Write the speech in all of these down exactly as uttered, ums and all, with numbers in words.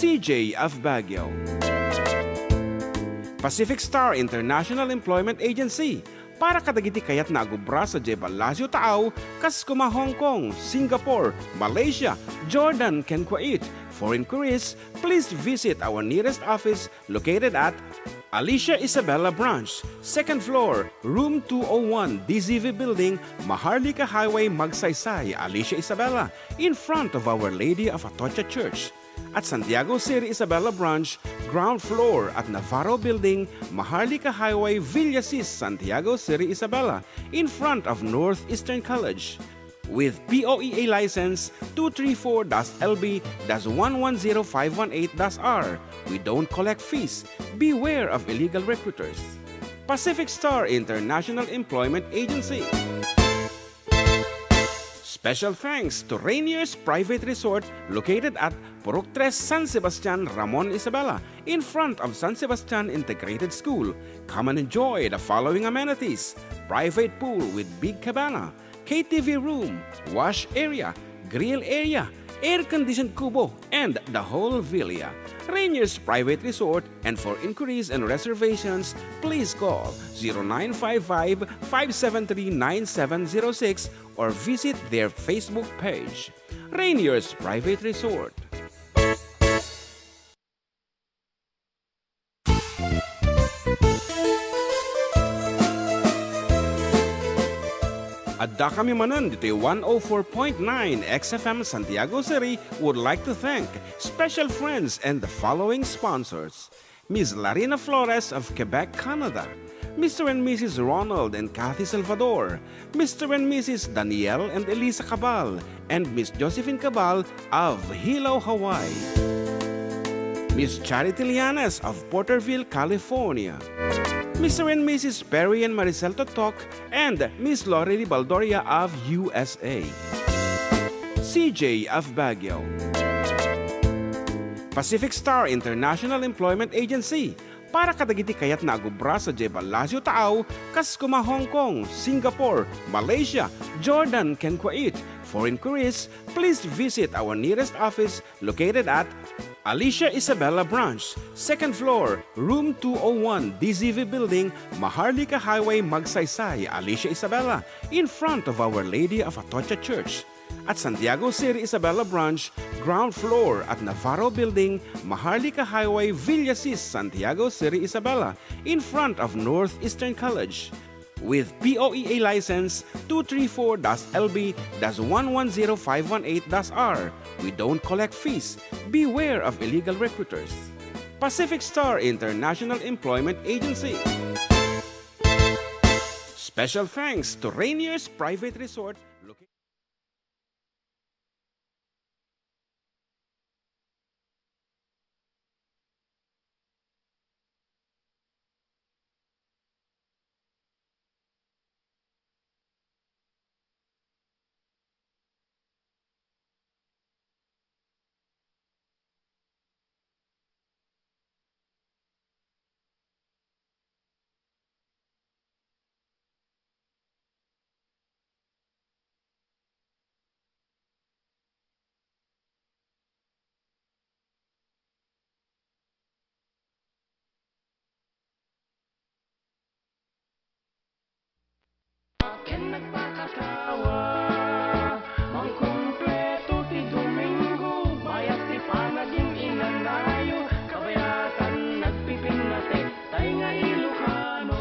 C J of Baguio. Pacific Star International Employment Agency, para kadagiti kayatna a gubra sadiay Palacio Taaw, kas kuma Hong Kong, Singapore, Malaysia, Jordan, ken Kuwait. For inquiries, please visit our nearest office located at Alicia Isabela Branch, second floor, room two oh one, D Z V Building, Maharlika Highway, Magsaysay, Alicia Isabela, in front of Our Lady of Atocha Church. At Santiago City Isabela Branch, ground floor at Navarro Building, Maharlika Highway, Villasis, Santiago City Isabela, in front of Northeastern College. With P O E A license two three four dash L B dash one one zero five one eight dash R. We don't collect fees. Beware of illegal recruiters. Pacific Star International Employment Agency. Special thanks to Rainier's Private Resort, located at Purok Tres, San Sebastian, Ramon Isabela, in front of San Sebastian Integrated School. Come and enjoy the following amenities: private pool with big cabana, K T V room, wash area, grill area, air-conditioned kubo, and the whole villa. Rainier's Private Resort, and for inquiries and reservations, please call zero nine five five, five seven three, nine seven zero six or visit their Facebook page. Rainier's Private Resort. Addakami manen ditoy one oh four point nine X F M Santiago City would like to thank special friends and the following sponsors: Miss Larina Flores of Quebec, Canada, Mister and Missus Ronald and Kathy Salvador, Mister and Missus Daniel and Elisa Cabal, and Miss Josephine Cabal of Hilo, Hawaii. Miss Charity Lianes of Porterville, California. Mister and Missus Perry and Maricel Totok and Miss Lorely Baldoria of U S A. C J of Baguio. Pacific Star International Employment Agency, para kadagiti kayatna a gubra sadiay Palacio Taaw, kas kuma Hong Kong, Singapore, Malaysia, Jordan, ken Kuwait. For inquiries, please visit our nearest office located at Alicia Isabela Branch, second floor, room two oh one, D Z V Building, Maharlika Highway, Magsaysay, Alicia Isabela, in front of Our Lady of Atocha Church. At Santiago City Isabela Branch, ground floor at Navarro Building, Maharlika Highway, Villasis, Santiago City Isabela, in front of Northeastern College. With P O E A license two three four dash L B dash one one zero five one eight dash R. We don't collect fees. Beware of illegal recruiters. Pacific Star International Employment Agency. Special thanks to Rainier's Private Resort. Ken nagpakatawa, mangkumpleto ti Domingo, bayat ti panagin-inanayo, kabayatan nagpipinnatek, tay nga Ilocano.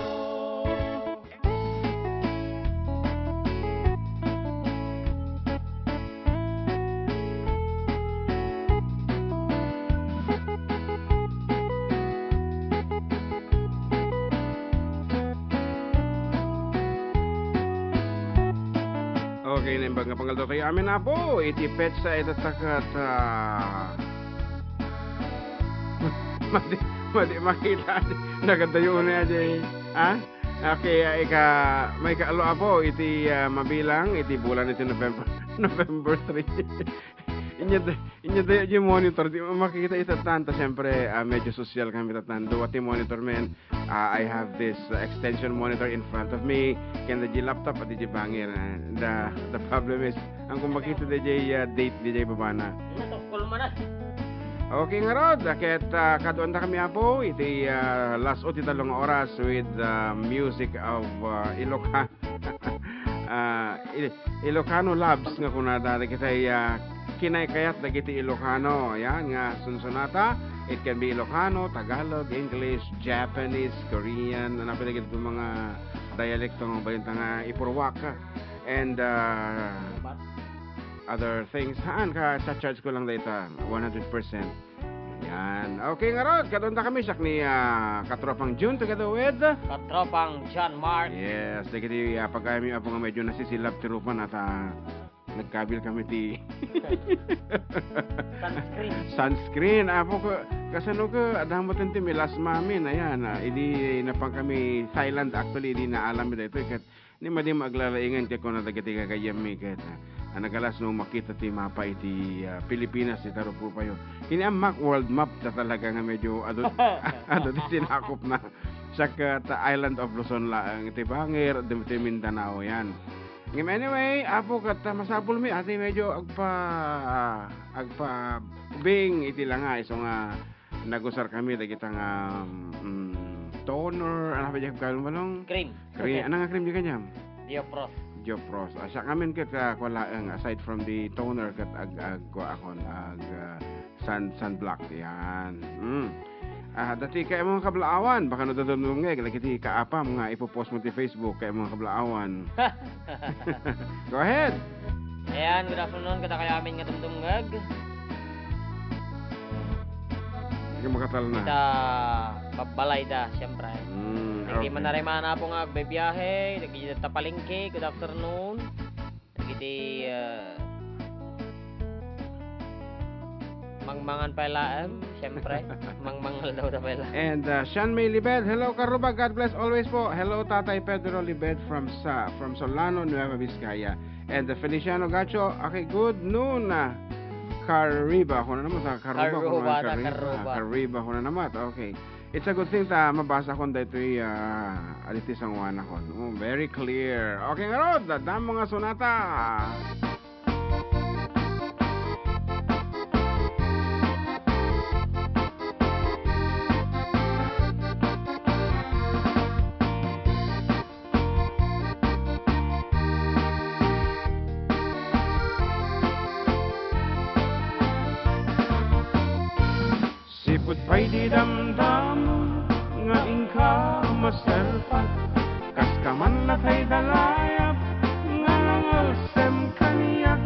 Okay, naimbag nga pangaldaw tayo amin, Apo, iti petsa ita takat, ah, madi, madi makita, nagadayo na, Jay. Ha? Okay, ah, ika, maikaallo, Apo, iti, ah, mabilang, iti bulan iti November, November three. Inya, inya, di monitor, di makikita ita tan, ta siyempre, ah, medyo sosyal kami ta tan. Dua ti monitor, men. Ah, I have this, ah, extension monitor in front of me, ken the laptop at the bangir. Ah, the, the problem is, ang kung makita di jay, ah, date di jay babana. Natukol man, ah. Okay ngarud, ket, ah, kaduan da kami, Apo, iti, ah, las-o ti tallo nga oras with, ah, music of, ah, Ilocano. Ah, Il-, Ilocano loves nga kunada, dagiti, ah, kinaykayat dagiti Ilocano. Yan nga sunsunata, it can be Ilocano, Tagalog, English, Japanese, Korean, ano pa dagiti mga dialekto nga balinta nga ipurwak. And, ah, other things. Haan, ka-charge ko lang dayta, one hundred percent. Yan. Okay, ngarud, kaduan da kami, siak ni, ah, katropang Jun, together with Katropang John Mark. Yes, dagiti, ah, pag-ayam, Apo, nga medyo nasisilab ti rupa na ta nagkabil kami ti Sunscreen. Sunscreen, Apo, ka-, kasano ka, adda met ti melasma amin, ayan, ah, idi napan kami Thailand, actually, idi naalam mi daytoy, ket ni madi nga aglalaingan ket kuna dagiti gagayyemmi ket, ah, nagalas no makita ti mapa iti, ah, Pilipinas ita rupupayo. Kini a Macworld map ta talaga nga medyo adu, adu ti sinakopna. Siak, ah, ta Island of Luzon laeng iti bangir, iti Mindanao yan. Ngem anyway, Apo, ket, ah, masapulmi, ati medyo agpa-, agpabing iti langa, isu nga nagusar kami dagita nga, mm, toner, ano pa diay kalmalong? Cream. Cream. Ano nga cream di kaniam? Diopros. Diopros. Ah, siak ngamin ket, ah, kua laeng, aside from the toner ket ag-, ag-, kua akon, ag-, ah, sun-, sunblock. Yan. Mm. Ah, dati kay mga kablaawan, baka no dadumdumngeg, lagiti kaapam nga ipopost mo ti Facebook kay mga kablaawan. Go ahead. Ayan, good afternoon, kadakayo amin nga dumdumngeg. Sige, makatal na. Ita, babbalay da, siyempre. Mm, dagiti okay. Manaremana po nga agbibiyahe, dagiti tapalengke, good afternoon. Dagiti, ah, mangmangan pay laeng, siyempre. Mangmangal daw da pay laeng. And, uh, Sean May Libed, hello, Karuba, God bless always po. Hello, Tatay Pedro Libed from sa, from Solano, Nueva Vizcaya. And, uh, Feliciano Gacho, okay, good noon, uh, Kariba. Ako na naman, sa Karuba, Karuba, ako na naman, Kariba. Karuba. Ah, Kariba, ako na naman. Okay. It's a good thing ta mabasa kon daytoy, ah, aditoy sanguanakon. Oh, very clear. Okay, ngarud, adda mga sonata. Sipud pay di damdamo nga inka maserpat, kas ka man latay da layap nga nangalsem kaniak,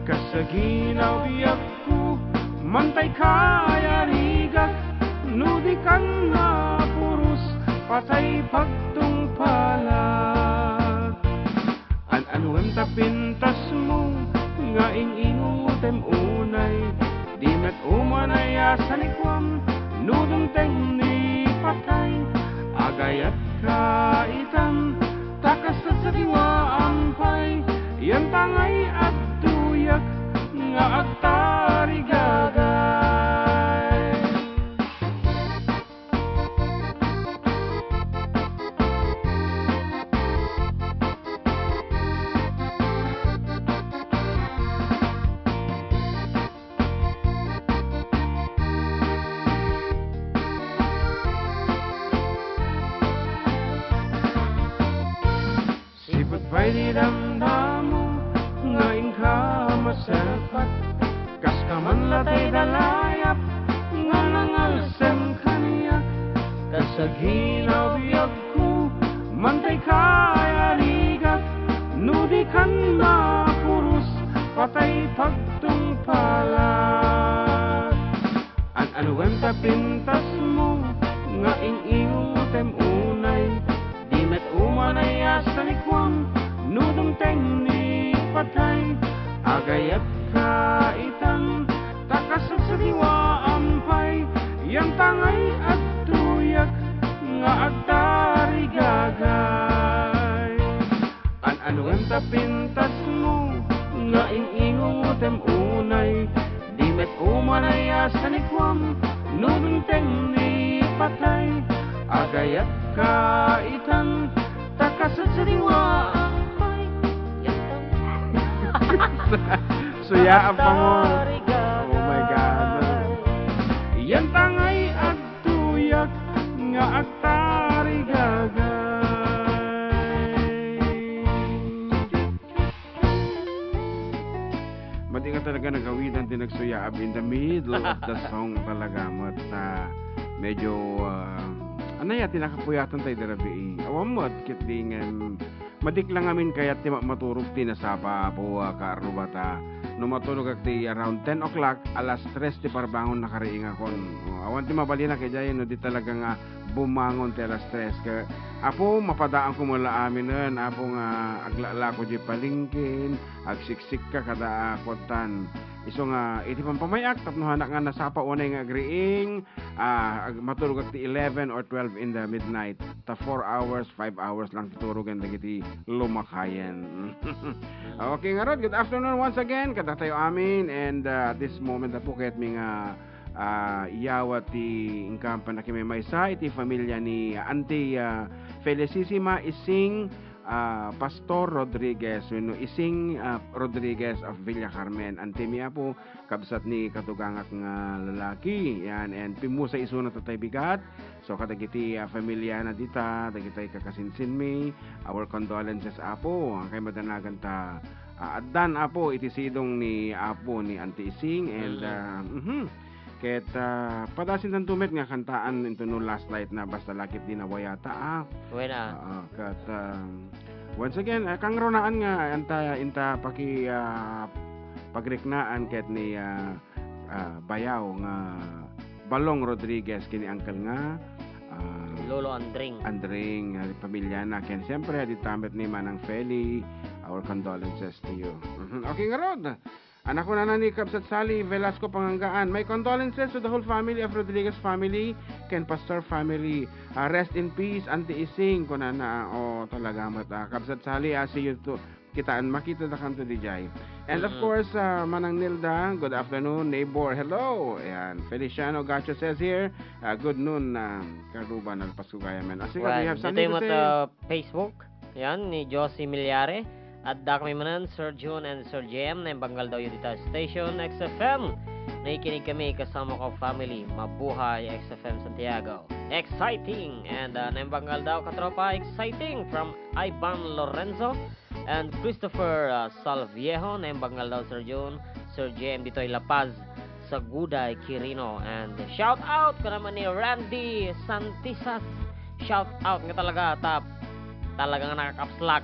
kas sa ginaw biagko, mantay kayarigak, no di kan mapuros, patay pagtungpalak. An-anuem ta pintasmo nga ing-ingutem unay, di met umanay a sanikuam no dumteng ni patay. Agayatka itan, ta kas sadiwaam pay, yantangay adtoyak nga agtarigagay. Sipud pay di damdamo nga inka maserpat, kas ka man latay da layap nga nangalsem kaniak, kas sa ginaw biagko, mantay kayarigak, no di kan mapuros, patay pagtungpalak. An-anuem ta pintasmo nga ing-ingutem unay, di met umanay a sanikuam no dumteng ni patay. Agayatka itan, ta kas sadiwaam pay, yantangay adtoyak nga agtarigagay. An-anuem ta pintasmo nga ing-ingutem unay, di met umanay a sanikuam no dumteng ni patay. Agayatka itan, ta kas sadiwaam pay, yantang. Suya ang pango. Oh my God. In the middle of the song talaga, met, ah, medyo, ah, anay a, ti nakapuyatan tayo dirabii. Awan met, ket di ngan, madikla ngamin kayat ti ma-, maturog ti nasapa, Apo, ah, kaarrubata. No matulogak ti around ten o'clock, alas tres ti parbangon nakariingakon. O, awan ti mabalinak idiay, no di talaga nga bumangon ti alas tres. Ka, Apo, mapadaanko met la aminen, Apo, nga aglalako diay palengken, agsiksikka kada, ah, kuan, tan. Isu nga, iti pampamay-ak, tapno hanak nga nasapa unay nga agriing, ah, ag-, maturogak ti eleven or twelve in the midnight. Ta four hours, five hours lang ti turogen dagiti lumakayen. Okay, ngarud, good afternoon once again, kadatayo amin, and, ah, at this moment, Apo, kayatmi nga, ah, iyawat ti inkampan a kimaymaysa iti familia ni Auntie, ah, Felicissima Ising, ah, Pastor Rodriguez, wenno Ising, ah, Rodriguez of Villa Carmen. Antimi, Apo, kabsat ni katugangak nga lalaki. Yan, and pimmusa isuna tatay bigat. So, kadagiti, ah, familiana dita, dagiti kakasinsinmi, our condolences, Apo. Kay madanagan ta, ah, addan, Apo, iti sidong ni Apo ni Auntie Ising, and, Mm. ah, mhm. Ket, ah, padasintanto met nga kantaan intono last night na basta lakit di nawayata, ah. Wen a. Ah, ket, ah, once again, ah, kangrunaan nga anta, inta paki, ah, pagriknaan ket ni, ah, ah, bayaw nga Balong Rodriguez ken ni Uncle nga, ah, Lolo Andring. Andring, ah, pamiliana. Ken siyempre, adda met ni Manang Feli, our condolences to you. Mhm. Okay, ngarud. Anak, kunana ni Kabsat Sally Velasco Pangangaan, "My condolences to the whole family of Rodriguez family, ken Pastor family. Ah, rest in peace, Auntie Ising," kunana. Oh, talaga met, ah, Kabsat Sally, ah, see you to, kitaan, makitadakanto diay. And of Mm. course, ah, Manang Nilda, good afternoon, neighbor, hello. Ayan, Feliciano Gacho says here, ah, "Good noon, ah, Karuba, nalpas ko gayam." Ah, sige, Well, we have something dito to mo say. To Facebook. Yan, ni Josie Milyare. Adda kami manen, Sir Jun and Sir J M, naimbag nga aldawyo dita station, X F M. Nakikinig kami kasama ko family. Mabuhay, X F M Santiago. Exciting! And, uh, naimbag nga aldaw, katropa, exciting from Ivan Lorenzo and Christopher, uh, Salviejo. Naimbag nga aldaw, Sir Jun, Sir J M, ditoy La Paz. Saguday Quirino. And shout out ko naman ni Randy Santisas. Shout out nga talaga, tap. Talagang nakakapslak.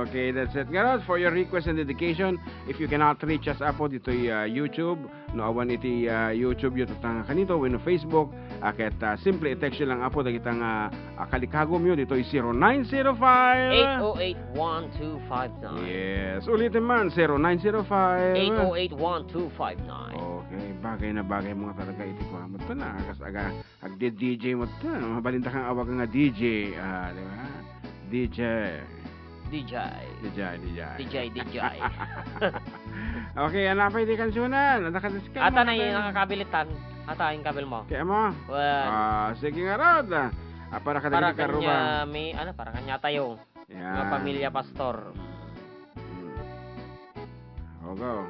Okay, that's it. Ngarud, for your request and dedication, if you cannot reach us, Apo, ditoy, ah, YouTube, no, awan iti, ah, YouTube, YouTube, tanga kanito, wenno Facebook, ah, ket, ah, simple i-text yo lang, Apo, dagita nga, ah, kalikagumyo ditoy zero nine zero five. Eight oh eight one two five nine. Yes. Ulitin man, zero nine zero five. Eight oh eight one two five nine. Okay, bagay na bagay mo nga talaga iti kuan mo. Ito na, kas aga, agdi-D J mo ito. Mabalinda kang awag nga D J. Ah, di ba? D J. D J. D J, D J. D J, D J. Okay, ano pa iti kansunan? Ano ka discount Ata mo na yung natin? Nakakabilitan. Ata yung kabil mo. Kaya mo? Well, Ah, sige nga, Rod. Ah, para ka para dagiti karuba. Kanya, may, ano, para kanya tayo. Yan. Nga pamilya pastor. Hmm. Ogo.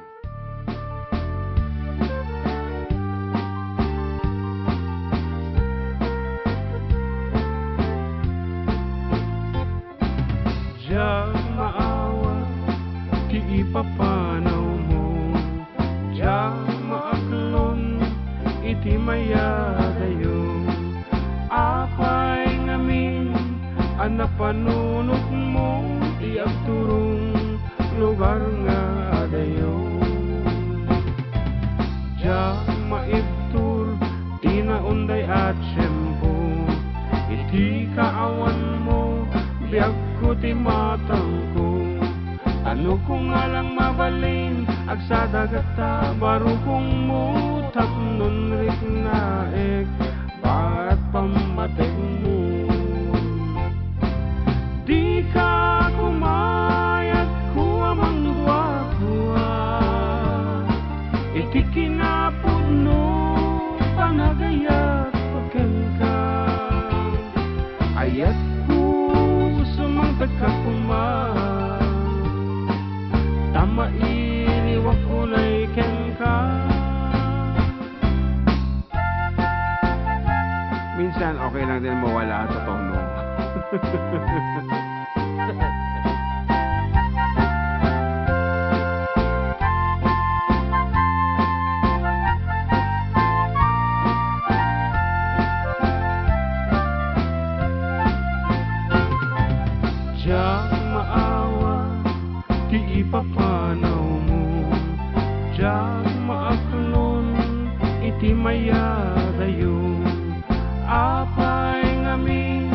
Diak maawat ti ipapanawmo, diak maaklon iti mayadayo. Apay ngamin a napanunotmo ti agturong lugar nga adayo. Diak maibtur ti naunday a tiempo, iti kaawanmo, biagko ti matangko. Tano ko nga lang mabalin, agsada gata, barukongmo tapnon riknaek, barat pammatekmo. Dika kumayat ko a mangduadua, iti kinapudno panagayat ko kenka. Ayatko, sumangpet ka koma, ta mailiwak unay kenka. Minsan, okay lang din mawala sa tono. Ti mayadayo, apay ngamin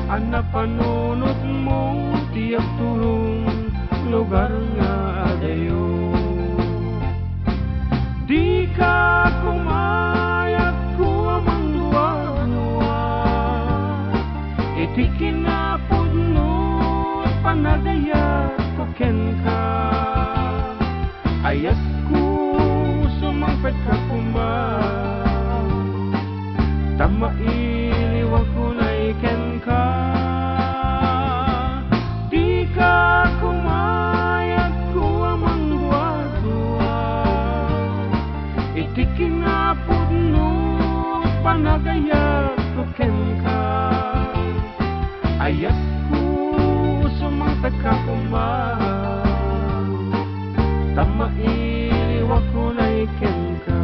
a napanunotmo ti agturong lugar nga adayo. Dika kumayat ko a mangduadua, iti kinapudno panagayat ko kenka. Ayatko, sumangpet ka koma, ta mailiwak unay kenka. Dika kumayat ko a mangduadua, iti kinapudno panagayat ko kenka. Ayatko, sumangpet ka koma, ta mailiwak unay kenka.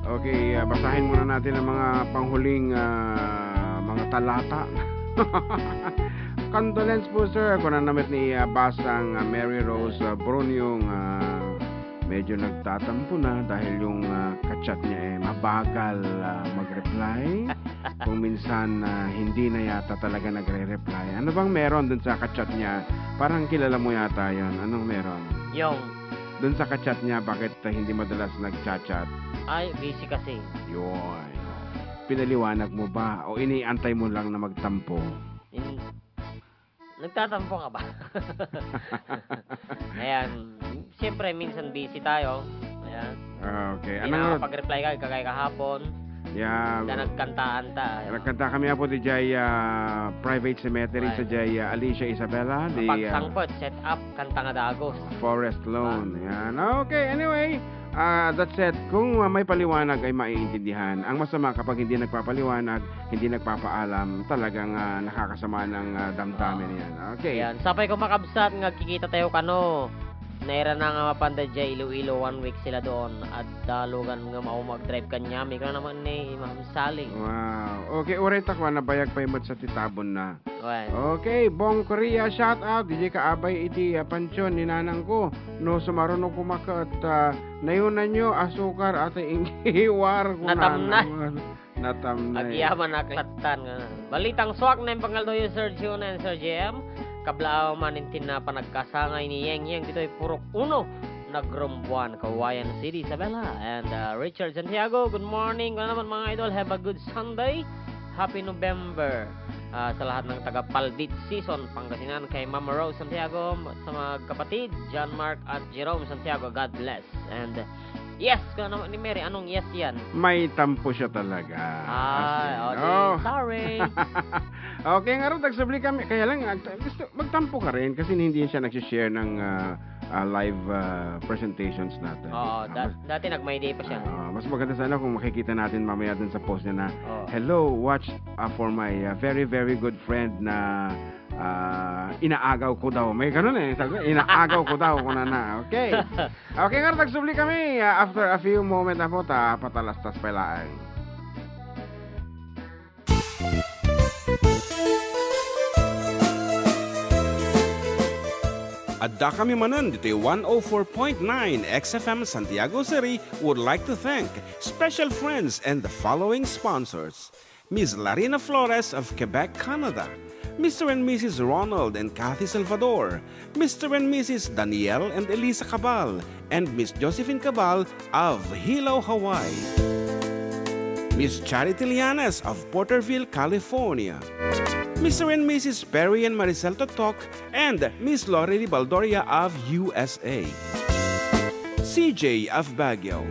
Okay, ah, basahin muna natin ang mga panghuling, ah, mga talata. Condolence po, sir. Kuna na met ni, ah, Basang, ah, Mary Rose, ah, Bruniong, ah, medyo nagtatampo na dahil yung, ah, kachat niya, eh, mabagal, ah, mag-reply. Kung minsan, ah, hindi na yata talaga nagre-reply. Ano bang meron dun sa kachat niya? Parang kilala mo yata yan. Anong meron? Yung Dun sa kachat niya, bakit, ah, hindi madalas nagchat-chat? Ay, busy kasi. Yun. Pinaliwanag mo ba? O iniantay mo lang na magtampo? In-, nagtatampo ka ba? Ayan. Siyempre, minsan busy tayo. Ayan. Ah, okay. Hindi Anong nakakapag-reply ka, kagaya kahapon. Yeah. Na nagkantaan ta. Ayan. Nagkanta kami apo di jay, ah, private cemetery Right. sa jay, ah, Alicia Isabela, di, ah, Pagsangpet, set up, kanta nga dagos. Forest Lawn. Yan. Okay, anyway, ah, that said, kung, ah, may paliwanag ay maiintindihan. Ang masama kapag hindi nagpapaliwanag, hindi nagpapaalam, talagang, ah, nakakasama ng, ah, damdamin Ah. yan. Okay. Yan. Sapay ko makabsat nga agkikita tayo kano. Naira na nga mapanda jay Iloilo, one week sila doon. Adda lugan nga mao mag-drive kaniami. Kuna naman ni Ma'am Sally. Wow. Okay, uray ta kua, nabayag pay met sa ti tabon na. Well. Okay, Bong Korea, shout out. Di ka abay iti, ah, pansyon ni nanang ko. No, sumaruno kumaket, ah, nayunan yo, asukar, ati ingkiwar, Natamnay. kunana. Natamnay. Agyaman a klattan nga. Balitang suak na yung pangaldo yung Sir June and Sir J M. Kablaaw man intin na panagkasangay ni Yeng Yeng ditoy Purok Uno, Nagrumbuan, Cauayan City, Isabela. And, uh, Richard Santiago, good morning. Ano naman, mga idol, have a good Sunday. Happy November, ah, sa lahat ng taga Palbit Season, Pangasinan, kay Mama Rose Santiago, sa mga kapatid, John Mark at Jerome Santiago. God bless. And, uh, yes, kung ano ni Mary, anong yes yan? May tampo siya talaga. Ah, As in, o, di, oh. sorry. Okay, ngarud, nagsubli kami. Kaya lang, ag-, gusto, magtampo ka rin kasi hindi siya nagsishare ng, ah, ah, live, ah, presentations natin. Oo, Ah, da-, mas dati nag-My Day pa siya. Ah, mas maganda sana kung makikita natin mamaya dun sa post niya na, Oo. "Hello, watch, ah, for my, ah, very, very good friend na, ah, inaagaw ko daw." May ganun eh. Sabi ko, "Inaagaw ko daw," kunana. Okay. Okay, nga, nagsubli kami. Ah, after a few moments na po, ta, patalastas pa laang. Adda kami manen ditoy one oh four point nine X F M Santiago City would like to thank special friends and the following sponsors: Miss Larina Flores of Quebec, Canada, Mister and Missus Ronald and Kathy Salvador, Mister and Missus Daniel and Elisa Cabal, and Miss Josephine Cabal of Hilo, Hawaii. Miss Charity Lianes of Porterville, California. Mister and Missus Perry and Maricel Totok and Miss Lorely Baldoria of U S A. C J of Baguio.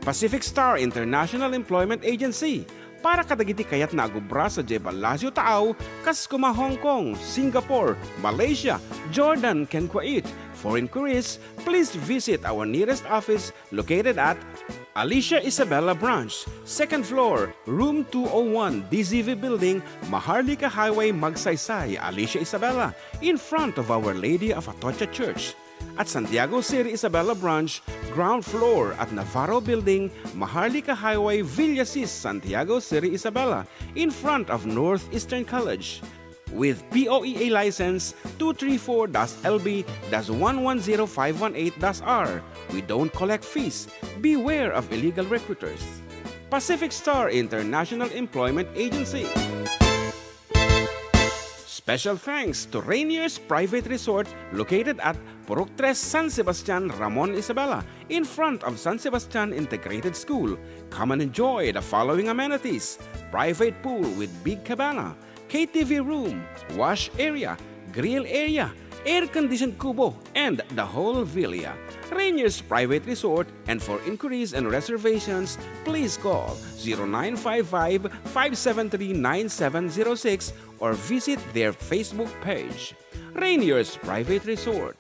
Pacific Star International Employment Agency, para kadagiti kayatna a gubra sadiay Palacio Taaw, kas kuma Hong Kong, Singapore, Malaysia, Jordan, ken Kuwait. For inquiries, please visit our nearest office located at Alicia Isabela Branch, second floor, room two oh one, D Z V Building, Maharlika Highway, Magsaysay, Alicia Isabela, in front of Our Lady of Atocha Church. At Santiago City Isabela Branch, ground floor at Navarro Building, Maharlika Highway, Villasis, Santiago City Isabela, in front of Northeastern College. With P O E A license two three four dash L B dash one one zero five one eight dash R, we don't collect fees. Beware of illegal recruiters. Pacific Star International Employment Agency. Special thanks to Rainier's Private Resort located at Purok Tres, San Sebastian, Ramon Isabela, in front of San Sebastian Integrated School. Come and enjoy the following amenities: private pool with big cabana, K T V room, wash area, grill area, air-conditioned kubo, and the whole villa. Rainier's Private Resort, and for inquiries and reservations, please call zero nine five five, five seven three, nine seven zero six or visit their Facebook page. Rainier's Private Resort.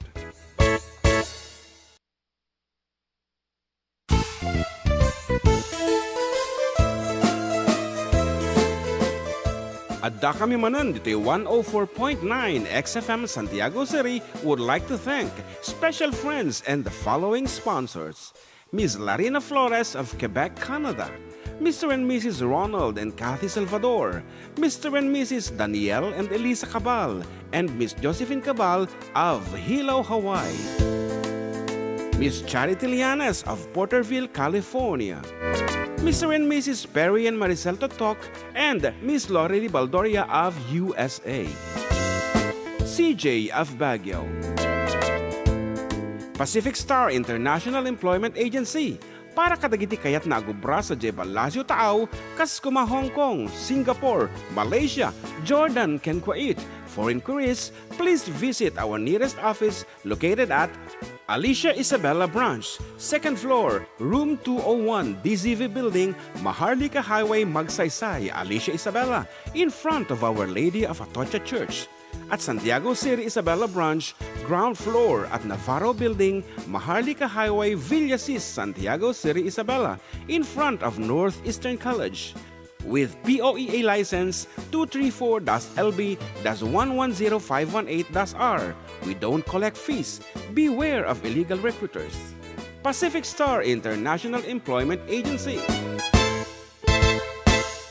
Addakami manen ditoy one oh four point nine X F M Santiago City would like to thank special friends and the following sponsors: Miss Larina Flores of Quebec, Canada, Mister and Missus Ronald and Kathy Salvador, Mister and Missus Daniel and Elisa Cabal, and Miss Josephine Cabal of Hilo, Hawaii, Miss Charity Llanes of Porterville, California, Mister and Missus Perry and Maricel Totok, and Miss Lorely Baldoria of U S A, C J of Baguio, Pacific Star International Employment Agency, para kadagiti kayatna a agubra sadiay ballasiw taaw, kas kuma Hong Kong, Singapore, Malaysia, Jordan, ken Kuwait. For inquiries, please visit our nearest office located at Alicia Isabela Branch, second floor, room two oh one, D Z V Building, Maharlika Highway, Magsaysay, Alicia Isabela, in front of Our Lady of Atocha Church. At Santiago City Isabela Branch, ground floor at Navarro Building, Maharlika Highway, Villasis, Santiago City Isabela, in front of Northeastern College. With P O E A license two three four dash L B dash one one zero five one eight dash R, we don't collect fees. Beware of illegal recruiters. Pacific Star International Employment Agency.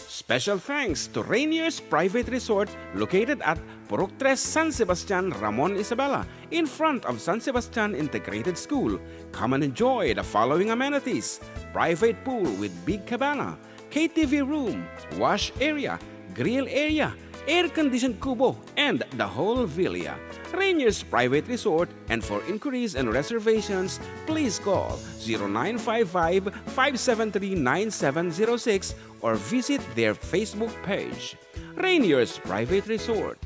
Special thanks to Rainier's Private Resort located at Purok Tres, San Sebastian, Ramon Isabela, in front of San Sebastian Integrated School. Come and enjoy the following amenities: private pool with big cabana, K T V room, wash area, grill area, air-conditioned kubo, and the whole villa. Rainier's Private Resort, and for inquiries and reservations, please call zero nine five five, five seven three, nine seven zero six or visit their Facebook page, Rainier's Private Resort.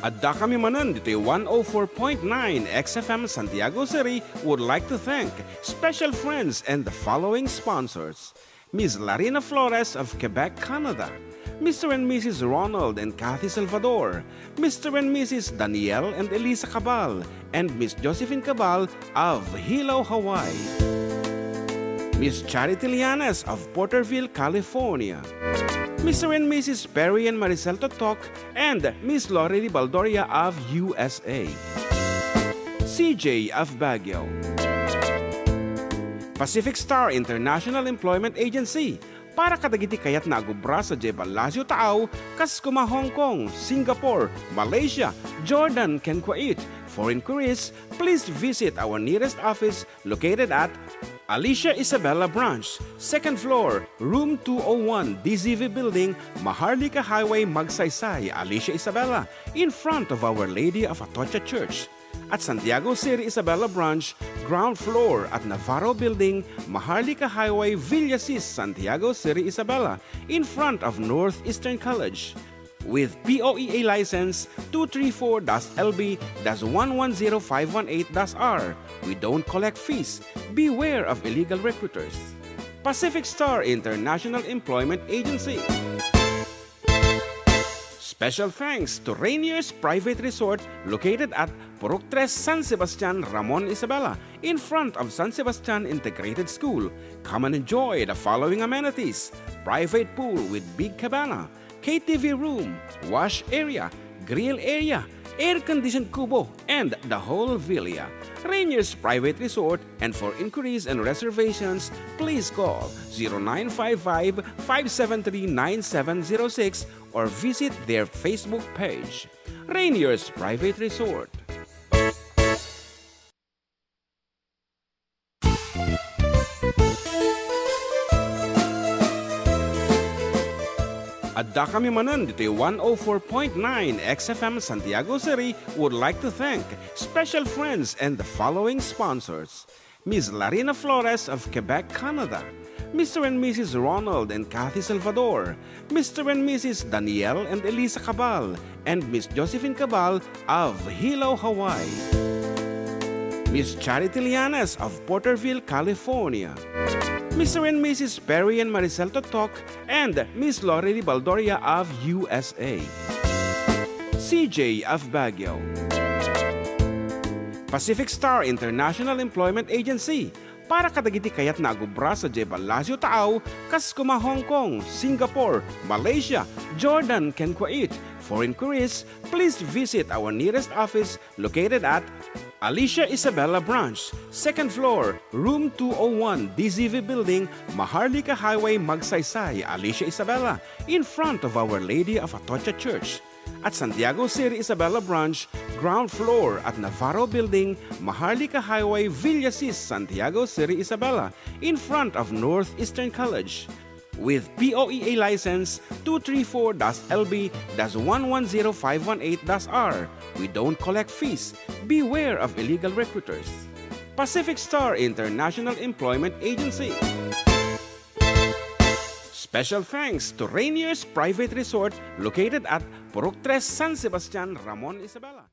Addakami manen ditoy one oh four point nine X F M Santiago City would like to thank special friends and the following sponsors: Miss Larina Flores of Quebec, Canada, Mister and Missus Ronald and Kathy Salvador, Mister and Missus Daniel and Elisa Cabal, and Miss Josephine Cabal of Hilo, Hawaii, Miss Charity Llanes of Porterville, California, Mister and Missus Perry and Maricel Totok, and Miss Lorely Baldoria of U S A, C J of Baguio, Pacific Star International Employment Agency, para kadagiti kayatna a agubra sadiay ballasiw taaw, kas kuma Hong Kong, Singapore, Malaysia, Jordan, ken Kuwait. For inquiries, please visit our nearest office located at Alicia Isabela Branch, second floor, room two oh one, D Z V Building, Maharlika Highway, Magsaysay, Alicia Isabela, in front of Our Lady of Atocha Church. At Santiago City Isabela Branch, ground floor at Navarro Building, Maharlika Highway, Villasis, Santiago City Isabela, in front of Northeastern College. With P O E A license two three four dash L B dash one one zero five one eight dash R, we don't collect fees. Beware of illegal recruiters. Pacific Star International Employment Agency. Special thanks to Rainier's Private Resort located at Purok Tres, San Sebastian, Ramon, Isabela, in front of San Sebastian Integrated School. Come and enjoy the following amenities: private pool with big cabana, K T V room, wash area, grill area, air-conditioned kubo, and the whole villa. Rainier's Private Resort, and for inquiries and reservations, please call zero nine five five, five seven three, nine seven zero six or visit their Facebook page. Rainier's Private Resort. Addakami manen ditoy one oh four point nine X F M Santiago City would like to thank special friends and the following sponsors: Miss Larina Flores of Quebec, Canada, Mister and Missus Ronald and Kathy Salvador, Mister and Missus Daniel and Elisa Cabal, and Miss Josephine Cabal of Hilo, Hawaii, Miss Charity Lianes of Porterville, California, Mister and Missus Perry and Maricel Totok, and Miss Lorely Baldoria of U S A, C J of Baguio, Pacific Star International Employment Agency, para kadagiti kayatna a gubra sadiay Palacio Taaw, kas koma Hong Kong, Singapore, Malaysia, Jordan, ken Kuwait. For inquiries, please visit our nearest office located at Alicia Isabela Branch, second floor, room two oh one, D Z V Building, Maharlika Highway, Magsaysay, Alicia Isabela, in front of Our Lady of Atocha Church. At Santiago City Isabela Branch, ground floor at Navarro Building, Maharlika Highway, Villasis, Santiago City Isabela, in front of Northeastern College. With P O E A license two three four dash L B dash one one zero five one eight dash R, we don't collect fees. Beware of illegal recruiters. Pacific Star International Employment Agency. Special thanks to Rainier's Private Resort located at Purok Tres, San Sebastian, Ramon, Isabela.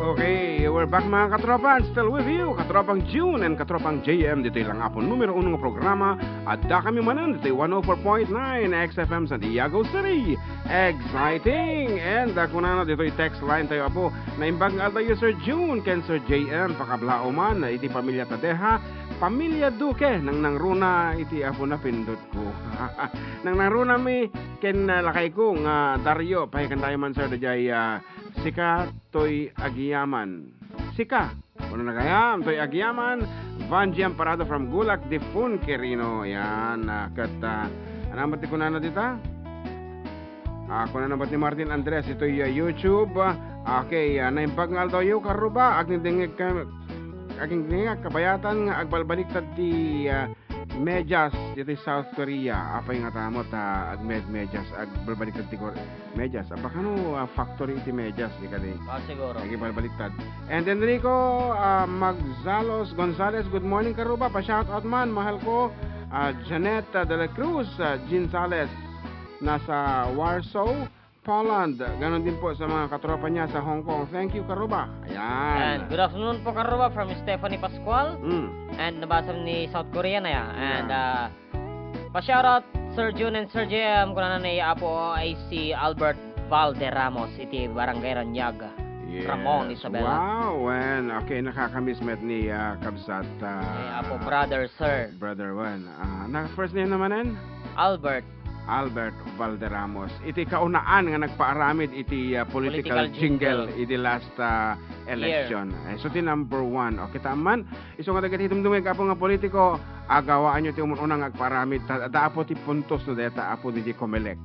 Okay, we're back, mga katropa. I'm still with you, katropang June and katropang J M, ditoy lang apon numero uno nga programa. Addakami manen ditoy one oh four point nine X F M Santiago City. Exciting! And, ah, kunana ditoy text line tayo, apo, naimbag nga aldaw, Sir June ken Sir J M, pakablaaw man iti pamilya Tadeja, pamilya Duque, nangnangruna iti apo, napindotko. Nangnangrunami ken, ah, lakayko nga Dario, pahikan tayo man, sir, daydiay, ah, sika toy agiyaman. Sika. Kunana gayam, toy agiyaman, Vanji Amparado from Gulak, Difun, Quirino. Yan, ah, ket, ah, ania met ti kunana dita? Ah, kunana met ni Martin Andres, itoy, ah, YouTube. Ah, okay, ah, naimbag nga aldawyo, karuba, agingdingeg ka, agingdingeg kabayatan nga agbalbaliktad ti, ah, medyas ditoy South Korea. Apay nga ta met, ah, agmed-medyas, agbalbaliktad ti Kor-, medyas. Apay kano, ah, factory iti medyas, di kadi? Ah, siguro. Agibalbaliktad. And Enrico, ah, Magzalos Gonzales, good morning, karuba. Pa-shoutout man, mahal ko, ah, Janet, ah, de la Cruz, ah, Gonzales, nasa Warsaw, Poland. Ganon din po sa mga katropa niya sa Hong Kong. Thank you, karuba. Ayan. And good afternoon po, karuba, from Stephanie Pascual. Mm. And nabasa ni South Korea na ya. And, Ayan. ah, Pa-shoutout, Sir June and Sir J M, kunana ni Apo A C Albert Valderramos iti Barangay Raniag, Yes. Ramon, Isabela. Wow, wen. Okay, nakakamiss met ni, ah, Kabsat, ah, Ni Apo, brother, sir. Brother, wen. Ah, na first name naman, en? Albert. Albert Valderramos. Iti kaunaan nga nagpaaramid iti, ah, political Political jingle jingle. iti last, ah, Year. election. Eh, so, ti number one. O, kita man, Isu nga dagiti dumdumngeg, Apo, nga politiko, agawaanyo ti umun-una nga agpaaramid. Ta, ta, Apo, ti puntos no dayta, Apo, diay Comelec.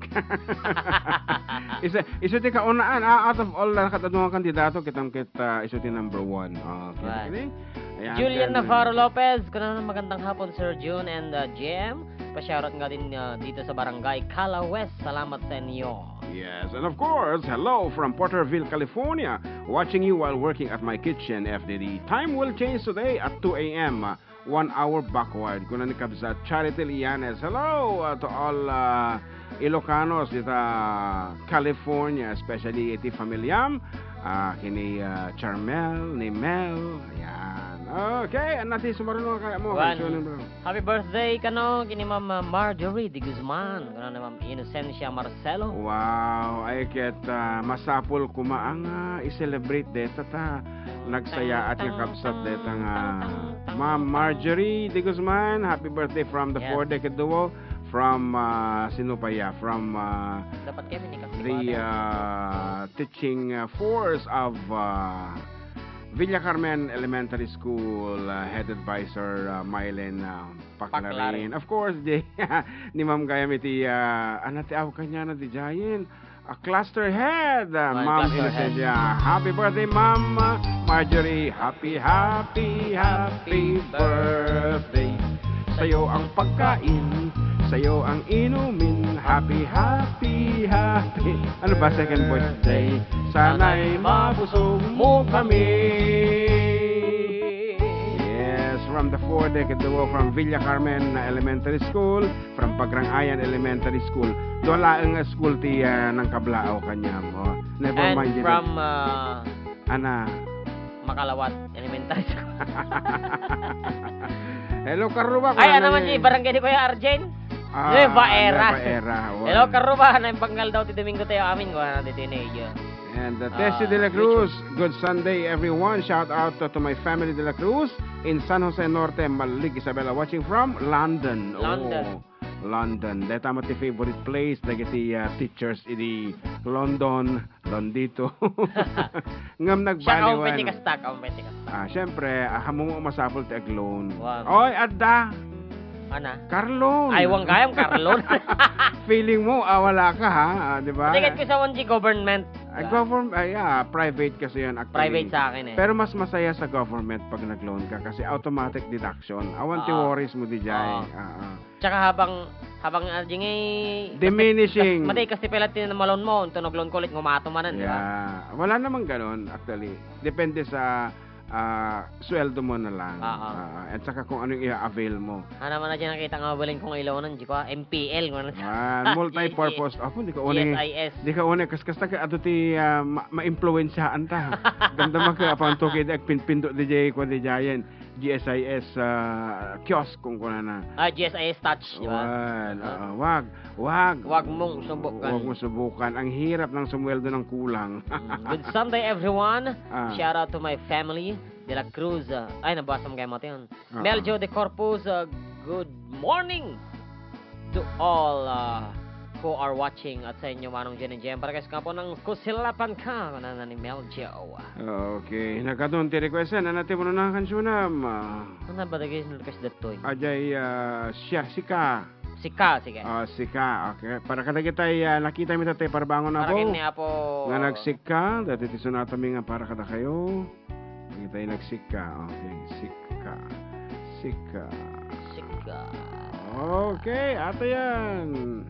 Isu, isu ti kaunaan, ah, out of all, ah, kadadua nga kandidato, kitam ket, ah, isu ti number one. Okay. Right. Ayan, Julian then, Navarro Lopez, kunana, "Magandang hapon, Sir June and, uh, J M. Pa-shoutout nga din, uh, dito sa Barangay Cala West. Salamat sa inyo." Yes, and of course, hello from Porterville, California. Watching you while working at my kitchen, F D D. Time will change today at two a.m., uh, one hour backward. Kuna ni Kabsat Charity Lianes. Hello, uh, to all, uh, Ilocanos dita California, especially iti familiam. Ah, kini, ah, Charmel, ni Mel. Ayan. Okay, ania ti sumaruno kaya mo? Wan. Happy birthday kano, kini Ma'am, ah, Marjorie de Guzman. Kano ni Ma'am Inocencia Marcelo. Wow, ay ket, ah, masapul koma nga, ah, i-celebrate deta ta nagsayaat nga kabsat deta nga Ma'am Marjorie de Guzman. Happy birthday from the Yes. Four Decade Duo. From, ah, sino pa ya? From, ah, Dapat kami ni Kang the, Father. Ah, teaching, ah, force of, ah, Villa Carmen Elementary School, ah, headed by Sir, ah, Mylen, ah, Paclarin. Paclarin. Of course, di, ni Ma'am gayam iti, ah, ania ti awag kaniana, di jayen? A cluster head, ah, Ma'am Inocencia. Happy birthday, Ma'am Marjorie. Happy, happy, happy birthday. Sa'yo ang pagkain, sa'yo ang inumin. Happy, happy, happy. Ano ba, second birthday? Sana'y mabusog mo kami. Yes, from the Four Decade Duo from Villa Carmen Elementary School, from Pagrangayan Elementary School. Dua laeng nga school ti, ah, nangkablaaw kaniam, oh. Never And mind, from, ah, Ana. Makalawat Elementary School. Hello, Carlo ba? Ay, ano man di barangay ni Kuya Arjen? Ah, Nueva Era. Nueva Era, wan. Hello, Carlo ba? Naimbanggal daw ti Domingo tayo amin, kuana ti teenager. And, uh, Tessie Ah, de la Cruz, good Sunday, everyone. Shout out to, to my family de la Cruz in San Jose Norte, Malig, Isabela, watching from London. London. Oh, London. Deta met ti favorite place dagiti, ah, teachers idi London, Londito. Ngem nagbaliwan. Siya, kaon pwede kasta, kaon pwede kasta. Ah, syempre, ah, ammom masapul ti ag-loan. Wow. Oy, adda. Ana? Car loan. Ay, wan gayam, car loan. Feeling mo, ah, wala ka, ha? Ah, di ba? Ticket ko sa one G government. Ay, Diba? government, ay, ah, private kasi yan, actually. Private sa akin, eh. Pero mas masaya sa government pag nag-loan ka kasi automatic deduction. Awan ti Ah. worries mo di jay. Oo. Ah, ah. Tsaka habang, habang, ah, di ngay, Diminishing. Kas-, madi, kasi pala tinamalaw mo, tunog loan ko ulit, ngumato manan, di ba? Yeah. Wala namang ganon, actually. Depende sa, ah, sweldo mo na lang. Oo. Ah, at saka kung anong i-avail mo. Ano man na dyan nakita nga mabalin kong ilonan, di ko, ah, M P L, kung ano sa Ah, multi-purpose. Apo, di ka unay, G S I S. Di ka unay, kas-, kas-, adu ti, ah, ma-, maimpluwensyahan ta. Damdama ka, apan to, kaya agpinpindo di jay, kung di jayen. G S I S, ah, kiosk, kung kunana. Ah, G S I S touch, di ba? Wan, Ah. oo, wag, wag. Wag mong subukan. Wag mong subukan. Ang hirap ng sumweldo ng kulang. Mm. Good Sunday, everyone. Ah. Shout out to my family, De La Cruz. Ah, ay, nabasa mo kayo, Matian. Ah. Meljo de Corpus, ah, good morning to all, ah, who are watching at sa inyo, Manong Jen and Jem. Para kayo sa kapo ng Kusilapan Ka, na, na ni Meljo. Okay. Nagkadun ti request, ano na ti muna na kansyonam? Ah, Ano ba dagay yung request datoy? Ajay, ah, siya, sika. Sika, sige. Ah, sika, okay. Para kadagitay, ah, nakita mi tatay parbangon Para apo. Kini apo. Nga nagsika, dati ti sunata mi nga para kada kayo. Dagitay nagsika, okay. Sika. Sika. Sika. Okay, ato yan.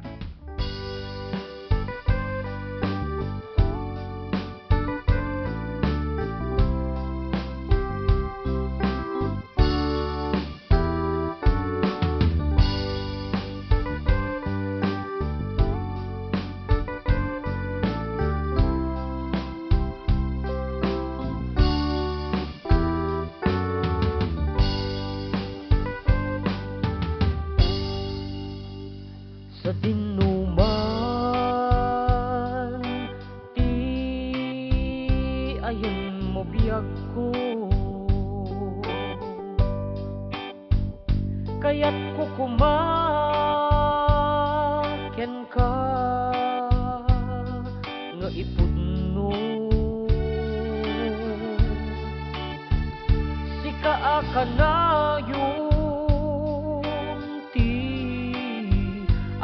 Sadin no man ti ayan mo biagko, kayatko koma kenka nga ipudno. Sika a kanayon ti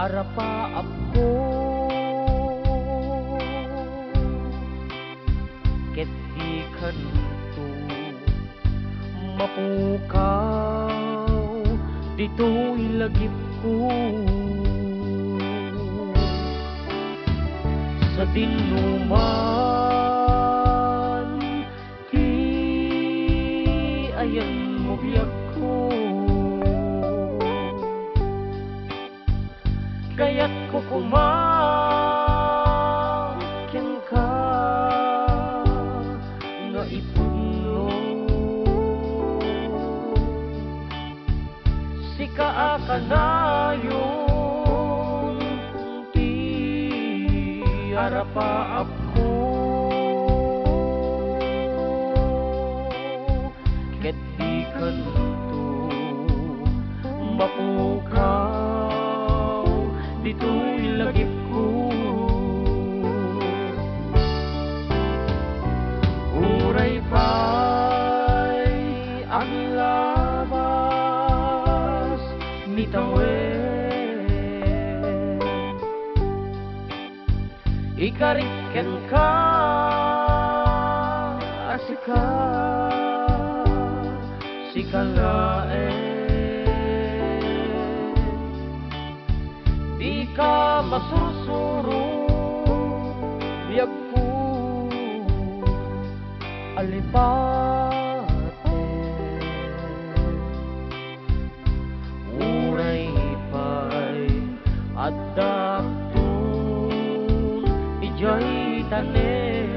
arapaapko, ket dikanto mapukaw ditoy lagipko. Sadin no man ti ayan mo biagko, kayatko koma kenka a kanayon ti arapaapko, ket di kanto mapukaw ditoy lagipko. Uray pay aglabas ni tawen, ikarik kenka a sika, sika laeng. Dika masursuro, biagko a lipaten. Uray pay addaakton idiay tanem.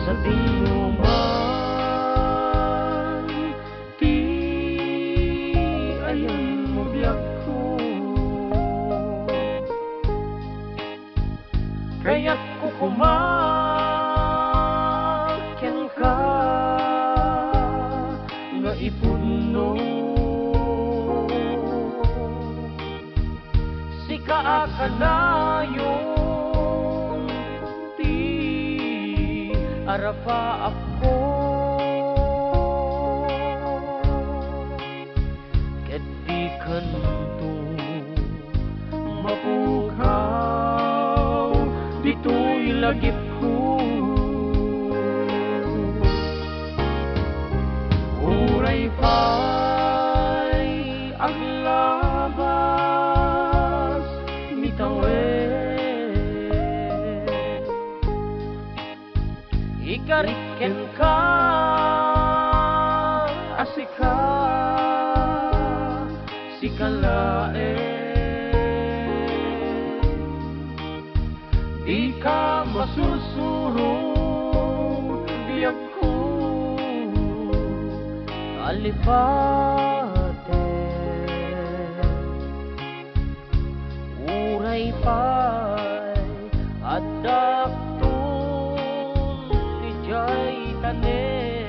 Sadino man ti ayanmo, biagko. Kayatko koma kenka nga ipudno. Sika a kanayon ti arapaapko, ket di kanto mapukaw ditoy lagipko. Uray pay aglabas ni tawen, ikarik kenka a sika, sika laeng. Dika masursuro, biagko a lipaten. Uray pay addaakton idiay tanem.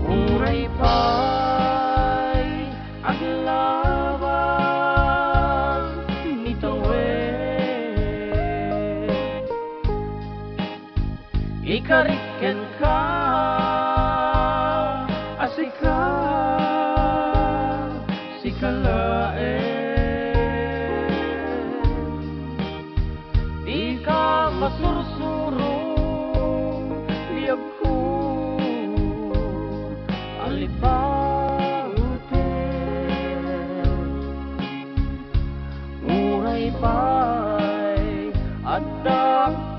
Uray pay aglabas ni tawen, ikarik kenka a sika, sika laeng. Dika masursuro, biagko a lipaten. Uray pay addaakton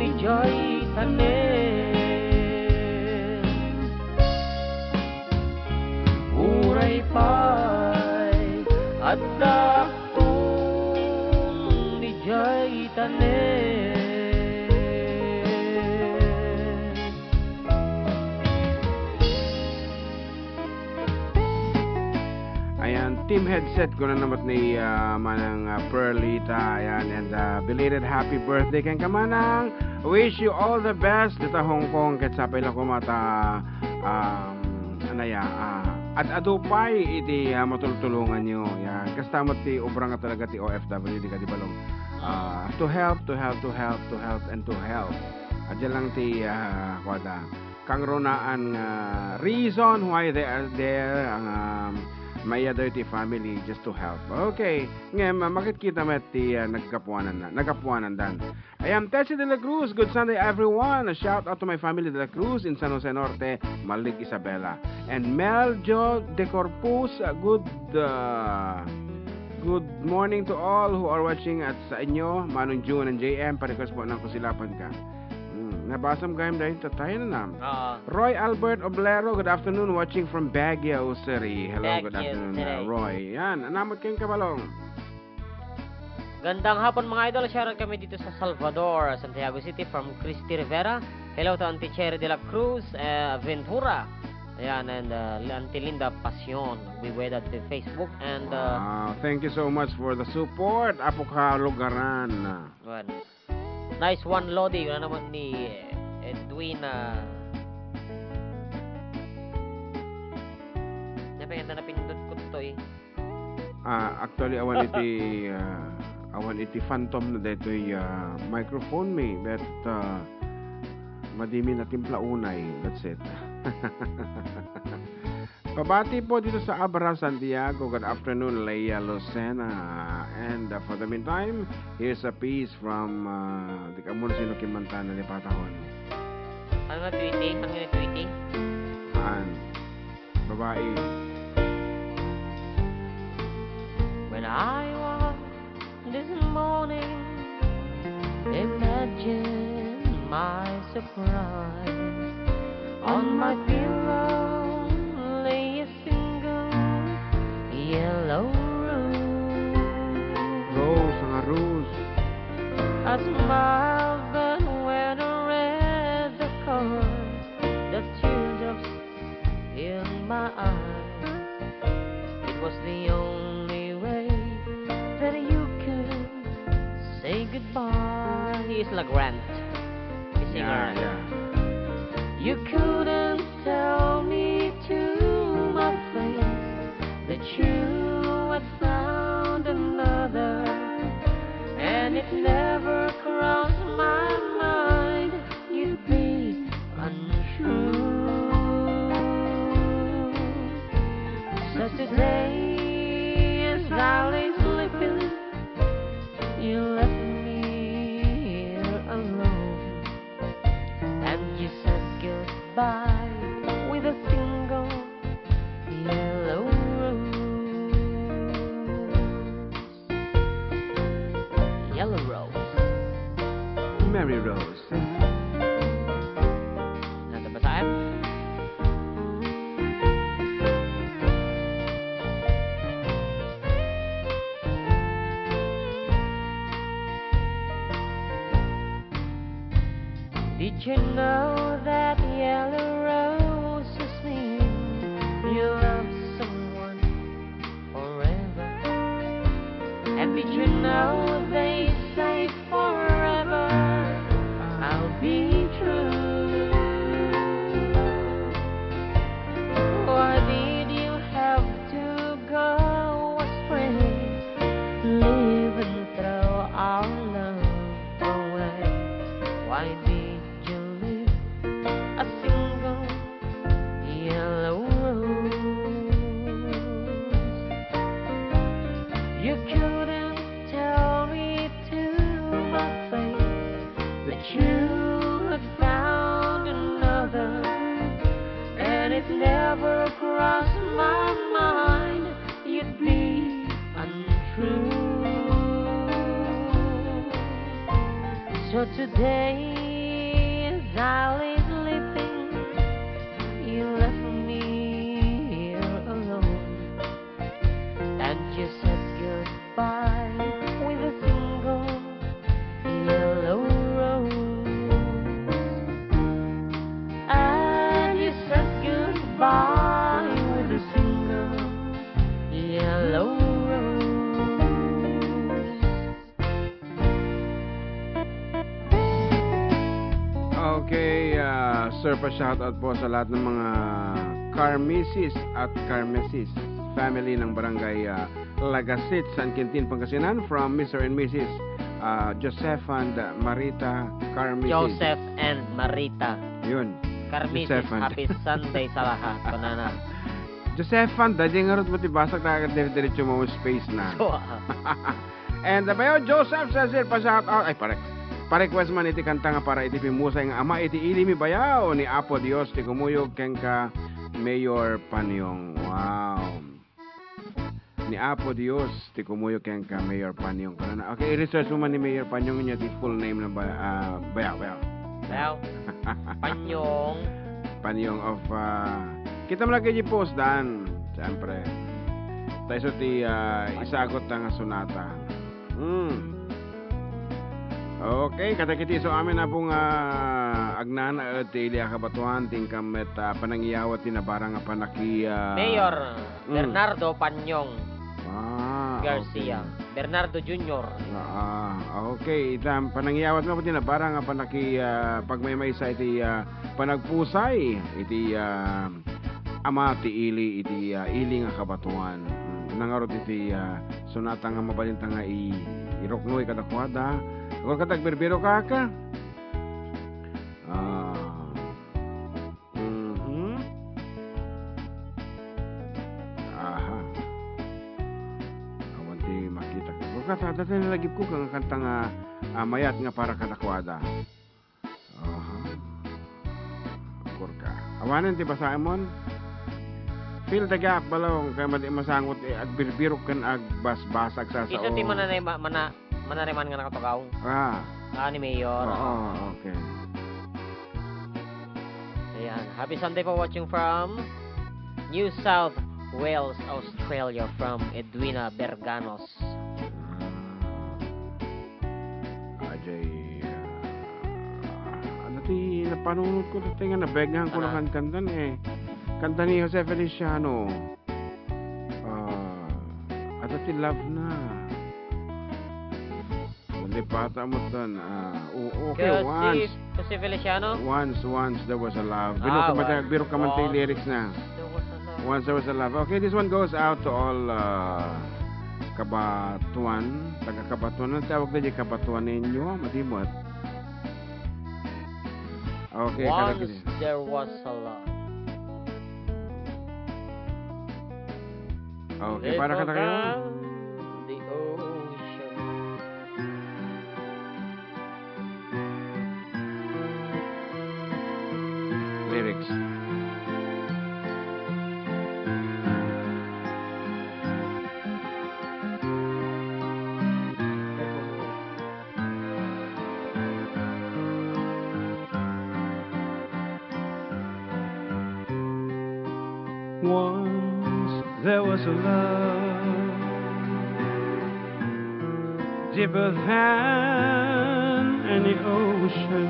idiay tanem. Uray pay addaakton idiay tanem. Ayan, Team Headset, kuna naman ni, ah, Manang, ah, Perlita. Ayan, and, ah, belated happy birthday kenka, Manang. Wish you all the best. Dita Hong Kong, ket sapay la koma ta, um, anaya, ah, ad-adu pay iti, ah, matultulonganyo. Yan. Kasta met ti obra nga talaga ti O F W, di kadi balong. Ah, to help, to help, to help, to help, and to help. Adya lang ti, ah, kuwada, kangrunaan nga reason why they are there, ang, um, maiyaday ti family just to help. Okay. Ngem, ah, makitkita met ti, ah, naggapuanan na, naggapuanan dan. I am Tessie de la Cruz. Good Sunday, everyone. A shout out to my family de la Cruz in San Jose Norte, Malik, Isabela. And Mel Jo de Corpus, uh, good, uh, good morning to all who are watching at sa inyo. Manong June and J M, pa-request po ng Kusilapan Ka. Hmm, nabasam gayam dahil tatay na nam. Oo. Roy Albert Oblero, good afternoon, watching from Baguio City. Hello, good Baguio afternoon, City. uh, Roy. Yan, anamot kayong kabalong. Gandang hapon, mga idol. Shoutout kami dito sa Salvador, Santiago City, from Christy Rivera. Hello to Auntie Cherry de la Cruz, eh, Ventura. Ayan, and, uh, Auntie Linda Pasion. We wait at the Facebook and, uh, Wow, thank you so much for the support, Apo Kalugaran. Well, nice one, Lodi. Wala naman ni, eh, Edwin, ah, napaganda na pindot ko to, eh. Ah, actually, awan iti, ah, awan iti phantom na daytoy, ah, microphone mi, but, ah, madimi natimpla unay. That's it. Pabati po dito sa Abra, Santiago. Good afternoon, Leia Lucena. And, uh, for the meantime, here's a piece from, uh, di ka muna sino kimanta na ni Patahon. Ano nga tweety? Ano nga tweety? Haan. Babae. When I was this morning, imagine my surprise. On my pillow lay a single yellow rose. Rose, nga rose. A smile that went red, of course, the teardrops in my eyes. It was the only way that you could say goodbye. He is La Grant, the singer. Yeah, yeah. You couldn't tell me to my face that you had found another, and it never crossed my mind you'd be untrue. So today, as I lay sleeping, you left me here alone, and you said goodbye with a single yellow rose. Yellow rose. Mary Rose. Nasa basaan? Did you know that yellow roses mean you love someone forever? And did you know they say forever I'll be true? Why did you have to go astray, leaving throw our love away? Why did you leave a single yellow rose? You couldn't tell me to my face that you had found another, and it never crossed my mind you'd be untrue. So today, as I lay sleeping, you left me here alone, and you said goodbye with a single yellow rose. And you said goodbye with a single yellow rose. Okay, ah, sir, pa-shoutout po sa lahat ng mga Carmisis at Carmesis family ng barangay, ah, Lagasit, San Quintin, Pangasinan, from Mister and Missus Ah, Joseph and Marita Carmitis. Joseph and Marita. Yun. Carmitis, Joseph and happy Sunday sa lahat, kunana. Joseph and, dadi ngarud mo ti basak, ta dire-diretso mo space na. So, ah. And, uh, Bayaw Joseph Cecil, pa-shout out, ay, pare, pa-request man iti kanta nga para iti pimmusay nga ama iti ili mi Bayaw, ni Apo Dios ti kumuyog kenka, Mayor Panyong. Wow. Ni Apo Dios ti kumuyog kenka, Mayor Panyong. Kunana, okay, i-research mo man ni Mayor Panyong niya ti full name na ba, ah, Bayaw, Bayaw. Bayaw. Panyong. Panyong of, ah, kita mo lagi di post, Dan. Siyempre. Ta isu ti, ah, isagot ta nga sonata. Hmm. Okay, kadagiti isu amin a pung, ah, agnanaed ti ili a kabatoan, ti inkam met, ah, panangiyawat ti nabarang a panaki-, ah, Mayor. Mm. Bernardo Panyong Ah, Garcia. Okay. Bernardo Junior. Ah, okay. Ita, panangiyawat mo, pati na, para nga panaki-, ah, pagmaymaysa iti, ah, panagpusay iti, ah, ama ti ili, iti, ah, ili nga kabatoan. Mm, nangarot iti, ah, sonata nga mabalinta nga i-, iruknoy kadakuada. Agor ka, tagbirbiro ka, ka? Ah. Mhm. Aha. Awan ti makita. Agor ka, ta, ta, ta, nalagipko ka nga kanta nga, ah, mayat nga para kadakuada. Aha. Agor ka. Awanen ti basaemon? Fill the gap, balong, kay madi masangot, eh, agbirbirok ken agbasbasa, agsasao. Isu ti mananay-, ma-, mana-, manariman nga nakatugaw. Ah. Ah, ni Mayor. Oo, okay. Ayan. Happy Sunday po, watching from New South Wales, Australia, from Edwina Berganos. Ah, ajay, ah, ano ti napanunotko dati nga nabegngan ko Ano? Lakan kantan, eh. Kanta ni Jose Feliciano. Ah, adda ti love na. Nalipata mo tan. Ah, o-, okay, Kasi, once. Kasi Feliciano? Once, once there was a love. Ah, Biro ka man, once, biro ka man ti once lyrics na. There was a love. Once there was a love. Okay, this one goes out to all, uh, Cabatuan. Taga Cabatuan. Ano tawag na di Cabatuan ninyo? Madimot. Okay, Once kadagiti. There was a love. Okay, para kada kayo. The ocean. Lyrics. Once there was a love deeper than any ocean.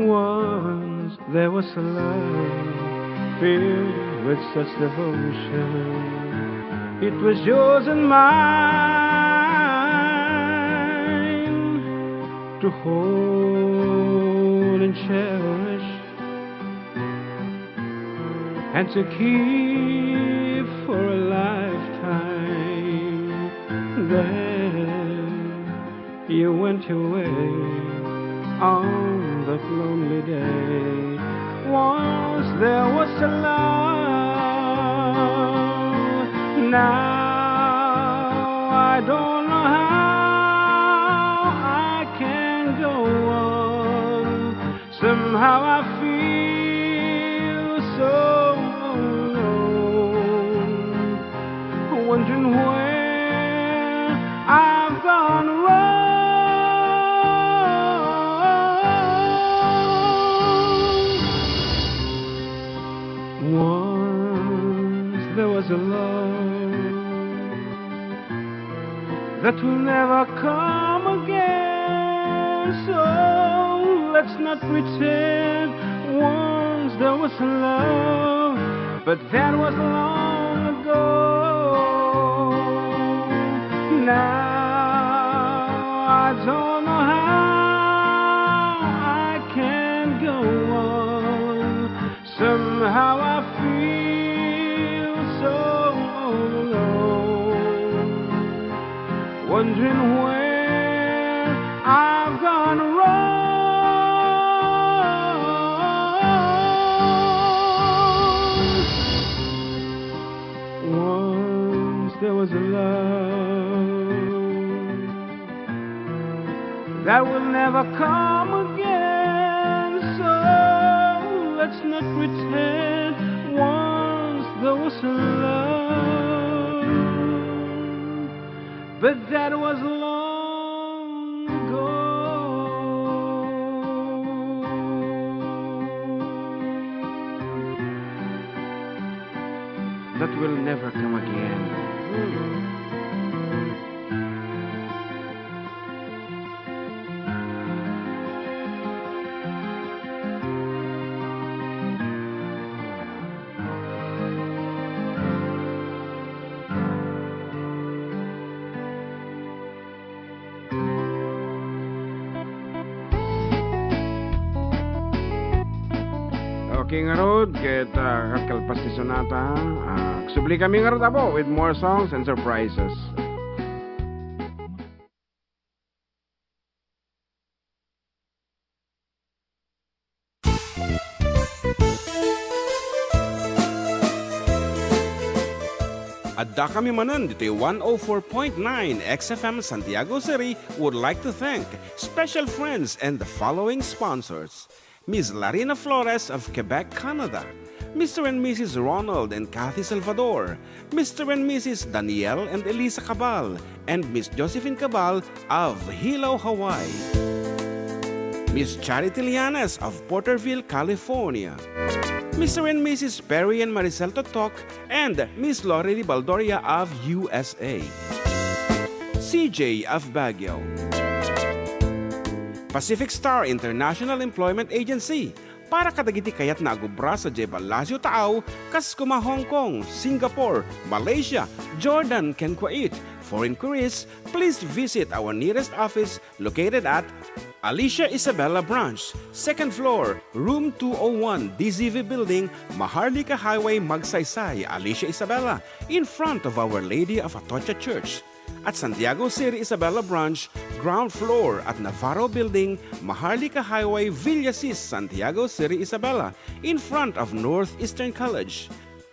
Once there was a love filled with such devotion. It was yours and mine to hold and cherish and to keep for a lifetime. Then you went your way on that lonely day. Once there was a love. Now I don't know how I can go on. Somehow I feel so alone, wondering where I've gone wrong. Once there was a love that will never come again. So let's not pretend. Once there was a love, but that was long ago. Now I don't know how I can go on. Somehow I feel so alone. Wondering where I've gone wrong. Once there was a love that will never come again. So let's not pretend once there was a love, but that was long ago. That will never come again. Okay, ngarud, ket, ah, kalkalpas ti sonata, ah, agsubli kami ngarud, Apo, with more songs and surprises. Adda kami manen ditoy one oh four point nine X F M Santiago City would like to thank special friends and the following sponsors: Miss Larina Flores of Quebec, Canada, Mister and Missus Ronald and Kathy Salvador, Mister and Missus Daniel and Elisa Cabal, and Miss Josephine Cabal of Hilo, Hawaii. Miss Charity Lianes of Porterville, California. Mister and Missus Perry and Maricel Totok and Miss Lorely Baldoria of U S A. C J of Baguio. Pacific Star International Employment Agency, para kadagiti kayatna a gubra sadiay Palacio Taaw, kas koma Hong Kong, Singapore, Malaysia, Jordan, ken Kuwait. For inquiries, please visit our nearest office located at Alicia Isabela Branch, second floor, room two oh one, D Z V Building, Maharlika Highway, Magsaysay, Alicia Isabela, in front of Our Lady of Atocha Church. At Santiago City Isabela Branch, ground floor at Navarro Building, Maharlika Highway, Villasis, Santiago City Isabela, in front of Northeastern College.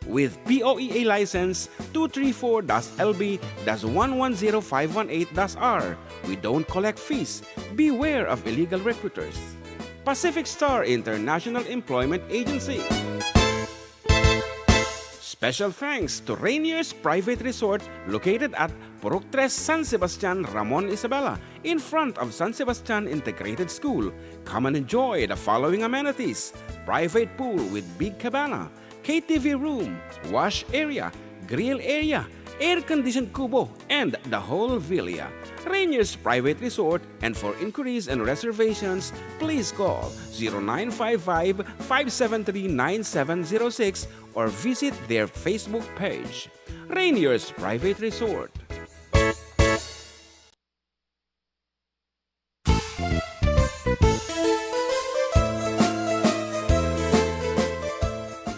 With P O E A license two three four dash L B dash one one zero five one eight dash R, we don't collect fees. Beware of illegal recruiters. Pacific Star International Employment Agency. Special thanks to Rainier's Private Resort, located at Purok Tres, San Sebastian, Ramon, Isabela, in front of San Sebastian Integrated School. Come and enjoy the following amenities: private pool with big cabana, K T V room, wash area, grill area, air-conditioned kubo, and the whole villa. Rainier's Private Resort, and for inquiries and reservations, please call zero nine five five, five seven three, nine seven zero six or visit their Facebook page, Rainier's Private Resort.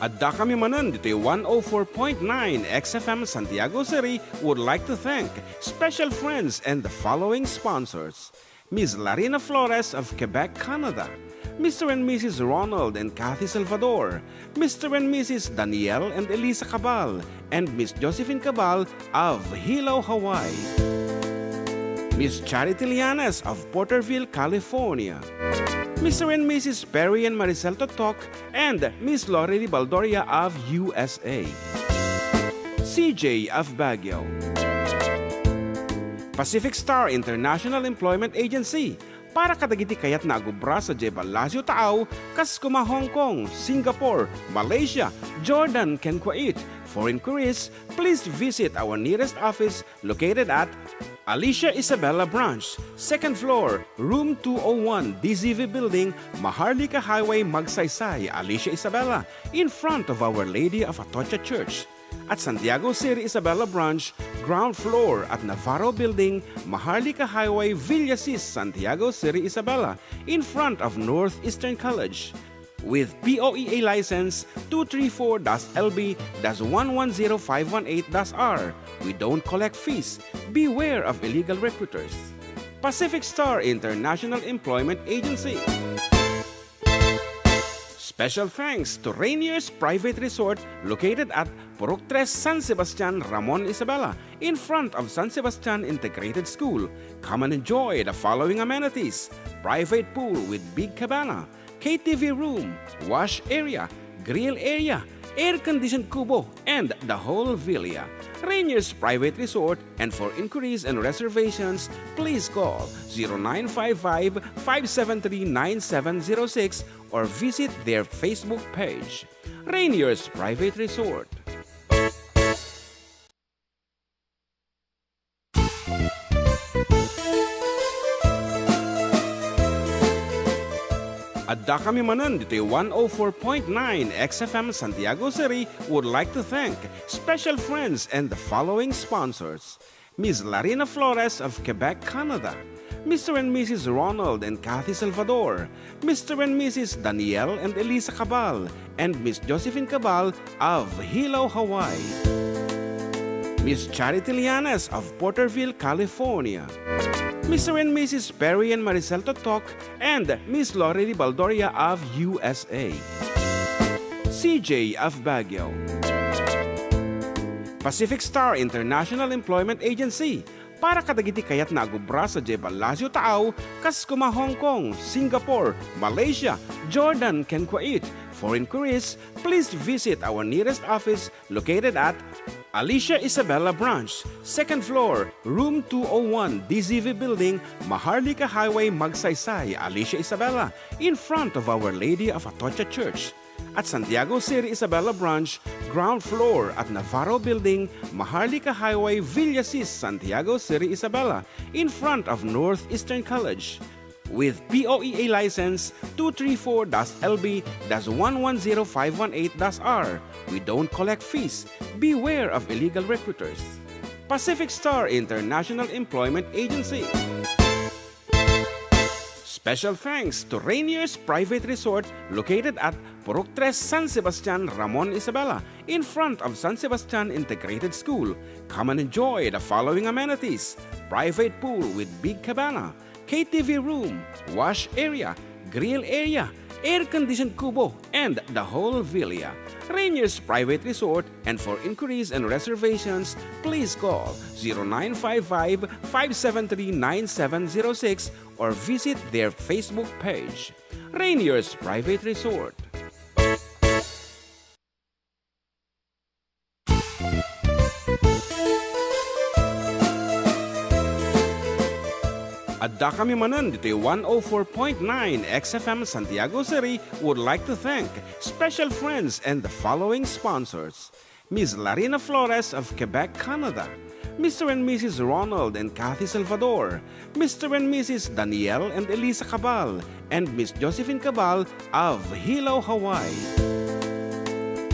Adda kami manen ditoy one oh four point nine X F M Santiago City would like to thank special friends and the following sponsors: Miss Larina Flores of Quebec, Canada, Mister and Missus Ronald and Kathy Salvador, Mister and Missus Daniel and Elisa Cabal, and Miss Josephine Cabal of Hilo, Hawaii. Miss Charity Lianes of Porterville, California. Mister and Missus Perry and Maricel Totok and Miss Lorely Baldoria of U S A. C J of Baguio. Pacific Star International Employment Agency, para kadagiti kayatna a gubra sadiay Palacio Taaw, kas koma Hong Kong, Singapore, Malaysia, Jordan, ken Kuwait. For inquiries, please visit our nearest office located at Alicia Isabela Branch, second floor, room two oh one, D Z V Building, Maharlika Highway, Magsaysay, Alicia Isabela, in front of Our Lady of Atocha Church. At Santiago City Isabela Branch, ground floor at Navarro Building, Maharlika Highway, Villasis, Santiago City Isabela, in front of Northeastern College. With P O E A license two three four dash L B dash one one zero five one eight dash R, we don't collect fees. Beware of illegal recruiters. Pacific Star International Employment Agency. Special thanks to Rainier's Private Resort located at Purok Tres, San Sebastian, Ramon, Isabela, in front of San Sebastian Integrated School. Come and enjoy the following amenities: private pool with big cabana, K T V room, wash area, grill area, air-conditioned kubo, and the whole villa. Rainier's Private Resort, and for inquiries and reservations, please call zero nine five five, five seven three, nine seven zero six or visit their Facebook page. Rainier's Private Resort. Adda kami manen ditoy one oh four point nine X F M Santiago City would like to thank special friends and the following sponsors: Miss Larina Flores of Quebec, Canada, Mister and Missus Ronald and Kathy Salvador, Mister and Missus Daniel and Elisa Cabal, and Miss Josephine Cabal of Hilo, Hawaii. Miss Charity Llanes of Porterville, California. Mister and Missus Perry and Maricel Totok and Miss Lorely Baldoria of U S A. C J of Baguio. Pacific Star International Employment Agency, para kadagiti kayatna a agubra sadiay ballasiw taaw, kas kuma Hong Kong, Singapore, Malaysia, Jordan, ken Kuwait. For inquiries, please visit our nearest office located at Alicia Isabela Branch, second floor, room two oh one, D Z V Building, Maharlika Highway, Magsaysay, Alicia Isabela, in front of Our Lady of Atocha Church. At Santiago City Isabela Branch, ground floor at Navarro Building, Maharlika Highway, Villasis, Santiago City Isabela, in front of Northeastern College. With P O E A license two three four dash L B dash one one zero five one eight dash R, we don't collect fees. Beware of illegal recruiters. Pacific Star International Employment Agency. Special thanks to Rainier's Private Resort located at Purok Tres, San Sebastian, Ramon, Isabela, in front of San Sebastian Integrated School. Come and enjoy the following amenities: private pool with big cabana, K T V room, wash area, grill area, air-conditioned kubo, and the whole villa. Rainier's Private Resort, and for inquiries and reservations, please call zero nine five five, five seven three, nine seven zero six or visit their Facebook page. Rainier's Private Resort. Adda kami manen ditoy one oh four point nine X F M Santiago City would like to thank special friends and the following sponsors: Miss Larina Flores of Quebec, Canada, Mister and Missus Ronald and Kathy Salvador, Mister and Missus Daniel and Elisa Cabal, and Miss Josephine Cabal of Hilo, Hawaii,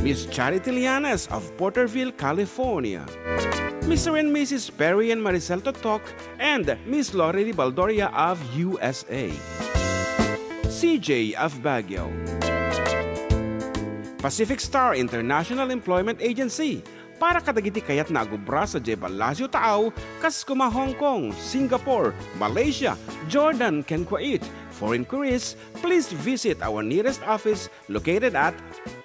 Miss Charity Llanes of Porterville, California, Mister and Missus Perry and Maricel Totok, and Miss Lorely Baldoria of U S A, C J of Baguio. Pacific Star International Employment Agency, para kadagiti kayatna a agubra sadiay ballasiw taaw, kas kuma Hong Kong, Singapore, Malaysia, Jordan, ken Kuwait. For inquiries, please visit our nearest office located at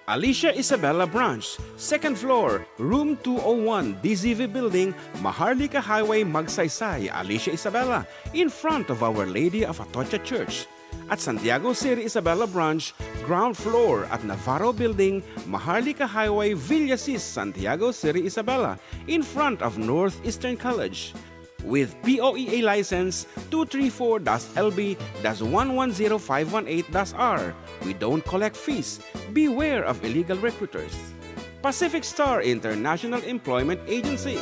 Alicia Isabela Branch, second floor, room two oh one, D Z V Building, Maharlika Highway, Magsaysay, Alicia Isabela, in front of Our Lady of Atocha Church. At Santiago City Isabela Branch, ground floor at Navarro Building, Maharlika Highway, Villasis, Santiago City Isabela, in front of Northeastern College. With P O E A license two three four dash L B dash one one zero five one eight dash R, we don't collect fees. Beware of illegal recruiters. Pacific Star International Employment Agency.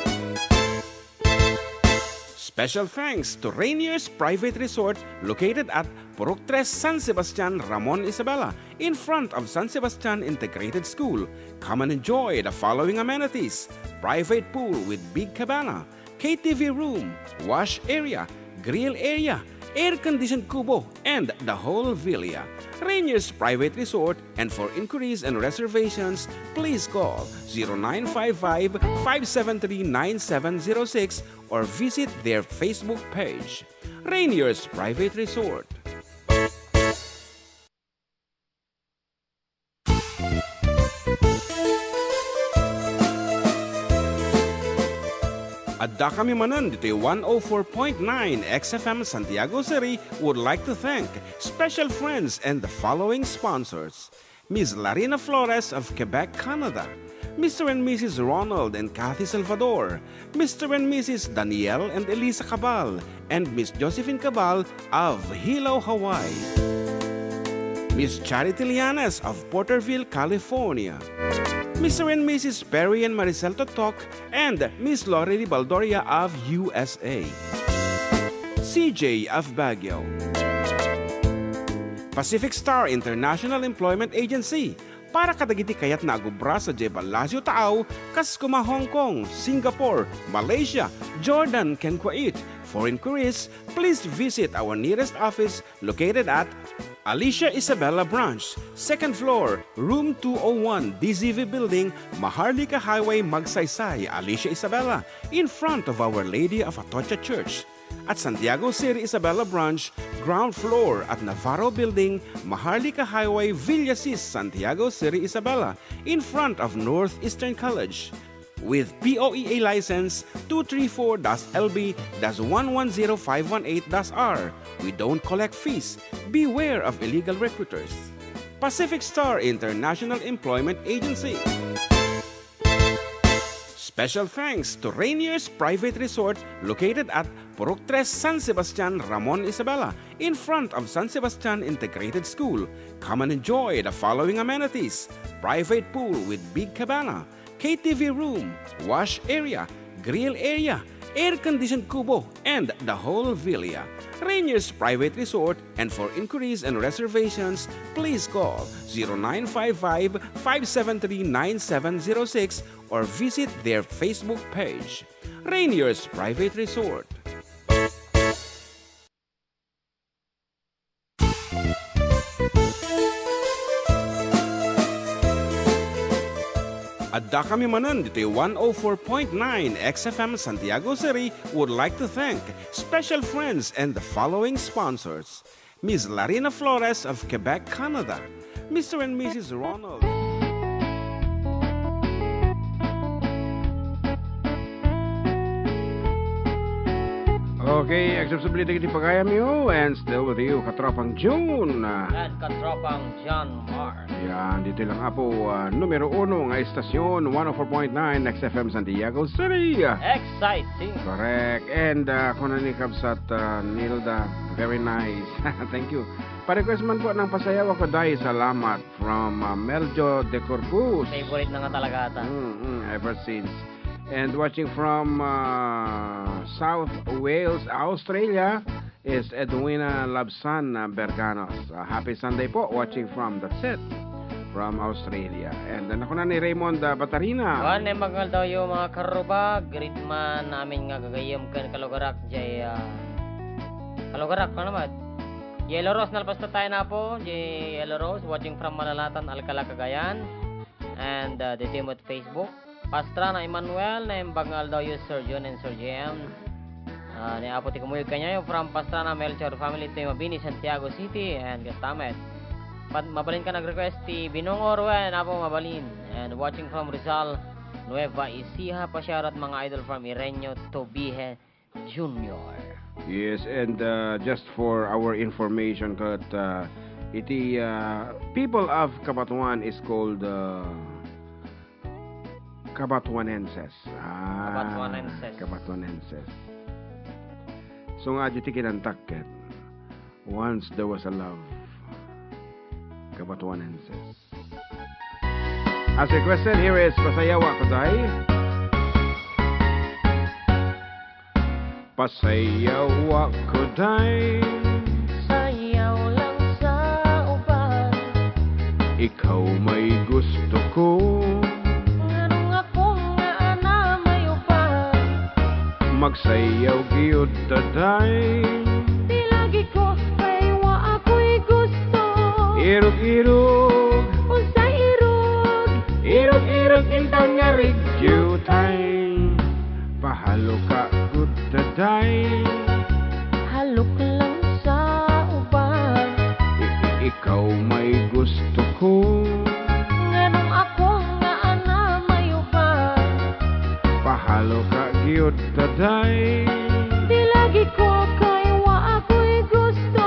Special thanks to Rainier's Private Resort located at Purok Tres, San Sebastian, Ramon, Isabela, in front of San Sebastian Integrated School. Come and enjoy the following amenities: private pool with big cabana, K T V room, wash area, grill area, air-conditioned kubo, and the whole villa. Rainier's Private Resort, and for inquiries and reservations, please call zero nine five five, five seven three, nine seven zero six or visit their Facebook page. Rainier's Private Resort. Addakami manen ditoy one oh four point nine X F M Santiago City would like to thank special friends and the following sponsors: Miss Larina Flores of Quebec, Canada, Mister and Missus Ronald and Kathy Salvador, Mister and Missus Daniel and Elisa Cabal, and Miss Josephine Cabal of Hilo, Hawaii. Miss Charity Lianes of Porterville, California. Mister and Missus Perry and Maricel Totok and Miss Lori Baldoria of U S A. C J of Baguio. Pacific Star International Employment Agency, para kadagiti kayatna a agubra sadiay Palacio Taaw, kas koma Hong Kong, Singapore, Malaysia, Jordan, ken Kuwait. For inquiries, please visit our nearest office located at Alicia Isabela Branch, second floor, room two oh one, D Z V Building, Maharlika Highway, Magsaysay, Alicia Isabela, in front of Our Lady of Atocha Church. At Santiago City Isabela Branch, ground floor at Navarro Building, Maharlika Highway, Villasis, Santiago City Isabela, in front of Northeastern College. With P O E A license two three four dash L B dash one one zero five one eight dash R, we don't collect fees. Beware of illegal recruiters. Pacific Star International Employment Agency. Special thanks to Rainier's Private Resort located at Purok Tres, San Sebastian, Ramon Isabela, in front of San Sebastian Integrated School. Come and enjoy the following amenities: private pool with big cabana, K T V room, wash area, grill area, air-conditioned kubo, and the whole villa. Rainier's Private Resort, and for inquiries and reservations, please call zero nine five five, five seven three, nine seven zero six or visit their Facebook page, Rainier's Private Resort. Addakami manen ditoy one oh four point nine X F M Santiago City would like to thank special friends and the following sponsors: Miss Larina Flores of Quebec, Canada, Mister and Missus Ronald. Okay, agsubsubli dagiti pagayamyo, and still with you, Katropang June. And Katropang John Mark. Yan, dito lang, Apo, ah, numero uno nga estasyon, one oh four point nine X F M Santiago City. Exciting. Correct. And, ah, kuna ni Kabsat, ah, Nilda, very nice. Thank you. Pa-request man po ng Pasayaw Ako Day, salamat. From, ah, Meljo de Corpus. Favorite na nga talaga ata. Mm, mm, ever since. And watching from, ah, South Wales, Australia, is Edwina Labsan, ah, Berganos. Ah, happy Sunday po, watching from, that's it, from Australia. And, ah, nakuna ni Raymond, ah, Batarina. Wan, eh, magngal daw yung mga karubag, greet man namin nga gagayem ken kalugarak, jay, ah, kalugarak, ano naman? Yellow Rose, nalpas ta tayo na po. Jay Yellow Rose, watching from Malalatan, Alcala, Cagayan. And, uh, the team with Facebook. Pastrana Emmanuel, naimbag nga aldawyo, Sir John and Sir J M. Ah, ni Apo ti kumuyog kanyayo from Pastrana, Melchor family, ti Mabini, Santiago City, and Gastamet. Pat-, mabalin ka nag-request ti Binungor, wen, Apo, mabalin. And watching from Rizal, Nueva Ecija, pasyarat mga idol from Ireño, Tobihe, Junior. Yes, and, uh, just for our information, ket, uh, iti, uh, people of Cabatuan is called, uh, Cabatuanenses. Ah, Cabatuanenses. Cabatuanenses. So nga, di ti kinantak ket, Once There Was a Love. Cabatuanenses. As requested, here is Pasayawa Kuday. Pasayawa Kuday. Sayaw lang sa uban. Ikaw may gusto ko. Ngarong ako nga ana may uban. Magsayaw gayud ta, day. Ti lagi Irog-irog. Unsay irog? Irog-irog, intan nga radio tay. Pahaloka gud, daday. Halok lang sa uban. I-, i-, ikaw may gusto ko. Nganong ako nga ana may uban? Pahaloka gud, daday. Di lagi ko kaywa, ako'y gusto.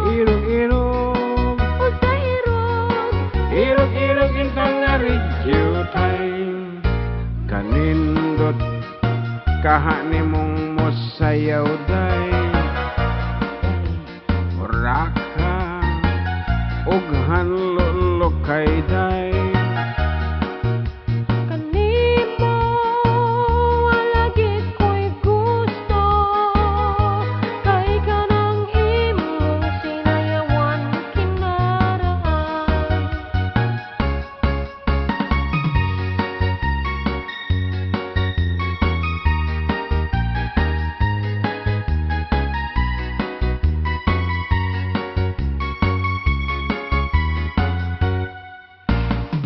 Irog-irog. Unsay irog? Irog-irog, intan nga radio tay. Kanindot kaha nimong musayaw, day. Uraka, ughan lulukay, day. Kanimo, wala gid ko'y gusto. Kay kanang imong sinayawan kinaraan.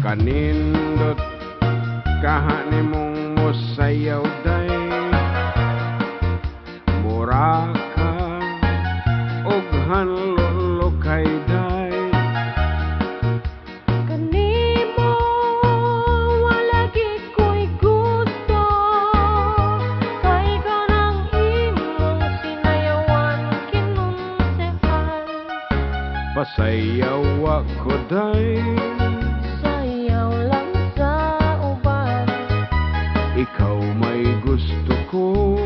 Kanindot kaha nimong musayaw, day. Muraka, ughan lulukay, day. Kanimo, wala gid ko'y gusto. Kay kanang imong sinayawan kinunsehan. Pasayawak, day. Sayaw lang sa uban. Ikaw may gusto ko.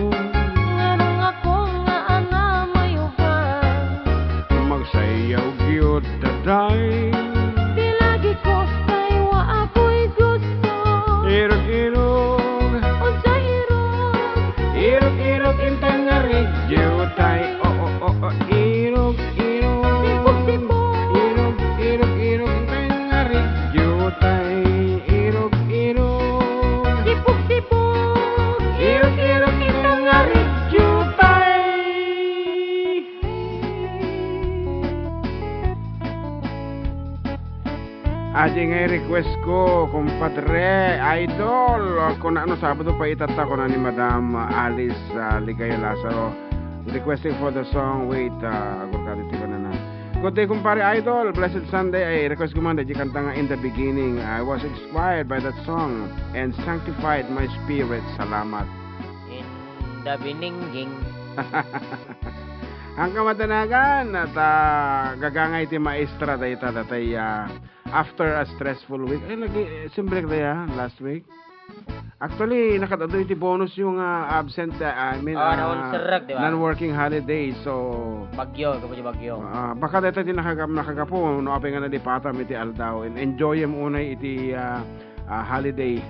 Nganong ako nga ana may uban? Magsayaw gid, daday. Di lagi ko kaywa, ako'y gusto. Irog-irog. Unsay irog? Irog-irog, intan nga radio tay. O, o, o, o, irog-irog. Sipog-sipog. Irog, irog, irog, intan nga radio tay. Irog-irog. Sipog-sipog. Irog-irog, intan nga radio tay. Adi ngay request ko, kumpadre, idol. Kuna no Sabado pay itatta, kuna ni Madam Alice, ah, Ligaya Lazaro. Requesting for the song, wait, ah, agurkado ti kunana. Good day, kumpare idol. Blessed Sunday. Ay, request ko man, di kanta nga In the Beginning. I was inspired by that song and sanctified my spirit. Salamat. In the Beninging. Ang kamatanagan, at, ah, gagangay ti maestra dayta, datay, ah, after a stressful week. Ay, lagi, eh, simbrek daya, last week. Actually, nakadado iti bonus yung, ah, absent, ah, I mean, Oh, ah, naunserrek, di ba? Non-working holiday. So, Bagyo, kapu ti bagyo. Ah, baka dayta ti nakaga-, nakagapu, no, apay nga nalipatam iti aldaw. And enjoy mo unay iti, ah, ah, holiday.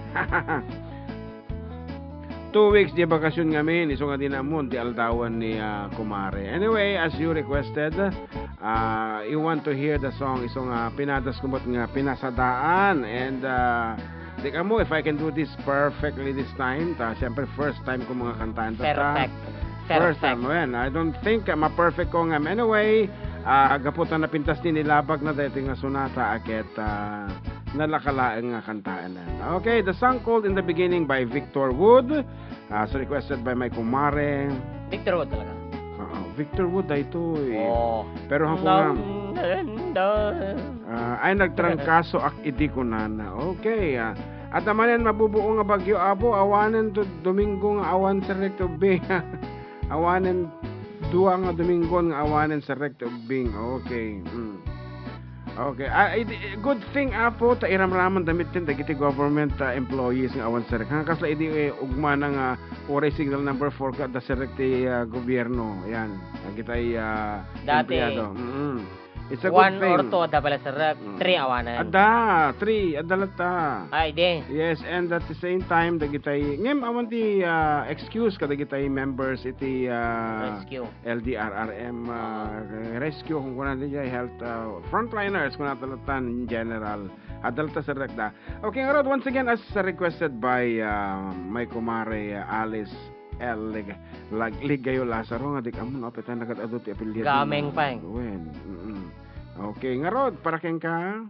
Two weeks di bakasyon ngamin, isu nga di na ammon ti aldawan ni, ah, kumare. Anyway, as you requested, ah, you want to hear the song, isu nga pinadas ko met nga pinasadaan. And, ah, di ka mo, if I can do this perfectly this time, ta, siyempre, first time ko mga kantaan. Ta, ta, Perfect. First time, Perfect. Well, I don't think, ah, ma-perfect ko nga. Anyway, ah, gapu ta napintas ni nilabag na daytoy nga sonata, a ket, ah, nalaka laeng nga kantaen. Okay, the song called In the Beginning by Victor Wood. Ah, so requested by my kumare. Victor Wood talaga. Oo, Victor Wood daytoy. Oh. Pero ako nga, Nang-, nang-, ah, ay nagtrangkaso ak idi kunana. Okay, ah. At amanen mabubuo nga bagyo, abo, awanen do-, Domingo nga awan serrek ti ubbing. Awanen dua nga Domingo nga awanen serrek ti ubbing. Okay. Mm. Okay. Ah, eh, di, good thing, Apo, ta iramraman damit din dagiti government, ah, employees nga awan serrek. Nga kasla idi, eh, ugmana nga uray signal number four ka, adda serrek ti, ah, gobyerno. Yan. Dagitay, ah, Dati, empleyado. Mm-mm. It's a good thing. One or two, adda pala serrek. Mm. Three awanen. Adda, three, adda latta. Ay, di. Yes, and at the same time, dagitay, ngem awan ti, ah, excuse kadagitay members iti, ah, Rescue. L D R R M, ah, Oo. Rescue, kung kuna di jay health, ah, frontliners, kuna talatan in general. Adda latta serrek da. Okay, ngarud, once again, as requested by, ah, my kumare, ah, Alice L. Lig-, Lag-, Ligayo Lazaro, nga di ka mo, no, apetan, nagad-adu ti apelyido Gameng na. Pay. Wen, mm-mm. Okay, ngarud, para kenka.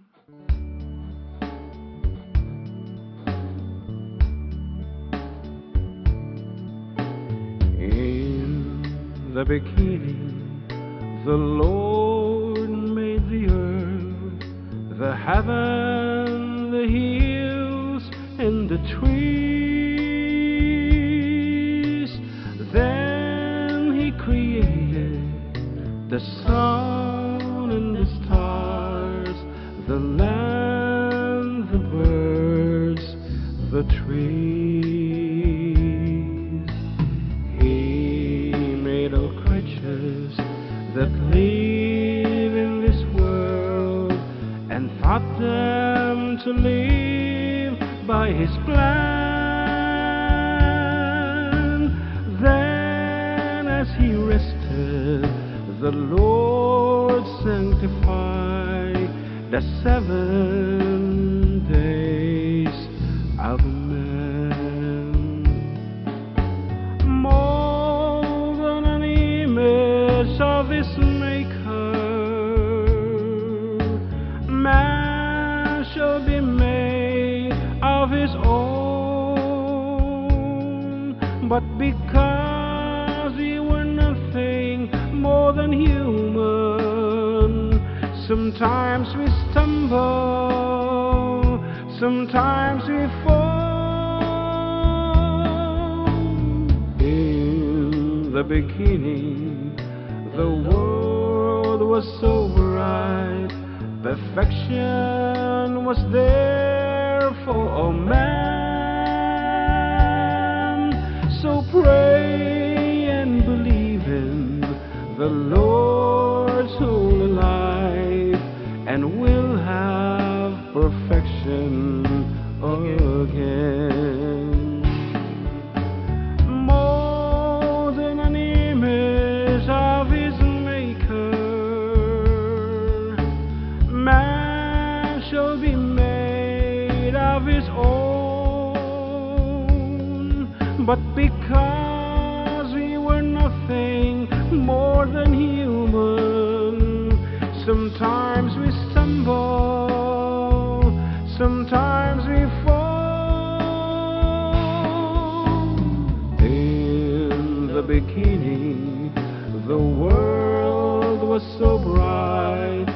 In the beginning, the Lord made the earth, the heaven, the hills, and the trees. Then he created the sun and the stars, the land, the birds, the trees. He made all creatures that live in this world and taught them to live by his plan. Then, as he rested, the Lord sanctified the seven days of man. Mold an image of his maker, man shall be made of his own. But because we were nothing more than human, sometimes we stumble, sometimes we fall. In the beginning, the world was so bright, perfection was there for all man. So pray and believe in the Lord's holy life, and we'll have perfection again. Mold in an image of his maker, man shall be made of his own. But because we were nothing more than human, sometimes we stumble, sometimes we fall. In the beginning, the world was so bright,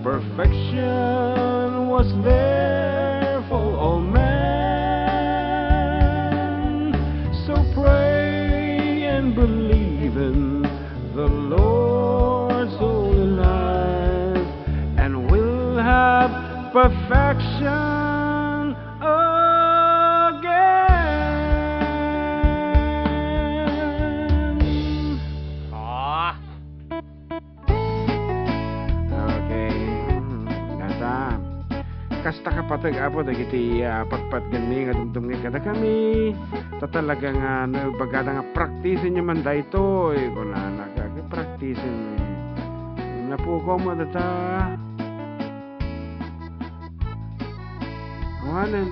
perfection was there for all men. So pray and believe in the Lord's holy life, and we'll have perfection again. Ah. Okay. Nata. Kasta kapateg, Apo, dagiti, ah, patpatgenmi nga dumdumngeg kadakami. Ta talaga nga, no, bagada nga, "Praktisenyo man daytoy," kunana, "Praktisen." Napukaw mo data. Awanen.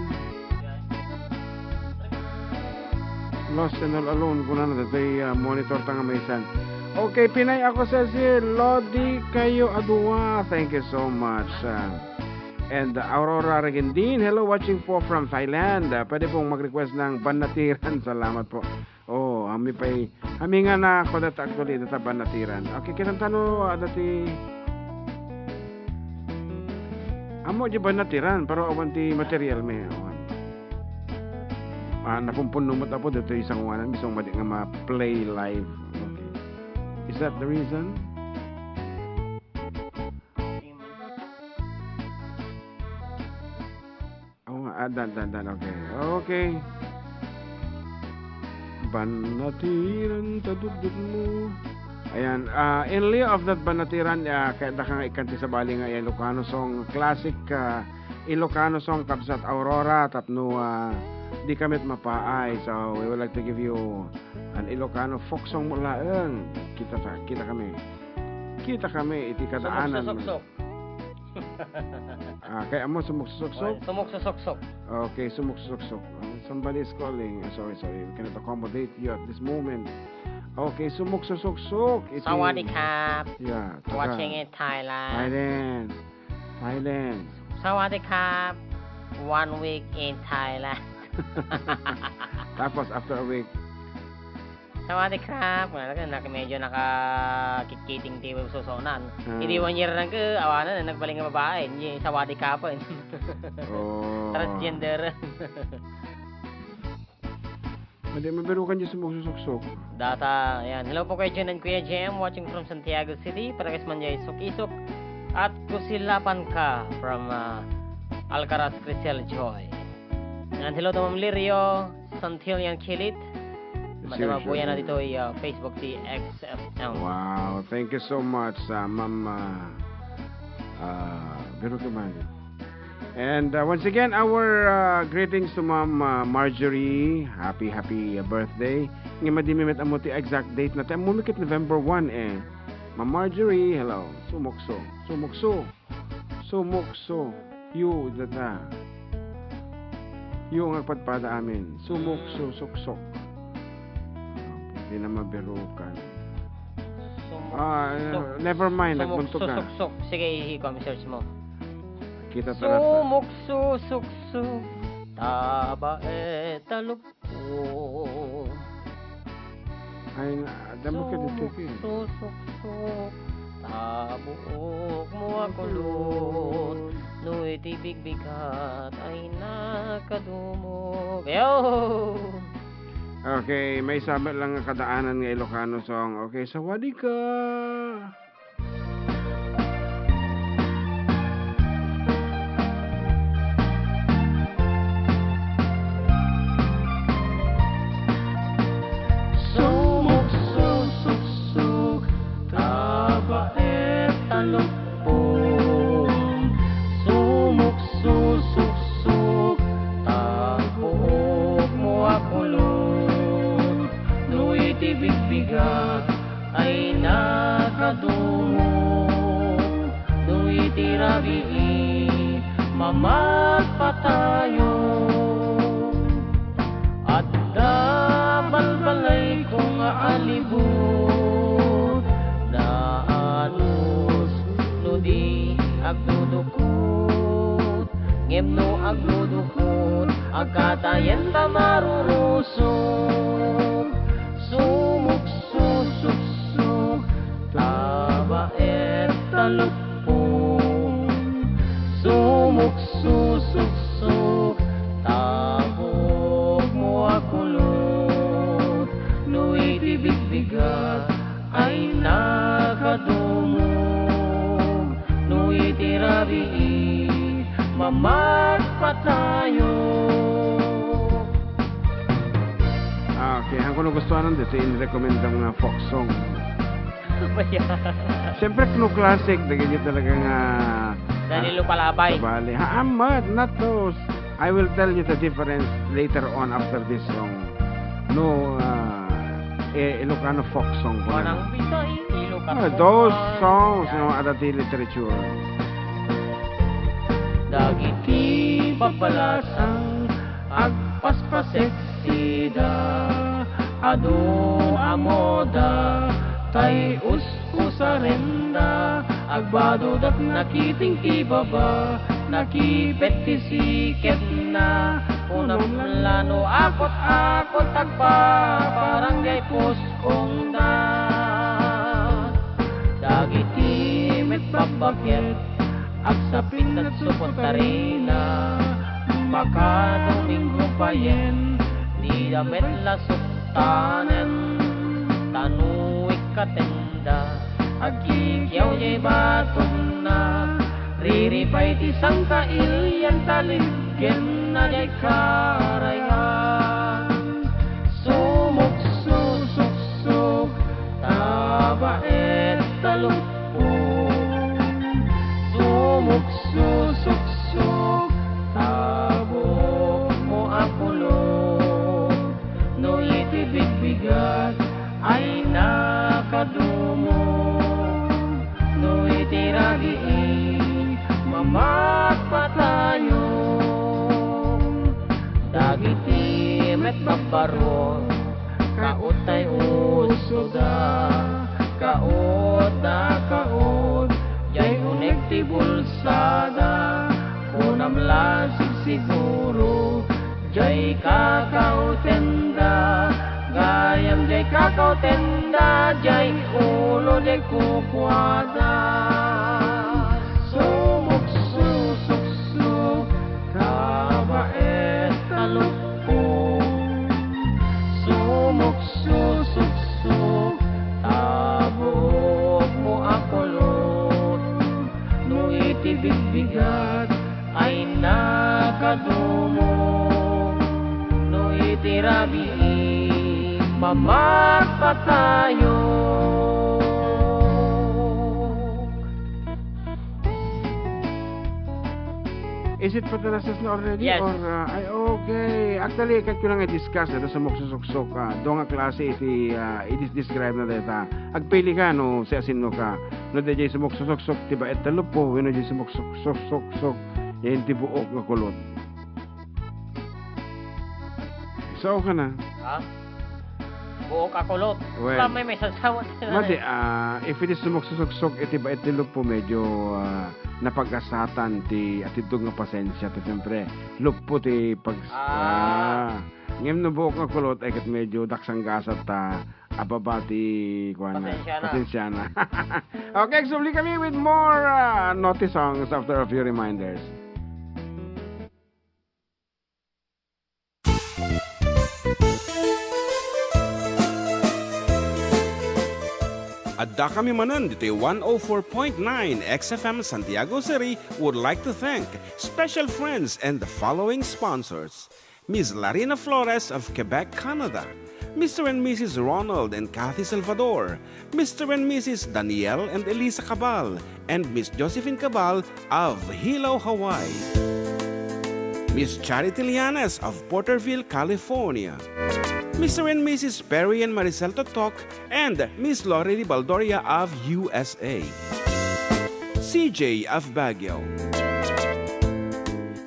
Lost and all alone, kunana, datoy, ah, monitor ta nga maysan. Okay, pinay ako, Cecil. Lodi kayo a dua. Thank you so much. Ah, and Aurora Regendin, hello, watching po from Thailand. Ah, pwede pong mag-request ng Bannatiran. Salamat po. Oh, ami pay, ami nga na, kuan data actually, data Bannatiran. Okay, kitantano, ah, dati, ammo di Bannatiran, pero awan ti material mi, awan. Ah, napumpunno met, Apo, dito isang wanan, isang madi nga ma-play live. Okay. Is that the reason? Oh, ah, dan, dan, dan. Okay. Okay. Bannatiran, ta dutdut mo. Ayan, ah, in lieu of that Bannatiran, ah, kayatda ka nga ikkanti sabali nga Ilocano song, classic, ah, Ilocano song, kabsat Aurora, tapno, ah, di ka met mapaay. So, we would like to give you an Ilocano folk song mo laeng. Kita ta, kita kami. Kita kami iti kadaanan. Sumuksuksukso. Ah, kay amo, sumuksusuksok? Sumuksusuksok. Okay, sumuksusuksok. Ah, somebody is calling. Ah, sorry, sorry. We cannot accommodate you at this moment. Okay, sumuksusuksok. Iti Sawadee krap. Yeah, taga Watching in Thailand. Thailand. Thailand. Sawadee krap. One week in Thailand. Tapos, after a week, Sawadee krap. Wala ka, nak-, medyo nakakitkiting ti susonan. Ah. Idi one year lang ka, awanan, nagbalik nga babae. Hindi, sawadee krap. Oh. Transgender. Hindi, mabirukan dyan sa magsusuksok. Data, ayan. Hello po kay Jen and Kuya Jem, watching from Santiago City. Para kay Manjay Isok-Isok. At Kusilapan Ka from, ah, Alcaraz, Crisel Joy. And hello to Ma'am Lirio Santillan Kilit. Sure, sure. Madama buya na dito, uh, Facebook ti X F M. Wow, thank you so much, uh, Ma'am, uh, uh, Veronica Mario. And, uh, once again, our, uh, greetings to Ma'am, uh, Marjorie. Happy, happy, uh, birthday. Nga madi mi met ammo ti exact date na. Ti ammo mi ket November one, eh. Ma'am Marjorie, hello. Sumukso. Sumukso. Sumukso. Yu, data. Yu nga agpadpada amin. Sumukso, suksok. Di na mabirukan. Sumuk-, Ah, suk-, never mind, sumuk-, nagbuntog ka. Susuksok. Sige, ihi ko, search mo. Kita ta latta. Sumukso, suksok. Tabaet, talup-, Oh. Ay, na, damo ka dito, Ken. Sumuksusuksok, tabuok mo a kulot, no iti bigbigat ay nakadumog. Yo! Okay, may sabat lang nga kadaanan nga Ilocano song. Okay, sawadika. Sumuksusuksuk, tabaet a lukpon. Sumuksusuksuk, tabuok mo a kulot. No iti bigbigat, ay nakadumog. No iti rabii, mamatpatayo. Adda balbalayko nga alibut, naanus no di agdudukot. Ngem no agdudukot, agkatayen ta marurusog. Sumuksusuksuk, tabaet a lukpon. Sumuksusuksuk, tabuok mo a kulot. No iti bigbigat ay nakadumog. No iti rabii, mamatpatayo. Ah, okay, han ko nagustuhan dito, in-recommend ang mga folk song. Ba yan? Siyempre, Knu Classic, dagiti talaga nga, Danilo ah, Palabay. Sabali. Ha, ah, but not those. I will tell you the difference later on after this song. No, ah, eh, Ilocano folk song ko na. Manang Bisay, Ilocano Ah, those folk. Songs, yan, no, adda ti literature. Dagiti babbalasang agpaspasek sida, adu a moda, tay us-usarenda, agbadodak nakiting ti baba, nakipet ti siketna, unam la no akot-akot, agpaparanggay puskongda. Dagiti met babbaket, agsapit nagsupot tarina, makadomingo payen, dida met la suktanen, ta no ikkatenda, agkikiaw jay batonna, riripay ti sangkailian, ta liggenna jay karayan. Sumuksusuksuk, tabaet a lukpon. Sumuksusuksuk, tabuok mo a kulot. No iti bigbigat ay nakadumog. No iti rabii, mamat-, Barot, kaot tay usoda, kaot da kaot, jay unek ti bulsada, kunam la sigsiguro, jay kakautenda, gayam jay kakautenda, jay ulo jay kukuada. Sumuksusuksuk, kabaet ta luppo. Sumuksusuksuk, tabuok mo a kulot. No iti bigbigat ay nakadumo, no iti rabii, mamagpatayo. Is it Patanasas na already? Yes. Or, uh, ay, okay. Actually, ket ko lang i-discuss ito sa muksusuksok. Ah, dua nga klase iti, ah, i-describe na deta. Agpili ka, no, si asinno ka. No, di jay sumuksusuksok, ti baet ta luppo, wenno jay sumuksusuksok, yan ti buok nga kulot. Sao ka na? Ha? Buok a kulot. Well, ba, may, may sasawa na. Madi, ah, if it is sumuksusuksok, iti baet ti luppo, medyo, ah, napagasatan ti atidtog nga pasensia. Ti siyempre, luppo ti pag-, Ah. ah. Ngem no buok nga kulot, ay ket medyo daksanggasat ta ababa ti, kuwan na, Pasensia na. Pasensia na. Okay, subli kami with more, ah, naughty songs after a few reminders. Adda kami manen ditoy one oh four point nine X F M Santiago City would like to thank special friends and the following sponsors: Miss Larina Flores of Quebec, Canada, Mister and Missus Ronald and Kathy Salvador, Mister and Missus Daniel and Elisa Cabal, and Miss Josephine Cabal of Hilo, Hawaii. Miss Charity Lianes of Porterville, California. Mister and Missus Perry and Maricel Totok and Miss Lorely Baldoria of U S A. C J of Baguio.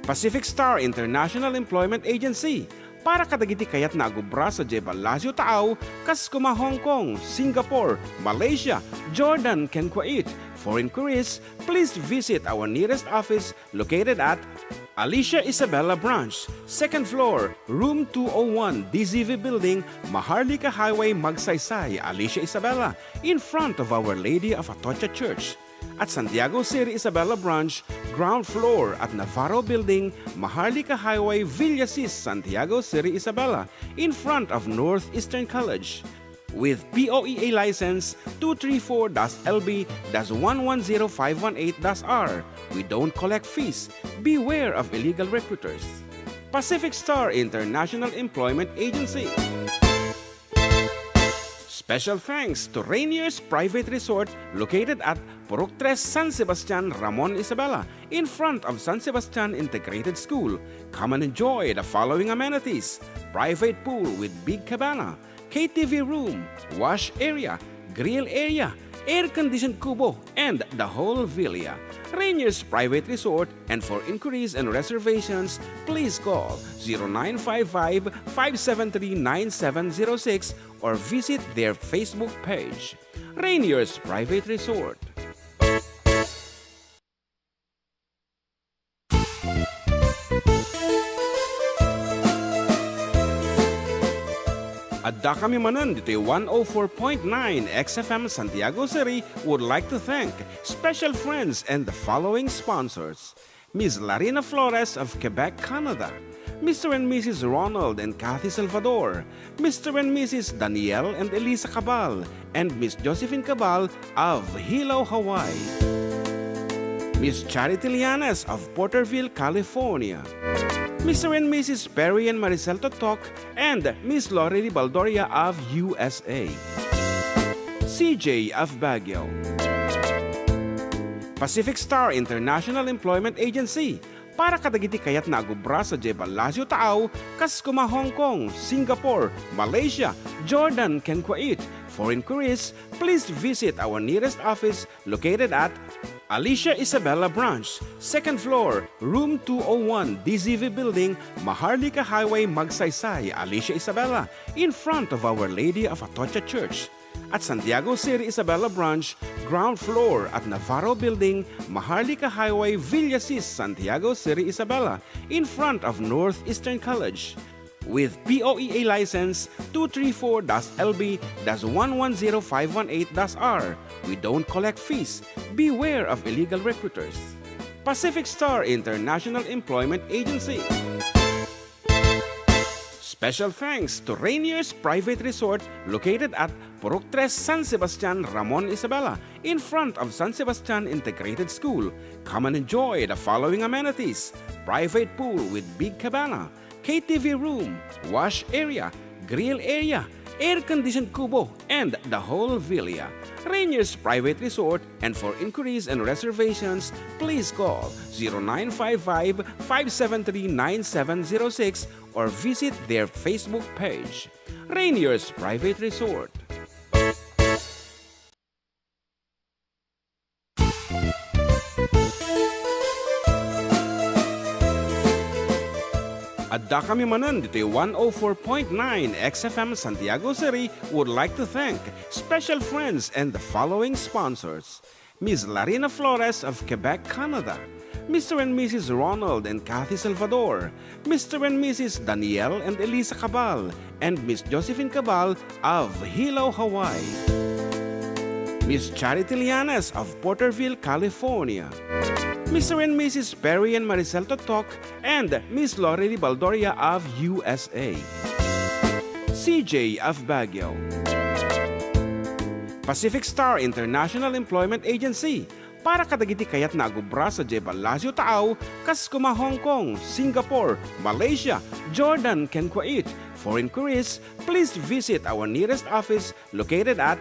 Pacific Star International Employment Agency, para kadagiti kayatna a gubra sadiay Palacio Taaw, kas kuma Hong Kong, Singapore, Malaysia, Jordan, ken Kuwait. For inquiries, please visit our nearest office located at Alicia Isabela Branch, second floor, room two oh one, D Z V Building, Maharlika Highway, Magsaysay, Alicia Isabela, in front of Our Lady of Atocha Church. At Santiago City Isabela Branch, ground floor at Navarro Building, Maharlika Highway, Villasis, Santiago City Isabela, in front of Northeastern College. With P O E A license two three four dash L B dash one one zero five one eight dash R, we don't collect fees. Beware of illegal recruiters. Pacific Star International Employment Agency. Special thanks to Rainier's Private Resort, located at Purok Tres, San Sebastian, Ramon Isabela, in front of San Sebastian Integrated School. Come and enjoy the following amenities: private pool with big cabana, K T V room, wash area, grill area, air-conditioned kubo, and the whole villa. Rainier's Private Resort, and for inquiries and reservations, please call zero nine five five, five seven three, nine seven zero six or visit their Facebook page. Rainier's Private Resort. Adda kami manen ditoy one oh four point nine X F M Santiago City would like to thank special friends and the following sponsors: Miss Larina Flores of Quebec, Canada, Mister and Missus Ronald and Kathy Salvador, Mister and Missus Daniel and Elisa Cabal, and Miss Josephine Cabal of Hilo, Hawaii, Miss Charity Lianes of Porterville, California, Mister and Missus Perry and Maricel Totok, and Miss Lorely Baldoria of U S A, C J of Baguio, Pacific Star International Employment Agency, para kadagiti kayatna a gubra sadiay Palacio Taaw, kas kuma Hong Kong, Singapore, Malaysia, Jordan, ken Kuwait. For inquiries, please visit our nearest office located at Alicia Isabela Branch, second floor, room two oh one, D Z V Building, Maharlika Highway, Magsaysay, Alicia Isabela, in front of Our Lady of Atocha Church. At Santiago Siri Isabela Branch, ground floor at Navarro Building, Maharlika Highway, Villasis, Santiago Siri Isabela, in front of Northeastern College. With P O E A license two three four dash L B dash one one zero five one eight dash R. We don't collect fees. Beware of illegal recruiters. Pacific Star International Employment Agency. Special thanks to Rainier's Private Resort, located at Purok Tres, San Sebastian, Ramon Isabela, in front of San Sebastian Integrated School. Come and enjoy the following amenities: private pool with big cabana, K T V room, wash area, grill area, air-conditioned kubo, and the whole villa. Rainier's Private Resort, and for inquiries and reservations, please call zero nine five five, five seven three, nine seven zero six or visit their Facebook page. Rainier's Private Resort. Adda kami manen ditoy one oh four point nine X F M Santiago City would like to thank special friends and the following sponsors: Miss Larina Flores of Quebec, Canada, Mister and Missus Ronald and Kathy Salvador, Mister and Missus Daniel and Elisa Cabal, and Miss Josephine Cabal of Hilo, Hawaii, Miss Charity Llanes of Porterville, California, Mister and Missus Perry and Maricel Totok, and Miss Lorely Baldoria of U S A, C J of Baguio, Pacific Star International Employment Agency, para kadagiti kayatna a agubra sadiay Palacio Taaw, kas kuma Hong Kong, Singapore, Malaysia, Jordan, ken Kuwait. For inquiries, please visit our nearest office located at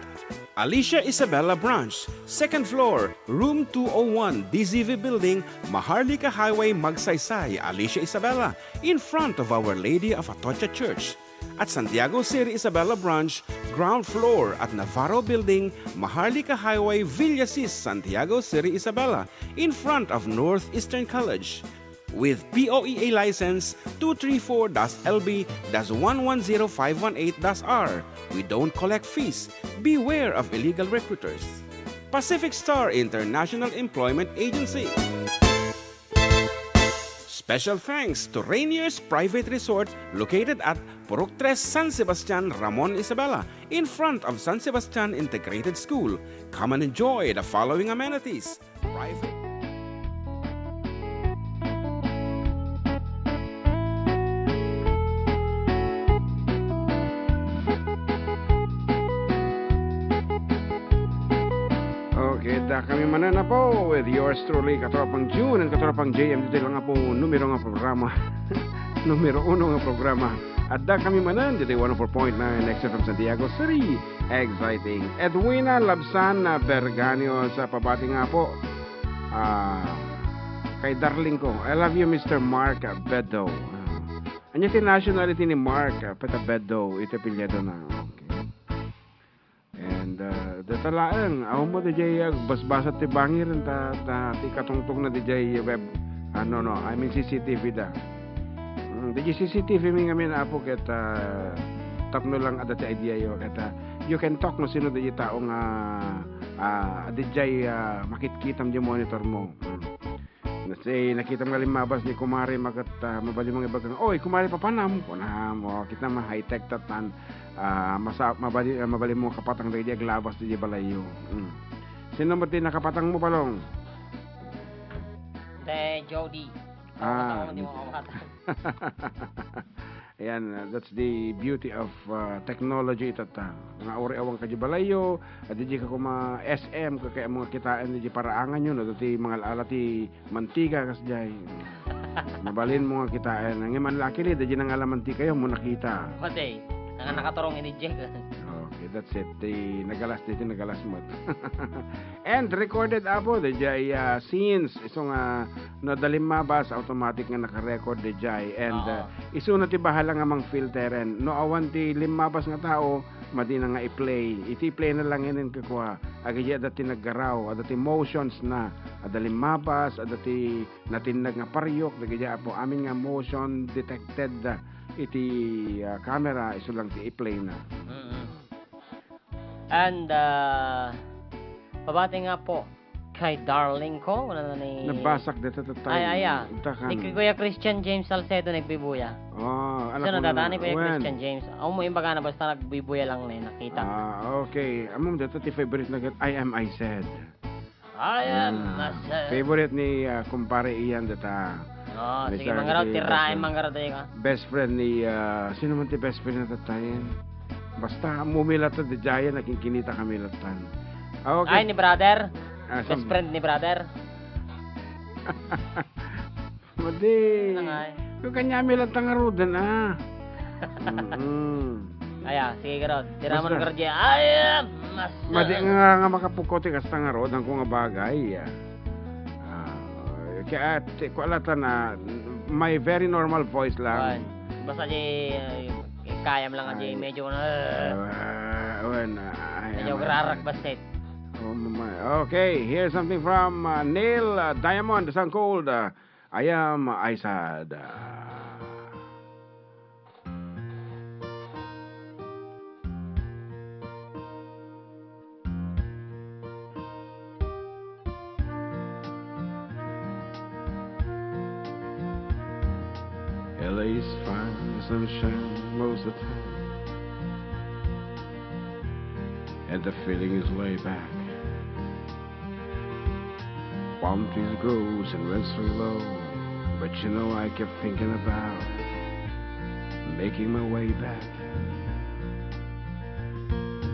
Alicia Isabela Branch, second floor, room two oh one, D Z V Building, Maharlika Highway, Magsaysay, Alicia Isabela, in front of Our Lady of Atocha Church. At Santiago Siri Isabela Branch, ground floor at Navarro Building, Maharlika Highway, Villasis, Santiago Siri Isabela, in front of Northeastern College. With P O E A license two three four dash L B dash one one zero five one eight dash R. We don't collect fees. Beware of illegal recruiters. Pacific Star International Employment Agency. Special thanks to Rainier's Private Resort, located at Purok Tres, San Sebastian, Ramon Isabela, in front of San Sebastian Integrated School. Come and enjoy the following amenities: private. Okay, adda kami manen, Apo, with yours truly, Katropang June and Katropang J M, ditoy lang, Apo, numero nga programa. Numero uno nga programa. Adda kami manen ditoy one oh four point nine X F M Santiago City. Exciting. Edwina Labsan, ah, Berganio sa pabati nga, Apo, ah, kay darling ko. I love you, Mister Mark, ah, Beddo. Ah. Ania ti nationality ni Mark, ah, Peta Beddo, iti apelyido na. Okay. And, ah, data laeng, awan met diay agbasbasat ti bangir, ta, ta, ti katungtong na diay web, ano, no, I mean, C C T V da. Mm, diay C C T V mi ngamin, Apo, ket, ah, tapno lang adda ti idea yo, ket, ah, you can talk no sino diay tao nga, ah, diay, ah, makitkitam diay monitor mo. Mm. Let's say, nakitam nga limmabas ni kumare, maket, ah, mabalin mong ibaga, "Oy, kumare, papanam," kunam, o, kita ma high-tech tatan, ah, masa-, mabali-, ah, mabalin mo kapatang dagiti aglabas diay balayyo. Mm. Sino met ti nakapatang mo, Palong? Te Jody. Ah. Ako, di mo kapatang. Ayan, uh, that's the beauty of, uh, technology itata. Nga uri awan ka di balayyo, at di ka kuma S M, kakaya mo nga kitaen di paraangan yun, no? Dati mangal-ala ti mantika, kas jay. Mabalin mo nga kitaen. Ngayon, luckily, di nangala mantika yun, mo nakita. Matay. Nga nakaturong ini, Jack. Okay, that's it. Di nagalas, di nagalas mo. And recorded, Apo, di jay, uh, scenes. Isu nga, no, adda limmabas, automatic nga naka-record di jay. And, Oo. uh, Isuna ti bahala nga mangfilteren. No awan ti limmabas nga tao, madina nga i-play. Iti i-play na lang inin kakua. Dagiti adda ti naggaraw, adda ti motions na, adda limmapas, adda ti natinnag nga pariok, dagiti apo, amin nga motion detected, ah, iti, ah, camera, isu lang ti i-play na. Mm-mm. And, ah, pabati nga po kay darling ko, wala na ni Nabasak dito, tatay. Ay, ay, ah. Intakan. Ni Kuya Christian James Salcedo nagbibuya. Oh, anak Sino mo na, data ni Kuya when? Christian James? Aw mo, imbaga na, basta nagbibuya lang na, nakita. Ah, okay. Amom dito ti favorite na gat, I Am I Said. I am Ah, a sir. Favorite ni, ah, kumpare Ian data. Oh, Ni sige, Sir mangaraw, Andy tiraem Dasa. Mangaraw tayo ka. Best friend ni, ah, sino man ti best friend na tatayen? Basta, mumila to, di jaya, nakikinita kami latan. Ah, okay. Ay, ni brother. Ah, Best sam- friend ni brother. Madi. Ano nga eh? Kung kanya, may lantang arudan, ah. Mm-mm. Aya, sige, Garod. Tira mo Basta. Ng Garod, yeah. Ay, ah, mas- Madi nga, nga makapukot, eh, kasta nga arudan ko nga bagay, ah. Ah, kaya, ti-, kwa lata na, my very normal voice lang. Ay, basta di, eh, kayam lang, di Ay. Medyo na, Ah, wen, ah, ay, Medyo ay, grarak ay. Basket. Oh, my. Okay, here's something from, uh, Neil, uh, Diamond, Sangkol, uh, I am Aysad. L A is fine, the sun shines most of the time, and the feeling is laid back. Palm trees grows and winds are low, but you know I keep thinking about making my way back.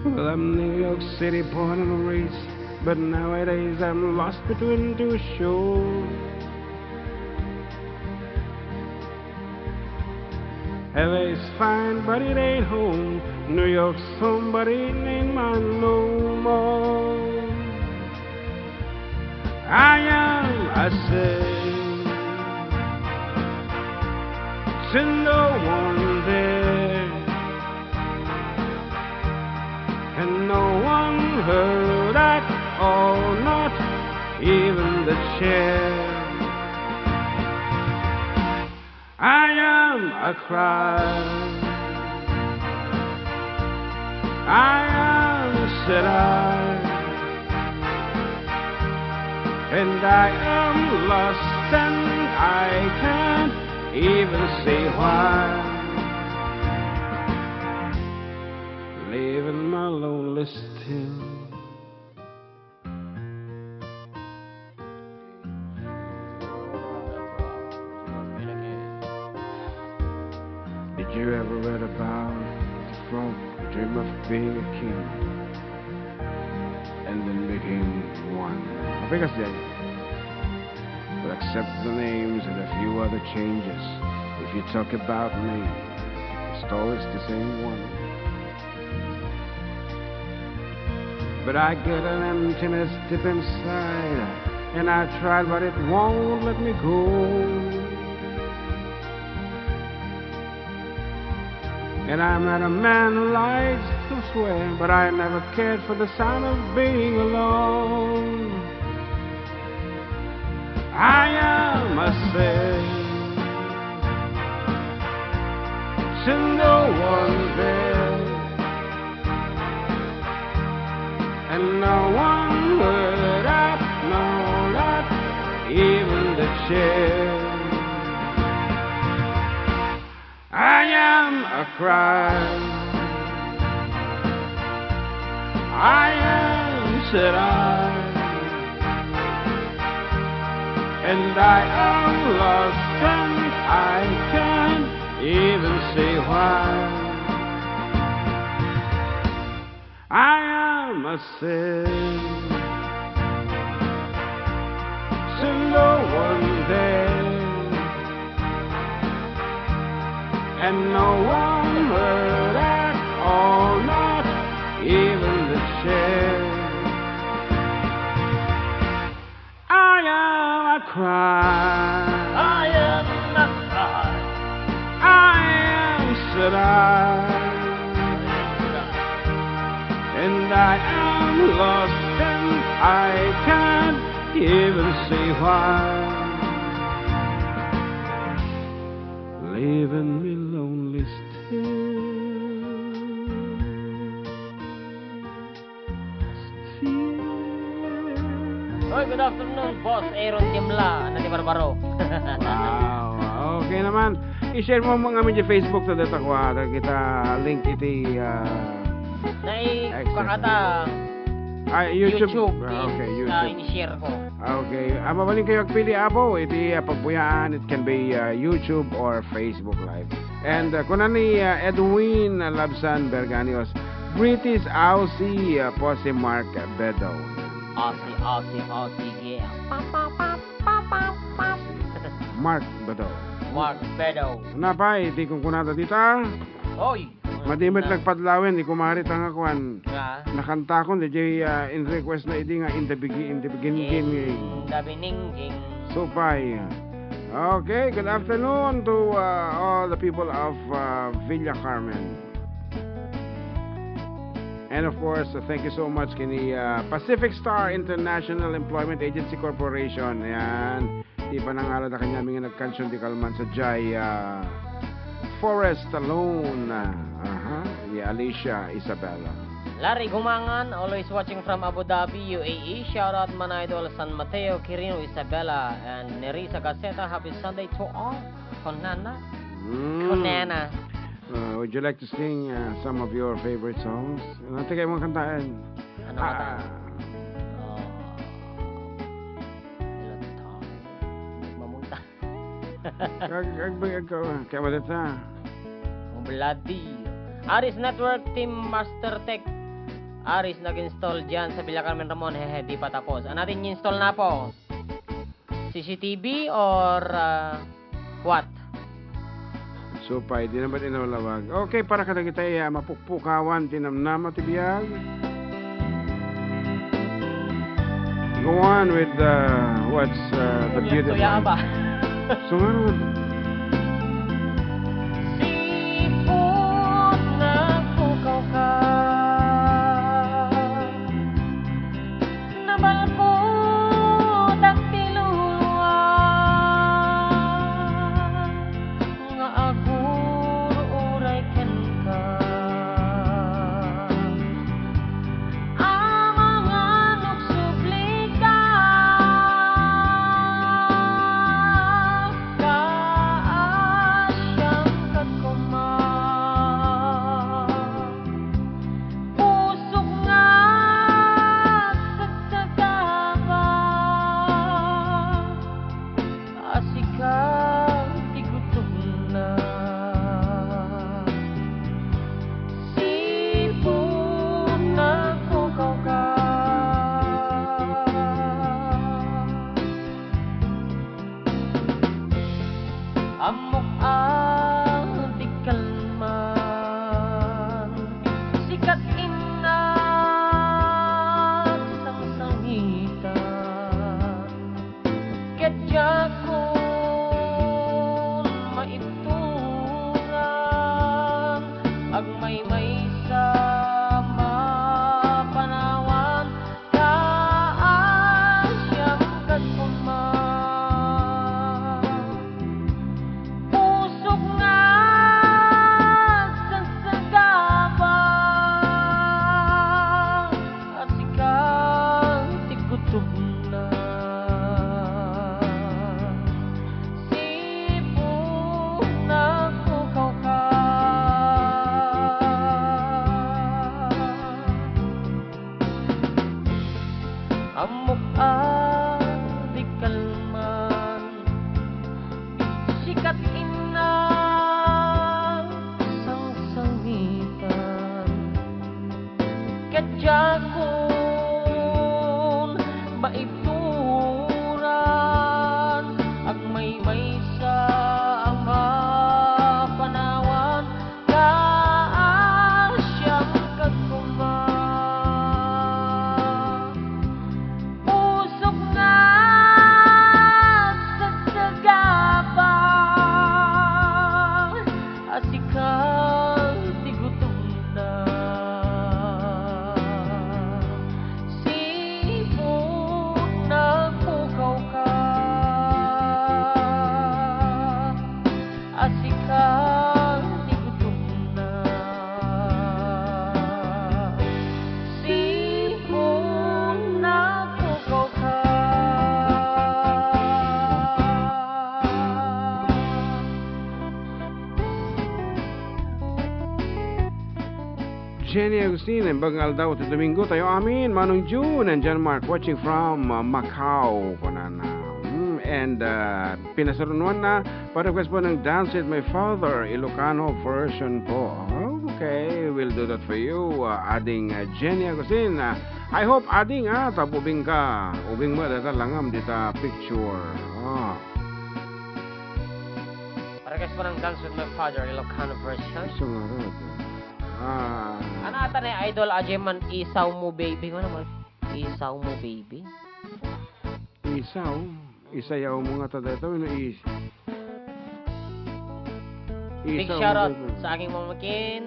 Well, I'm New York City born and raised, but nowadays I'm lost between two shores. L A is fine, but it ain't home. New York's home, but it ain't mine no more. I am a slave to no one there, and no one heard at all, not even the chair. I am a cry. I am, said I, and I am lost, and I can't even say why. Living my lonely still. Did you ever read about the frog who dreamed of being a king and then became one? Mapikas yan. But accept the names and a few other changes. If you talk about me, the story's the same one. But I get an emptiness deep inside, and I tried, but it won't let me go. And I'm not a man who likes to swear, but I never cared for the sound of being alone. I am a slave to no one there, and no one heard at, no, not even the chair. I am a cry. I am, said I, and I am lost, and I can't even say why. I am a slave to no one there, and no one heard at all, not even the chair. I am a cry. I am a cry. I am, said I, and I am Lost and I can't even say why. Leaving me lonely still. Still. Oy, good afternoon, Boss Aaron Timla. Ano ti Barbaro? Wow. Okay naman. I-share mo mga media Facebook ta data ko, ah. Kita link iti, ah, Nai-, Excellent. Pakata. Ah, YouTube. YouTube. Ah, okay, is, ah, YouTube. I-share ko. Okay. Ah, mabalin kayo agpili, Apo. Iti, ah, pagpuyaan, it can be, ah, YouTube or Facebook Live. And, ah, kuna ni, ah, Edwin, ah, Labsan Berganios, British Aussie, ah, po si Mark Beddow. Aussie, Aussie, Aussie, yeah. Pa, pa, pa, pa, pa, pa. Mark Beddow. Mark Beddow. Napay, iti kunkunada dita. Oy! Madi met Na- nagpadlawen, di kumari ta nga kuan. Nga? Nakantakon, di jay, ah, in request na idi nga in the begin, in the beginning. In the beginning. Supay. Okay, good afternoon to, uh, all the people of, uh, Villa Carmen. And of course, uh, thank you so much kini, uh, Pacific Star International Employment Agency Corporation. Yan. Ti panangala da kanyami nga nagkansion ti kalman sa jay, uh, Forest Alone. Aha, ni Alicia Isabella. Larry Gumangan, always watching from Abu Dhabi, U A E. Shout out, Manaidol San Mateo, Quirino, Isabela, and Nerissa Gaceta. Happy Sunday to all. Konana. Mm. Konana. Uh, would you like to sing, uh, some of your favorite songs? Ano ti kayo mga kantaan? Ano Ah. kanta? Oh. Hello, Tom. Mamunta. Ag-, ag-, ag-, ag-, kaya wala ta. Ang bloody. Aris Network Team Master Tech. Aris nag-install dyan sa Villa Carmen Ramon. Hehe, di pa tapos. Ano natin i-install na po? C C T V or, ah, what? Supay, di naman inawlawag. Okay, para kadagitay, ah, mapukpukawan, tinamnama ti biag. Go on with, uh, what's, uh, the Tuyang beautiful tuya line. Ba? Sungarud. Sipud nagpukaw ka, nabalbud ti luluang. Nga agur-uray kenka. Amangan no subli ka, kaasiam ket koma. Pusok nga agsagsaga. A sika ti gutodna. Sipud nagpukaw ka. Ammok a di kalman, sika ti nagsangsangitan. Ket diakon maibturan, agmaymaysa mapanawan, kaasiam ket koma. Pusok nga agsagsaga, a sika ti gutodna. Sipud nagpukaw ka. Ammok a di kalman, sika ti nagsangsangitan. Ket diakon maibturan, agmaymaysa a mapanawan, kaasiam ket koma. Pusok nga agsagsaga, a sika ti gutodna. Agustin, naimbag nga aldaw ti Domingo tayo amin, Manong June and John Mark, watching from, uh, Macau, kunana. Mm, and, uh, pinasarunuan na, pa-request po ng Dance with My Father, Ilocano version po. Okay, we'll do that for you, uh, Ading, uh, Jenny Agustin. Uh, I hope, Ading, ah, ta ubing ka. Ubing mo, data langam, dita picture. Ah. Pa-request po ng Dance with My Father, Ilocano version. Sungarad. Ah. Ano ata ni Idol Ajay man, isaw mo, baby? Ano man? Isaw mo, baby? Isaw? Isayaw mo nga ta dayta, wenno is-, Big isaw mo shoutout dayta. Sa aking mamakin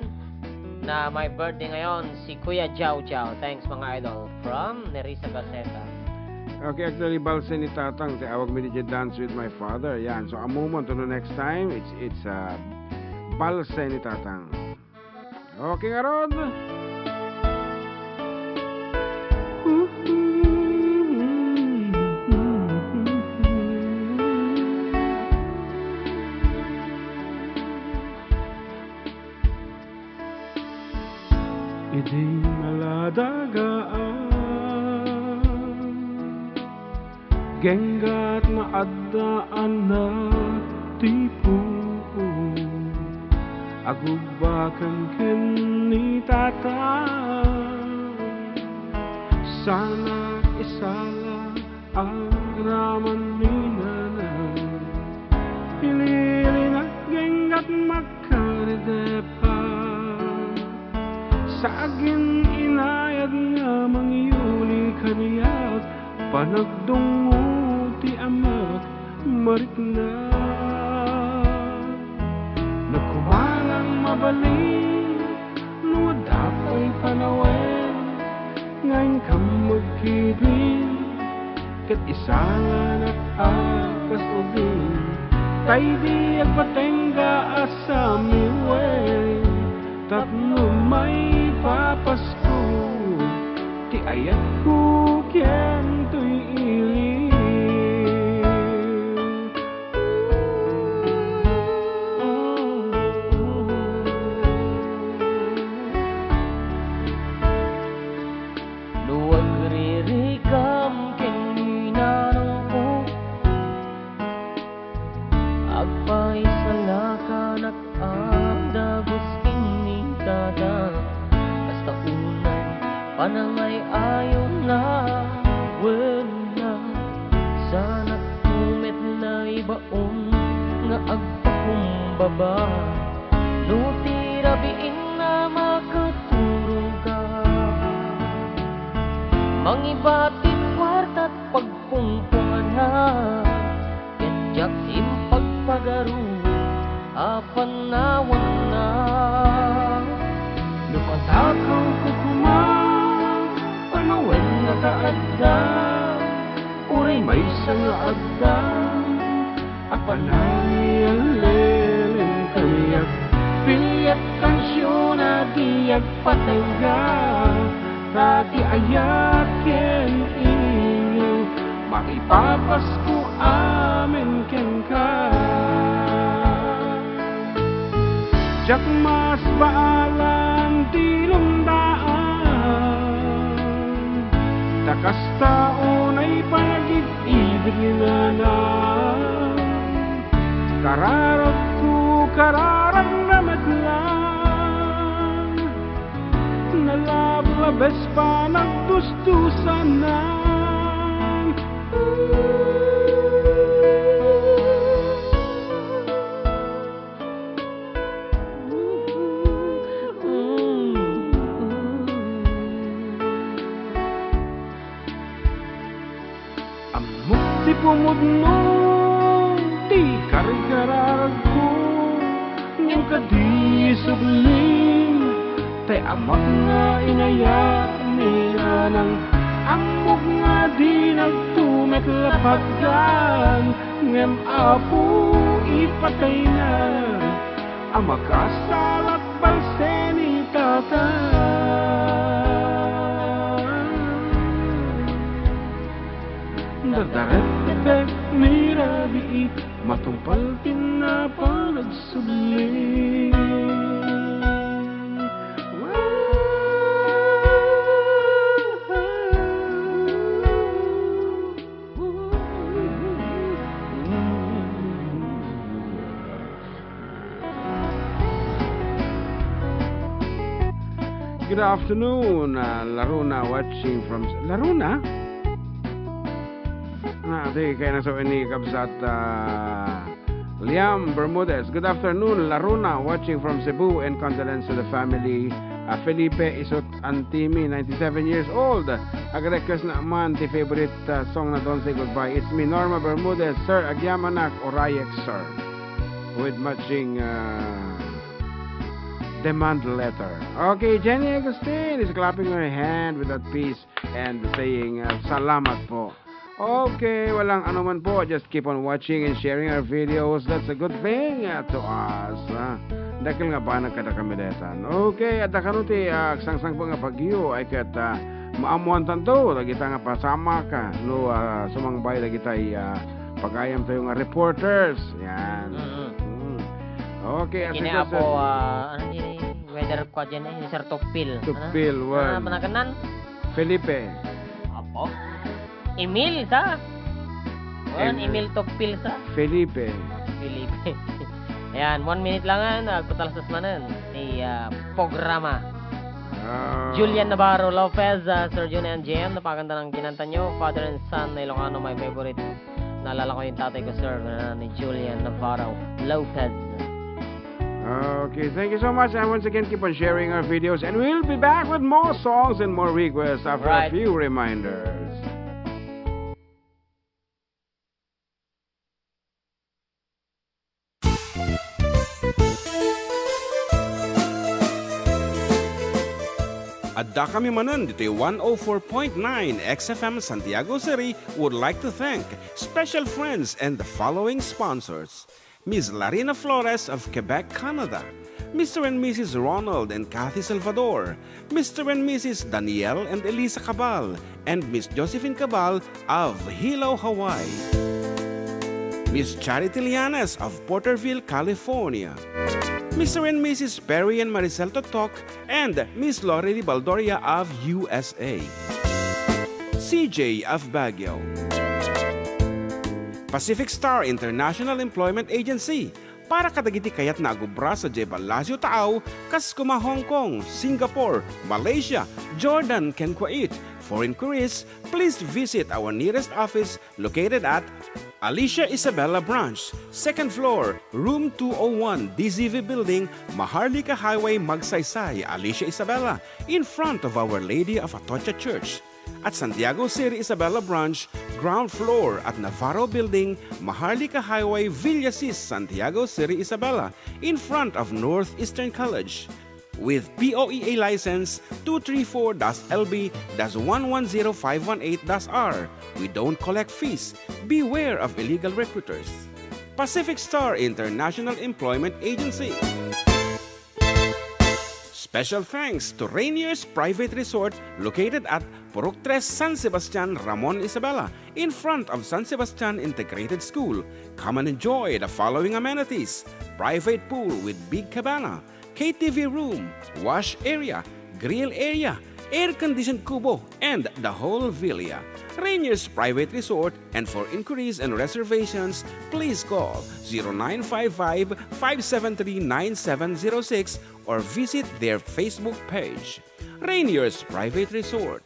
na may birthday ngayon, si Kuya Jau Jau. Thanks, mga idol. From Nerissa Gaceta. Okay, actually, balse ni Tatang, ti awag mi di Dance with My Father. Yan. So, ammom, until next time, it's, it's, uh, balse ni Tatang. Okay, ngarud. Idi maladagaan, genggat maaddaan ti puon. Agubbakan ken ni Tatang, sanak isala agraman ni Nanang. Pililinak genggat makaridepa, sa agin-inayad nga mangyuli kaniak, panagdungngo ti amak marikna. Nagkumanang mabalin no adda pay panawen nga inkam magkibin, ket isanganak a kas ubing, ta idi agpatengga a samiwen, tapno maipapasko ti ayatko ken toy ili. No agririkam ken ni Nanangko, agpaisalakanak a dagus ken ni Tatang, kasta unay panangay-ayona, wen na, sanak met naibaon nga agpakumbaba. No ti rabiin a makaturongka, mangiba ti kuartat pagpungpungana, ket diak impagpagaru a panawanna. No patakaw ko koma, panawenna ta adda, uray maysa nga adda a panangiallelen kaniak. Filiat kansion a di agpatengga, ta ti ayat ken inyo, maipapasko amin kenka. Diak masbaalan ti lungdaan, ta kasta unay panagid-ibid ni Nanang. Kararagko, kararagna met lang, nalablabes panagdustusanan. Ammok ti pumudno ti karkararagko, ngem kadi subli, tay amak nga inayat ni Nanang. Ammok nga di nagtumek lapatgan, ngem Apo, ipatayna a makasalat balse ni Tata. Dardaret ti bek ni rabii, matungpal ti napan agsubli. Good afternoon, uh, Laruna watching from Laruna. Ah, di kaya na sa ini kabsat, ah, Liam Bermudez. Good afternoon, Laruna, watching from Cebu, and condolence to the family. Ah, Felipe Isot Antimi, ninety-seven years old. Ag-request na man ti favorite, ah, song na Don't Say Goodbye. It's me, Norma Bermudez. Sir, agyamanak, orayek, sir. With matching, ah, demand letter. Okay, Jenny Agustin is clapping her hand with that piece and saying, uh, "Salamat po." Okay, walang anuman po. Just keep on watching and sharing our videos. That's a good thing, uh, to us, uh. Dakkel nga banag kada kami daytan. Okay, adda kano ti, uh, sangsangpet nga bagyo ay ket, uh, maammoantanto dagita nga pasamak, uh, no, uh, sumangbay dagitay, uh, pagayam tayo nga reporters. Yan. Mm-mm. Mm. Okay, as Kini regards Apo, sa ah, ano ni weather ko dyan eh, ni Sir Tokpil. Tokpil, ano? Wan. Ah, managanan? Felipe. Apo? Emil sa? Wan, Emil. Emil Tokpil sa? Felipe. Felipe. Ayan, one minute lang, ah, agpatalastas manen. Ni, ah, programa. Ah. Julian Navarro Lopez, ah, Sir Jun and J M, napakaganda ng kinanta nyo. Father and Son na Ilocano, my favorite. Naalala ko yung tatay ko, sir, na ni Julian Navarro Lopez. Okay, thank you so much. And once again, keep on sharing our videos. And we'll be back with more songs and more requests after a Right. few reminders. Adda kami manen ditoy one oh four point nine X F M Santiago City would like to thank special friends and the following sponsors: Miss Larina Flores of Quebec, Canada, Mister and Missus Ronald and Kathy Salvador, Mister and Missus Daniel and Elisa Cabal, and Miss Josephine Cabal of Hilo, Hawaii. Miss Charity Lianes of Porterville, California. Mister and Missus Perry and Maricel Totok and Miss Lori Baldoria of U S A. C J of Baguio. Pacific Star International Employment Agency, para kadagiti kayatna agubra sadiay ballasiw taaw, kas koma Hong Kong, Singapore, Malaysia, Jordan, ken Kuwait. For inquiries, please visit our nearest office located at Alicia Isabela Branch, second floor, room two oh one, D Z V Building, Maharlika Highway, Magsaysay, Alicia Isabela, in front of Our Lady of Atocha Church. At Santiago City Isabela Branch, ground floor at Navarro Building, Maharlika Highway, Villasis, Santiago City Isabela, in front of Northeastern College. With P O E A license two three four dash L B dash one one zero five one eight dash R, we don't collect fees. Beware of illegal recruiters. Pacific Star International Employment Agency. Special thanks to Rainier's Private Resort located at Purok Tres, San Sebastian, Ramon, Isabela, in front of San Sebastian Integrated School. Come and enjoy the following amenities: private pool with big cabana, K T V room, wash area, grill area, air-conditioned kubo, and the whole villa. Rainier's Private Resort, and for inquiries and reservations, please call zero nine five five, five seven three, nine seven zero six or visit their Facebook page. Rainier's Private Resort.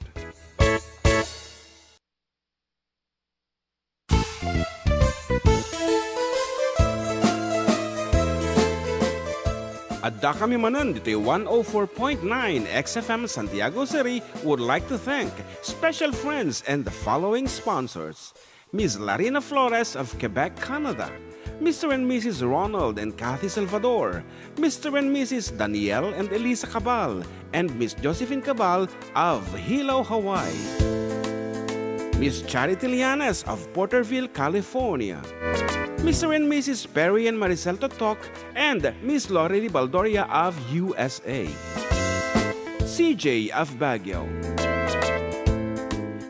Adda kami manen ditoy one oh four point nine X F M Santiago City would like to thank special friends and the following sponsors: Miss Larina Flores of Quebec, Canada, Mister and Missus Ronald and Kathy Salvador, Mister and Missus Daniel and Elisa Cabal, and Miss Josephine Cabal of Hilo, Hawaii. Miss Charity Lianes of Porterville, California. Mister and Missus Perry and Maricel Totok and Miss Lori Baldoria of U S A. C J of Baguio.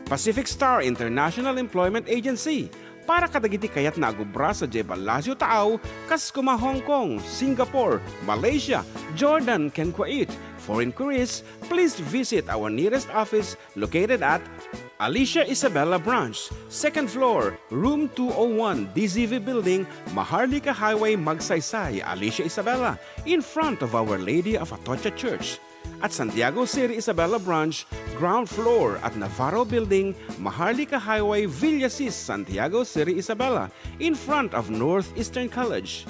Pacific Star International Employment Agency, para kadagiti kayatna agubra sadiay ballasiw taaw, kas koma Hong Kong, Singapore, Malaysia, Jordan, ken Kuwait. For inquiries, please visit our nearest office located at Alicia Isabela Branch, second floor, room two oh one, D Z V Building, Maharlika Highway, Magsaysay, Alicia Isabela, in front of Our Lady of Atocha Church. At Santiago City Isabela Branch, ground floor at Navarro Building, Maharlika Highway, Villasis, Santiago City Isabela, in front of Northeastern College.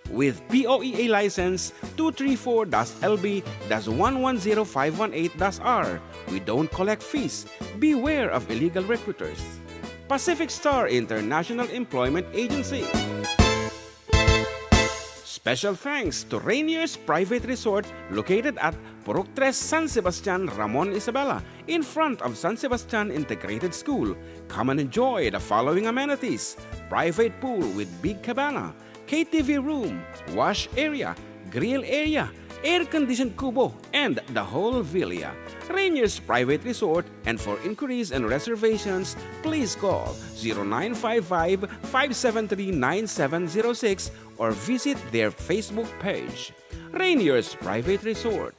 With P O E A license two three four dash L B dash one one zero five one eight dash R, we don't collect fees. Beware of illegal recruiters. Pacific Star International Employment Agency. Special thanks to Rainier's Private Resort located at Purok Tres, San Sebastian, Ramon, Isabela, in front of San Sebastian Integrated School. Come and enjoy the following amenities: private pool with big cabana, K T V room, wash area, grill area, air-conditioned kubo, and the whole villa. Rainier's Private Resort, and for inquiries and reservations, please call zero nine five five, five seven three, nine seven zero six or visit their Facebook page. Rainier's Private Resort.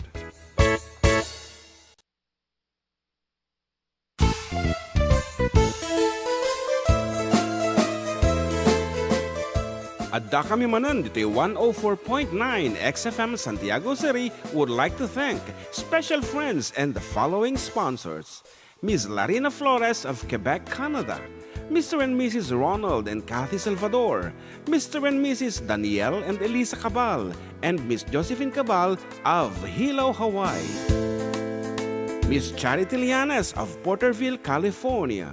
Adda kami manen ditoy one oh four point nine X F M Santiago City would like to thank special friends and the following sponsors: Miss Larina Flores of Quebec, Canada, Mister and Missus Ronald and Kathy Salvador, Mister and Missus Daniel and Elisa Cabal, and Miss Josephine Cabal of Hilo, Hawaii, Miss Charity Lianes of Porterville, California,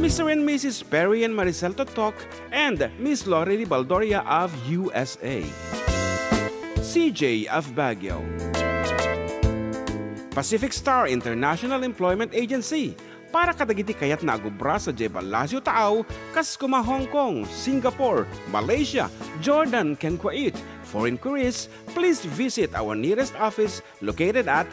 Mister and Missus Perry and Maricel Totok, and Miss Lorely Baldoria of U S A, C J of Baguio, Pacific Star International Employment Agency, para kadagiti kayatna a agubra sadiay Palacio Taaw, kas koma Hong Kong, Singapore, Malaysia, Jordan, ken Kuwait. For inquiries, please visit our nearest office located at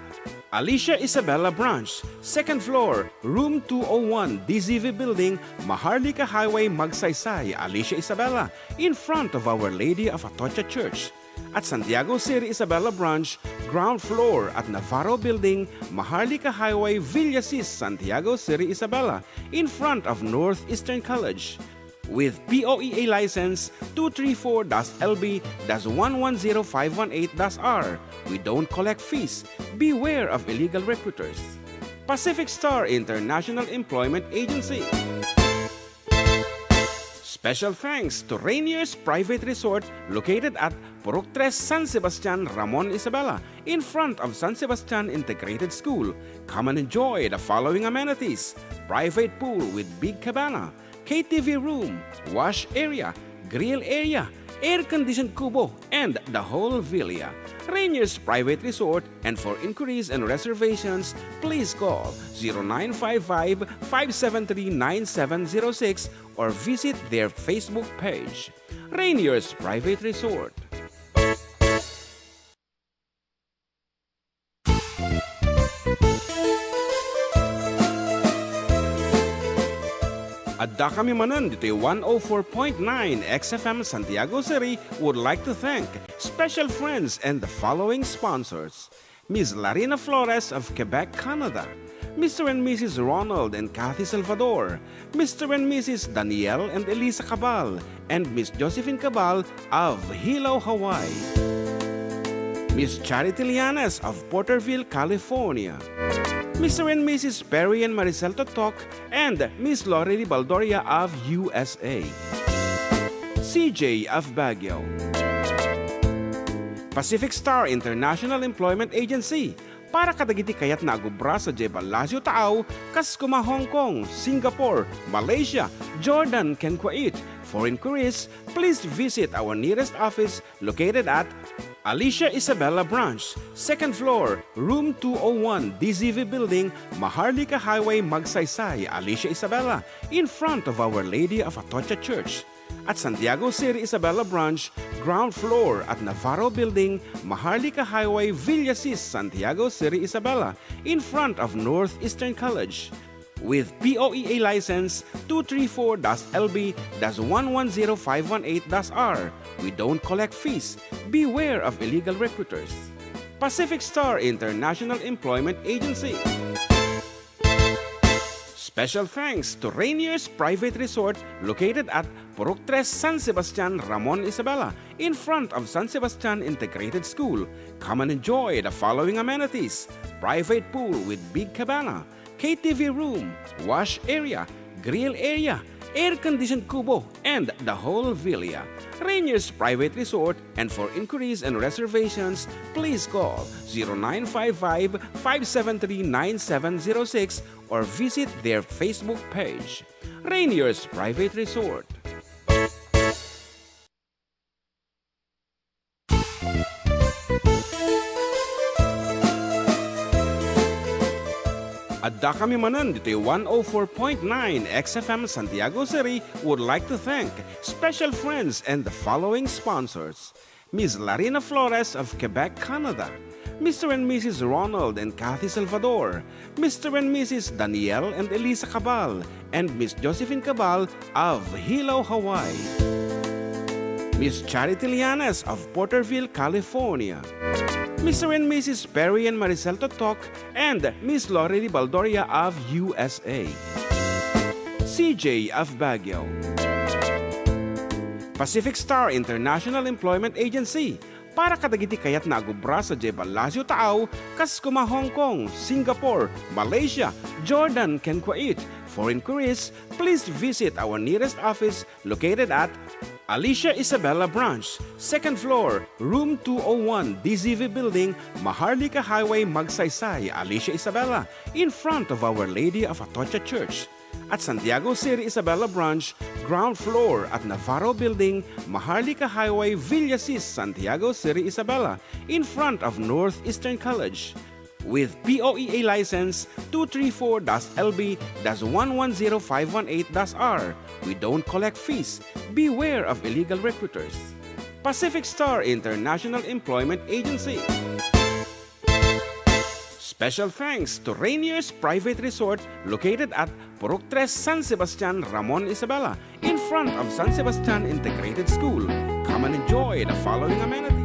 Alicia Isabela Branch, second floor, room two oh one, D Z V Building, Maharlika Highway, Magsaysay, Alicia Isabela, in front of Our Lady of Atocha Church. At Santiago City Isabela Branch, ground floor at Navarro Building, Maharlika Highway, Villasis, Santiago City Isabela, in front of Northeastern College. With P O E A license two three four dash L B dash one one zero five one eight dash R, we don't collect fees. Beware of illegal recruiters. Pacific Star International Employment Agency. Special thanks to Rainier's Private Resort located at Purok Tres, San Sebastian, Ramon, Isabela, in front of San Sebastian Integrated School. Come and enjoy the following amenities: private pool with big cabana, K T V room, wash area, grill area, air-conditioned kubo, and the whole villa. Rainier's Private Resort, and for inquiries and reservations, please call zero nine five five, five seven three, nine seven zero six or visit their Facebook page, Rainier's Private Resort. Adda kami manen ditoy one oh four point nine X F M Santiago City would like to thank special friends and the following sponsors: Miss Larina Flores of Quebec, Canada, Mister and Missus Ronald and Kathy Salvador, Mister and Missus Daniel and Elisa Cabal, and Miss Josephine Cabal of Hilo, Hawaii, Miss Charity Lianes of Porterville, California, Mister and Missus Perry and Maricel Totok, and Miss Lorely Baldoria of U S A, C J of Baguio, Pacific Star International Employment Agency, para kadagiti kayatna a gubra sadiay Palacio Taaw, kas koma Hong Kong, Singapore, Malaysia, Jordan, ken Kuwait. For inquiries, please visit our nearest office located at Alicia Isabela Branch, second floor, room two oh one, D Z V Building, Maharlika Highway, Magsaysay, Alicia Isabela, in front of Our Lady of Atocha Church. At Santiago City Isabela Branch, ground floor at Navarro Building, Maharlika Highway, Villasis, Santiago City Isabela, in front of Northeastern College. With P O E A license two three four dash L B dash one one zero five one eight dash R, we don't collect fees. Beware of illegal recruiters. Pacific Star International Employment Agency. Special thanks to Rainier's Private Resort located at Purok Tres, San Sebastian, Ramon, Isabela, in front of San Sebastian Integrated School. Come and enjoy the following amenities: private pool with big cabana, K T V room, wash area, grill area, air-conditioned kubo, and the whole villa. Rainier's Private Resort, and for inquiries and reservations, please call zero nine five five, five seven three, nine seven zero six or visit their Facebook page. Rainier's Private Resort. Adda kami manen ditoy one oh four point nine X F M Santiago City would like to thank special friends and the following sponsors: Miss Larina Flores of Quebec, Canada, Mister and Missus Ronald and Kathy Salvador, Mister and Missus Daniel and Elisa Cabal, and Miss Josephine Cabal of Hilo, Hawaii. Miss Charity Lianes of Porterville, California. Mister and Missus Perry and Maricel Totok and Miss Lorely Baldoria of U S A. C J of Baguio. Pacific Star International Employment Agency, para kadagiti kayatna a gubra sadiay Palacio Taaw, kas koma Hong Kong, Singapore, Malaysia, Jordan, ken Kuwait. For inquiries, please visit our nearest office located at Alicia Isabela Branch, second floor, room two oh one, D Z V Building, Maharlika Highway, Magsaysay, Alicia Isabela, in front of Our Lady of Atocha Church. At Santiago City Isabela Branch, ground floor at Navarro Building, Maharlika Highway, Villasis, Santiago City Isabela, in front of Northeastern College. With P O E A license two three four dash L B dash one one zero five one eight dash R, we don't collect fees. Beware of illegal recruiters. Pacific Star International Employment Agency. Special thanks to Rainier's Private Resort located at Purok Tres, San Sebastian, Ramon, Isabela, in front of San Sebastian Integrated School. Come and enjoy the following amenities.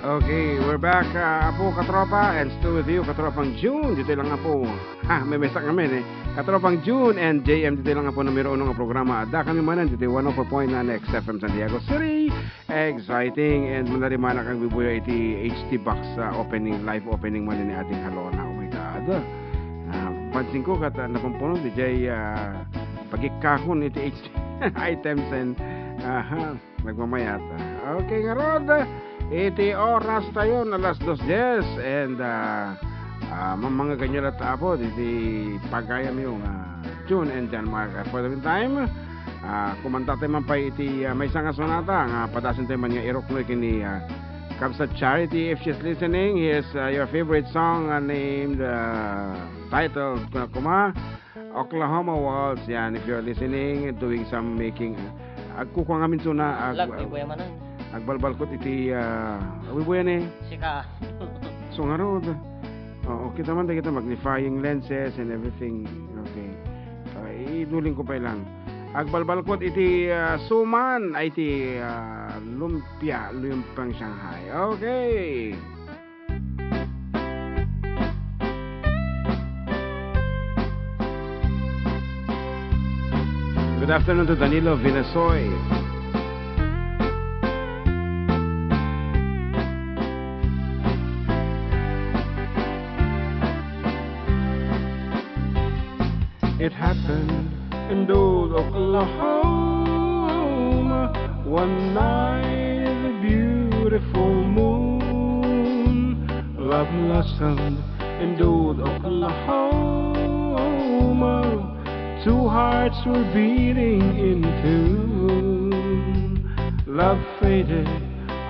Okay, we're back, uh, Apo Katropa, and still with you, Katropang June, ditoy lang, Apo. Ha, may mesa kami, eh. Katropang June and J M, ditoy lang, Apo, numero uno nga programa. Adda kami manen, ditoy one oh four point nine X F M Santiago City. Exciting, and manarimana kang bibuya iti H D box, uh, opening, live opening man ni Ading Halona. Oh my God. Ah, pansin ko, kat, uh, napumpuno, di jay, uh, pagikkakon iti H D items and, aha. Nagmamayat. Okay, ngarud, iti oras tayo na alas dos dies, and, ah, ah, mamangaganyo latta, Apo, iti pagayamyo nga June and Jan Mark. For the meantime, ah, kumanta tayo man pay iti, ah, maysa nga sonata nga padasen tayo man nga iruknoy ken ni, ah, Kabsat Charity. If she's listening, here's, ah, your favorite song, ah, named, ah, titled, kuna kuma, Oklahoma Waltz, yan. If you're listening, doing some making, agkukuang amin suna, ag-, Lag, di buya manan. Agbalbalkot iti, ah, awi buya ni. Sika. So, ngarud. Oo, kita man, kita magnifying lenses and everything. Okay. Ah, iduling ko pa lang. Agbalbalkot iti, ah, suman, ay iti, ah, lumpia, lumpiang Shanghai. Okay. Good afternoon to Danilo Vinasoy. It happened in old Oklahoma. One night, a beautiful moon, love blossomed in old Oklahoma. Two hearts were beating in tune. Love faded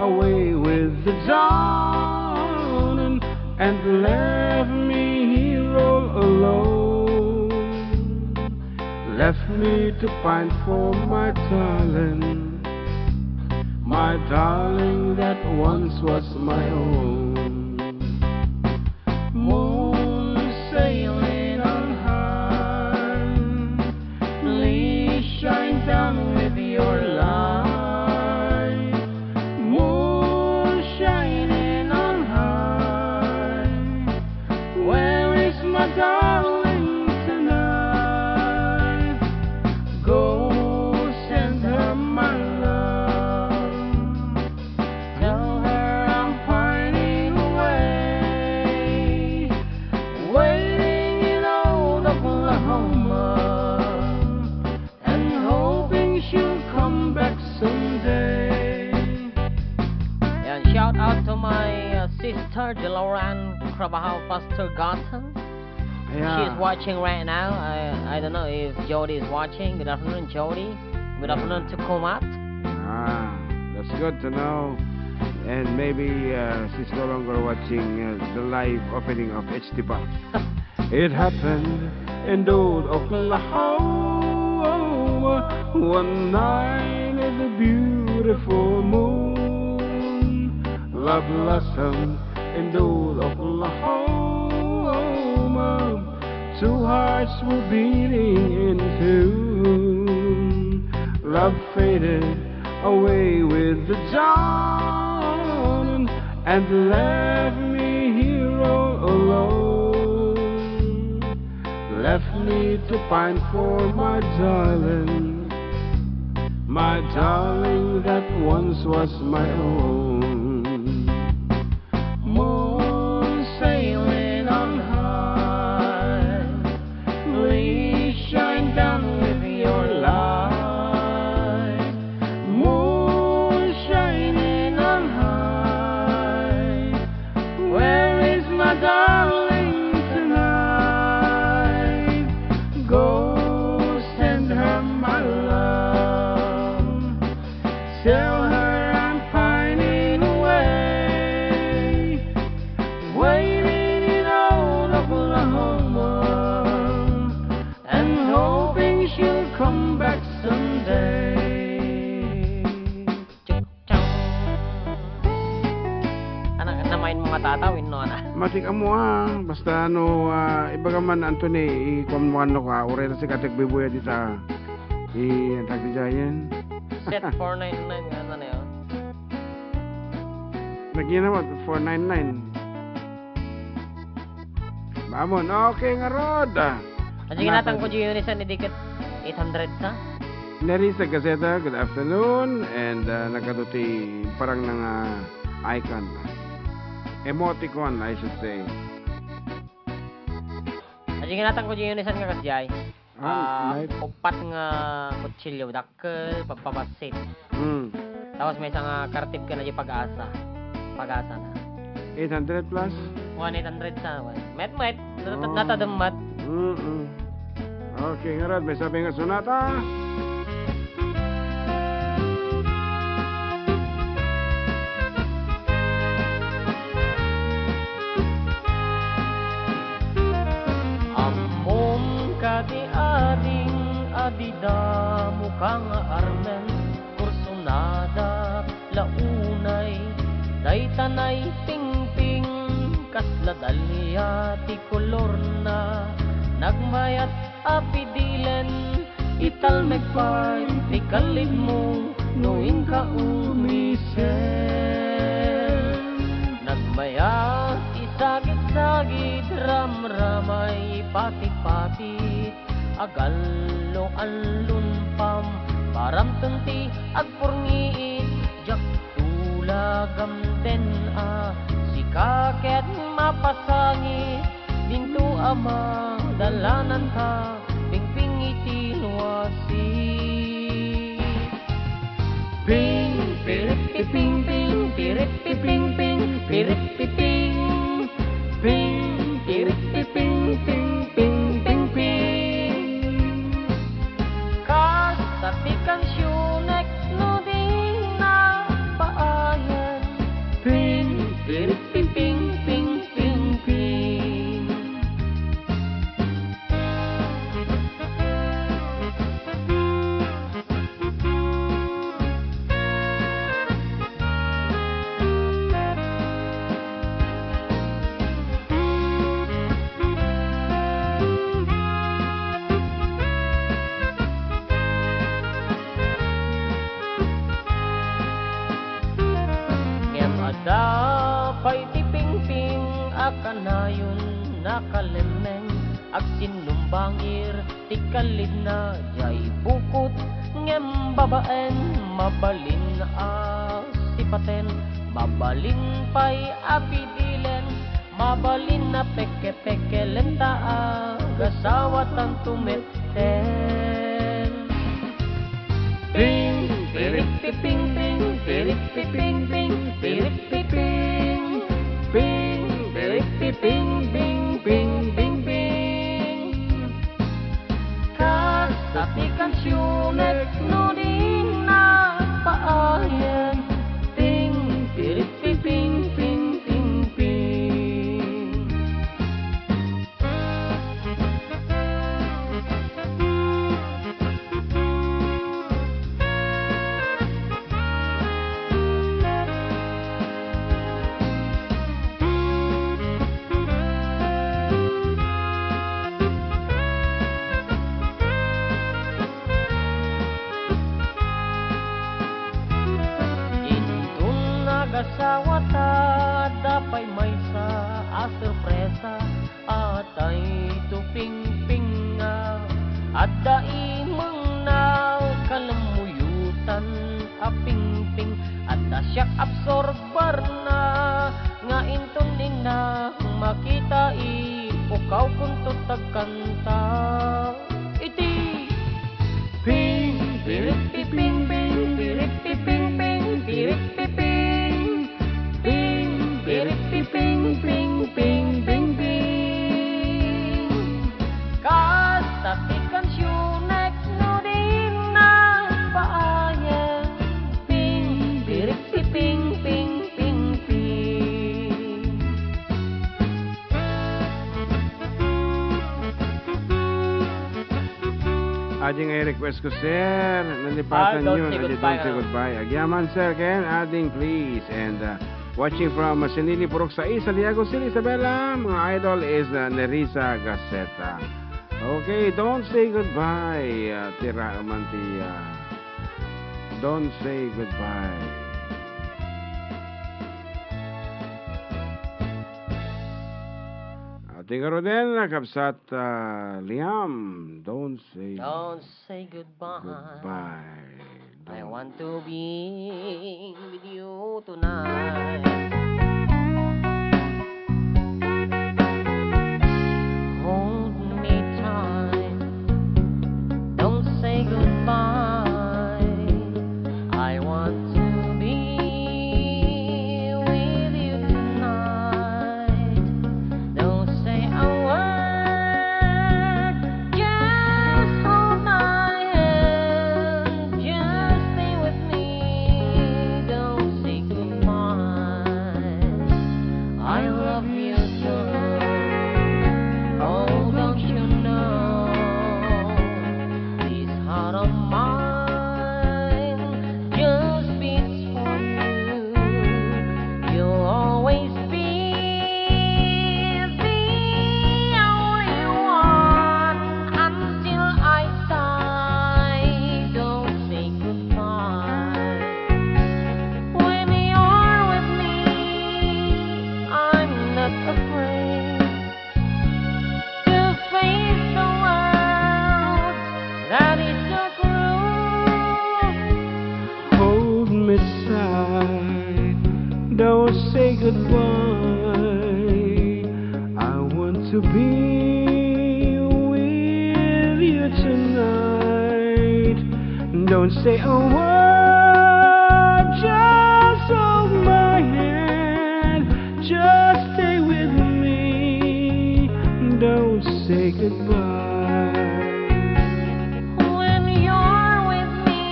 away with the dawn and left me here all alone. Left me to pine for my darling, my darling that once was my own. Moon sailing on high, Pastor Deloran Carvajal, Pastor Gotham. Yeah. She's watching right now. I, I don't know if Jody is watching. Good afternoon, Jody. Good afternoon to Kumat. Ah, that's good to know. And maybe, uh, she's no longer watching, uh, the live opening of H T Box. It happened in old Oklahoma, one night in the beautiful moon. Love blossomed in old Oklahoma. Two hearts were beating in tune. Love faded away with the dawn and left me here all alone. Left me to pine for my darling, my darling that once was my own. Moon sailing on high, please shine down with your light. Moon shining on high, where is my darling tonight? Go send her my love. Tell her I'm pining away, waiting in old Oklahoma, and hoping she'll come back someday. Chuk, chang. Anak, namain mga tataw, inno, ana. Matik amo, ah. Basta, ano, ah, ibaga man, Anthony, ikuan mo, ano ka, uray na si Katek Bibuya dita. I, ang tagdi dyan. Set four nine nine nga na yun. Nagyan naman, four nine nine. Mamon, okay nga rod. Ah, sige, natang ko, Gio, ni San, di ket eight hundred ta. Nerissa Gazeta, good afternoon. And, ah, nagkatuti parang nga icon. Emoticon, I should say. Ah, sige, natang ko, Gio, ni San, nga kasjay. Ah, ah, knife. Upat nga kutsilyo, dakkel, pagpabassit. Mm. Tapos maysa nga kartip ken na di pag-asa. Pag-asa na. Eight hundred plus? One eight hundred sa, one. Met, met. Nata-, oh, natademmat. Mm-mm. Okay, ngarud, maysa pay nga sonata. Ammom kadi ading a di damo ka nga armen, kursunada la unay, dayta naipingping, kasla dahlia ti kolorna, nagmayat a pidilen, italmek pay ti kallidmo no inka umisen. Nagmayat isagid-sagid, ramramay pati-pati, agallo-allon pam, paramten ti agpurngit, diak tulagam den a, sika ket mapasangit, dinto a madalananta, pingping iti luasi. Ping, pirip, piping, ping, pirip, piping, ping, pirip, piping. Ping, pirip, piping, ping, ping, ping, ping. Kasta ti kansionek no di napaayan. Ping, pirip, piping, ping, ping, ping. Ngem adda pay ti pingping a kanayon nakalemmeng, agsinnumbangir ti kallidna, diay bukot ngem babaen, mabalin a sipaten, mabalin pay a pidilen, mabalin a pekepekelen ta agasawatan tumetten. Ping, pirip, piping, ping, pirip, piping, ping, pirip, piping. Ping, Kansionek no di nagpaayen, ping, pirit, piping, ping, ping, ping. Inton agasawata, adda pay maysa a sorpresa. Atay to pingping nga adda imengna, kalammuyotan a pingping, adda siak absorbarna, nga inton dinna makita, ipukaw kunto tagkanta. Iti ping, pirit, piping, ping, pirit, piping, ping, pirit, piping. Ping, pirit, piping, ping, ping, ping, ping. Kasta ti kansionek no di nagpaayen. Ping, pirit, piping, ping, ping, ping. Ading ay request ko, sir. Nalipatan Ah, Don't yun. Say Ading Goodbye, Don't Say ano? Goodbye. Agyaman, sir, Ken. Ading, please. And, uh, watching from, uh, Sinili, Purok Sais, Aliago City, Isabela. Mga idol is, uh, Nerissa Gaceta. Okay, Don't Say Goodbye. Uh, tira man ti, uh, Don't Say Goodbye. Ating garuden, kabsat, uh, Liam, Don't Say Don't say goodbye. Goodbye. I Don't want to be with you tonight. Hold me tight. Don't say goodbye. I want to be with you tonight. Don't say a word, just hold my hand, just stay with me, don't say goodbye. I love you so. Oh, don't you know? This heart of mine just beats for you. You'll always be the only one until I die. Don't say goodbye. When you're with me, I'm not afraid to face the world that is so cruel. Hold me tight, don't say goodbye. I want to be with you tonight. Don't say a word, just hold my hand. Just stay with me, don't say goodbye. When you're with me,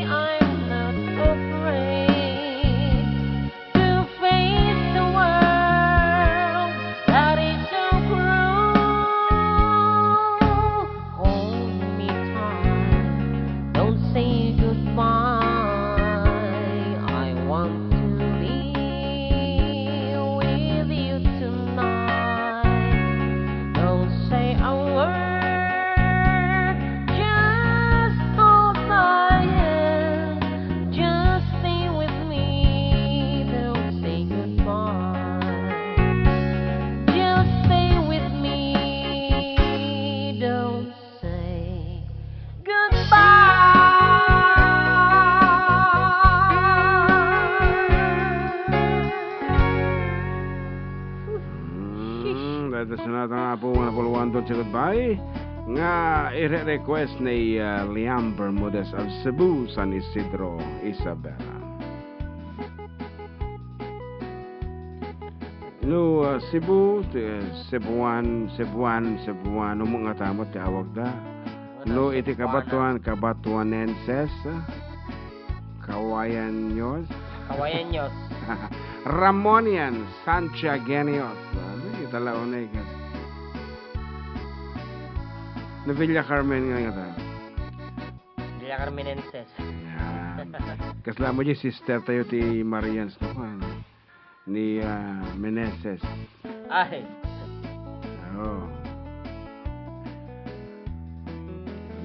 I'm not afraid to face the world that is so cruel. Hold me tight, don't say goodbye. I want to be with you tonight. Don't say a word, just hold my hand. Just stay with me, don't say goodbye. Just stay with me, don't say goodbye. Hmm, dahil sa nata nga po, mga puluwan doon, si Goodbye, nga ire-request ni, ah, Liam Bermudez of Cebu, San Isidro, Isabela. No, ah, Cebu, ti, Cebuan, Cebuan, Cebuano, mga tamot ti awagda. No, iti Kabatuan, Kabatuanenses, Kawayanios, Kawayanios. Ramonians, Santiagueños. Ano, ita la unay ka. No, Villa Carmen nga nga ta. Villa Carmenenses. Yan. Kasla mo di sister tayo ti Marians, no, ano? Ni, ah, Meneses. Ay. Oo.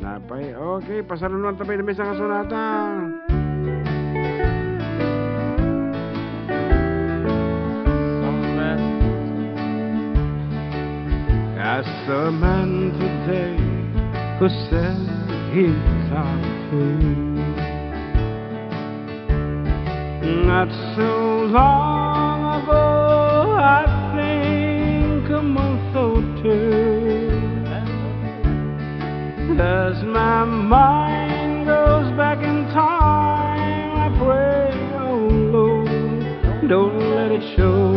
Napay. Okay, pasarunoan ta pay maysa nga sonata. I saw a man today who said he's our fool. Not so long ago, I think a month or two. As my mind goes back in time, I pray, oh Lord, don't let it show.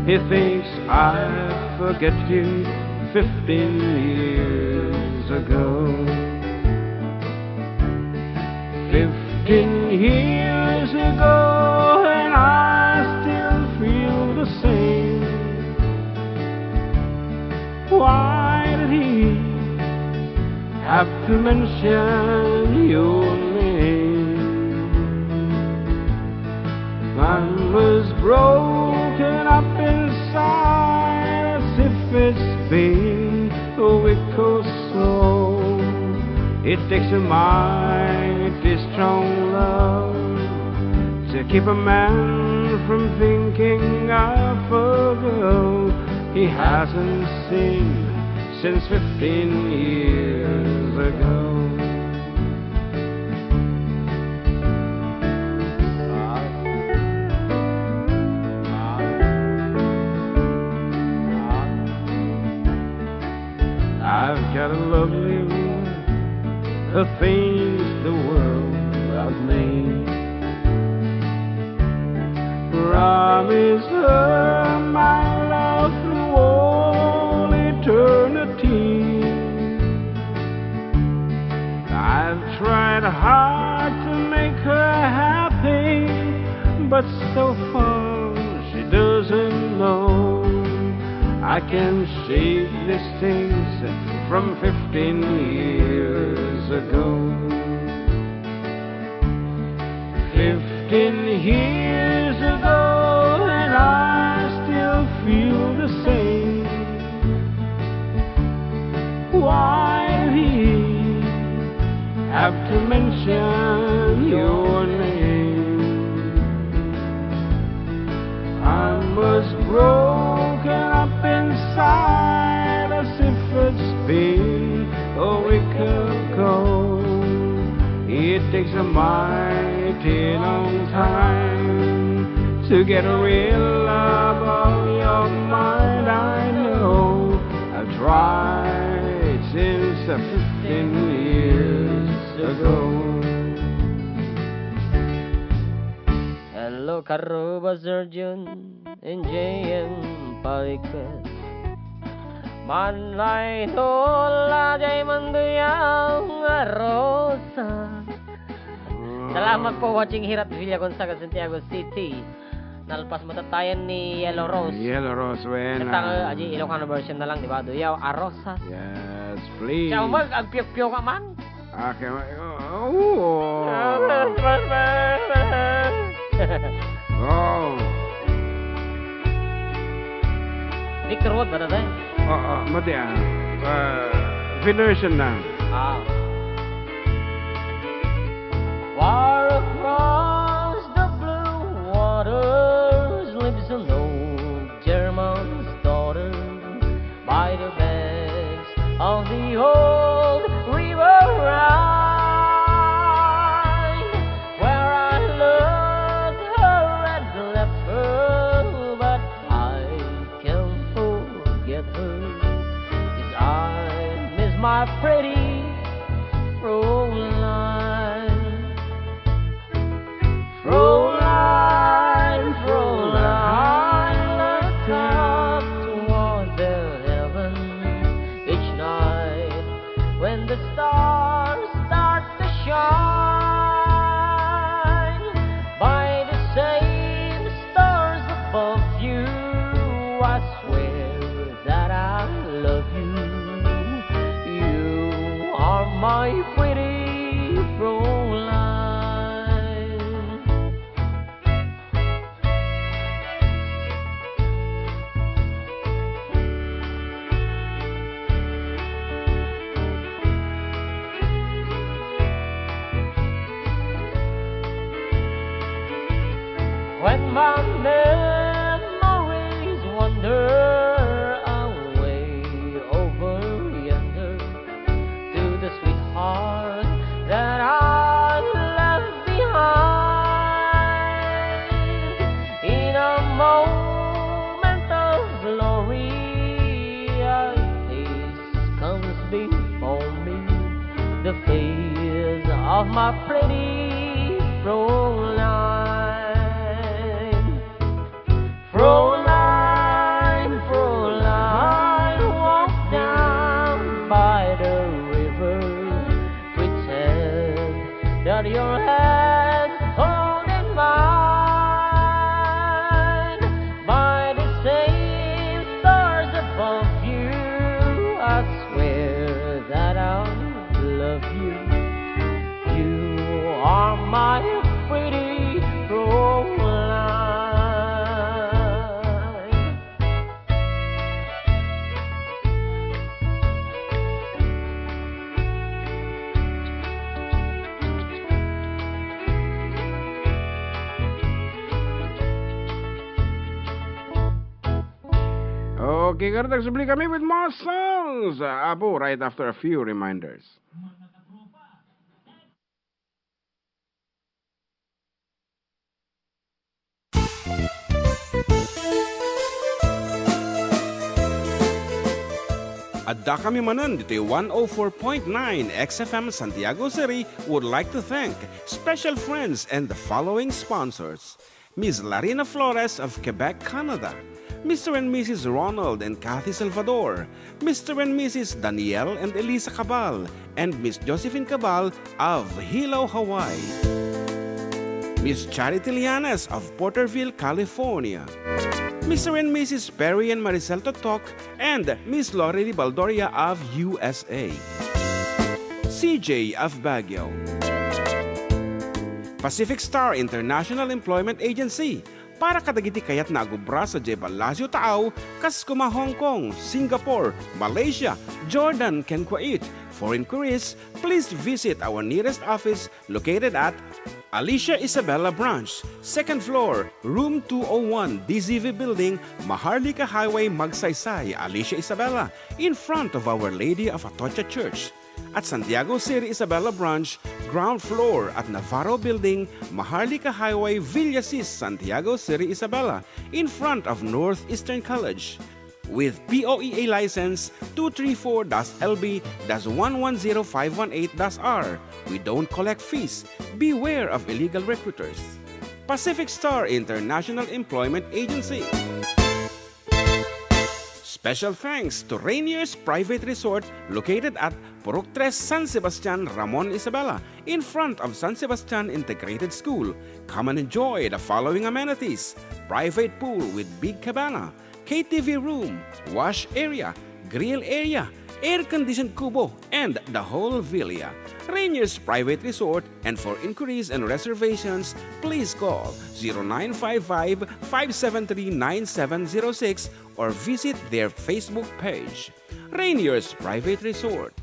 He thinks I forget you fifteen years ago. Fifteen years ago, and I still feel the same. Why did he have to mention your name? I was broken up inside as if it's been a week or so. It takes a mighty strong love to keep a man from thinking of a girl he hasn't seen since fifteen years ago. I've got a lovely woman, her things the world of me. Promise her my love through all eternity. I've tried hard to make her happy, but so far she doesn't know. I can shake these things from fifteen years ago. Fifteen years ago, and I still feel the same. Why he have to mention your name? I was broken up inside as if it's been a week ago. It takes a mighty long time to get a real love off your mind. I know I've tried since fifteen years ago. Hello, Karuba Surgeon, and J M Paliquet. Manlay tola jay manduyang a rosa. Salamat po watching here at Villa Gonzaga, Santiago City. Nalpas mo tattayan ni Yellow Rose. Yellow Rose, wen, Katang, ah. Aji, Ilocano version na lang, di ba? Duyaw a rosas. Yes, please. Siya, mag-, agpiyok-piyok ka man. Ah, kaya, oh, oh. Oh. Victor Wood ba, tatay? Oo, mati, ah. Ah, version na. Ah. Far across the blue waters lives an old German's daughter. By the banks of the old river Rhine, where I learned her and left her, but I can't forget her, 'cause I miss my pretty Fräulein. My pretty Fräulein. When my memories wander away over yonder to the sweetheart that I left behind, in a moment of glory, I, this comes before me, the face of my pretty Fräulein. Fräulein, Fräulein, walk down by the river. Pretend that your hand holding mine. By the same stars above you, I swear that I'll love you. You are my pretty Fräulein. Okay, karon agsubli kami with more songs. Apo, right after a few reminders. Adda kami manen ditoy one oh four point nine X F M Santiago City would like to thank special friends and the following sponsors: Miss Larina Flores of Quebec, Canada, Mister and Missus Ronald and Kathy Salvador, Mister and Missus Daniel and Elisa Cabal, and Miss Josephine Cabal of Hilo, Hawaii. Miss Charity Lianes of Porterville, California. Mister and Missus Perry and Maricel Totok and Miss Lorely Baldoria of U S A. C J of Baguio. Pacific Star International Employment Agency, para kadagiti kayatna agubra sadiay Palacio Taau, kas kuma Hong Kong, Singapore, Malaysia, Jordan, ken Kuwait. For inquiries, please visit our nearest office located at Alicia Isabela Branch, second floor, room two oh one, D Z V Building, Maharlika Highway, Magsaysay, Alicia Isabela, in front of Our Lady of Atocha Church. At Santiago City Isabela Branch, ground floor at Navarro Building, Maharlika Highway, Villasis, Santiago City Isabela, in front of Northeastern College. With P O E A license two three four dash L B dash one one zero five one eight dash R. We don't collect fees. Beware of illegal recruiters. Pacific Star International Employment Agency. Special thanks to Rainier's Private Resort, located at Purok Tres, San Sebastian, Ramon Isabela, in front of San Sebastian Integrated School. Come and enjoy the following amenities: private pool with big cabana, K T V room, wash area, grill area, air-conditioned kubo, and the whole villa. Rainier's Private Resort, and for inquiries and reservations, please call zero nine five five, five seven three, nine seven zero six or visit their Facebook page. Rainier's Private Resort.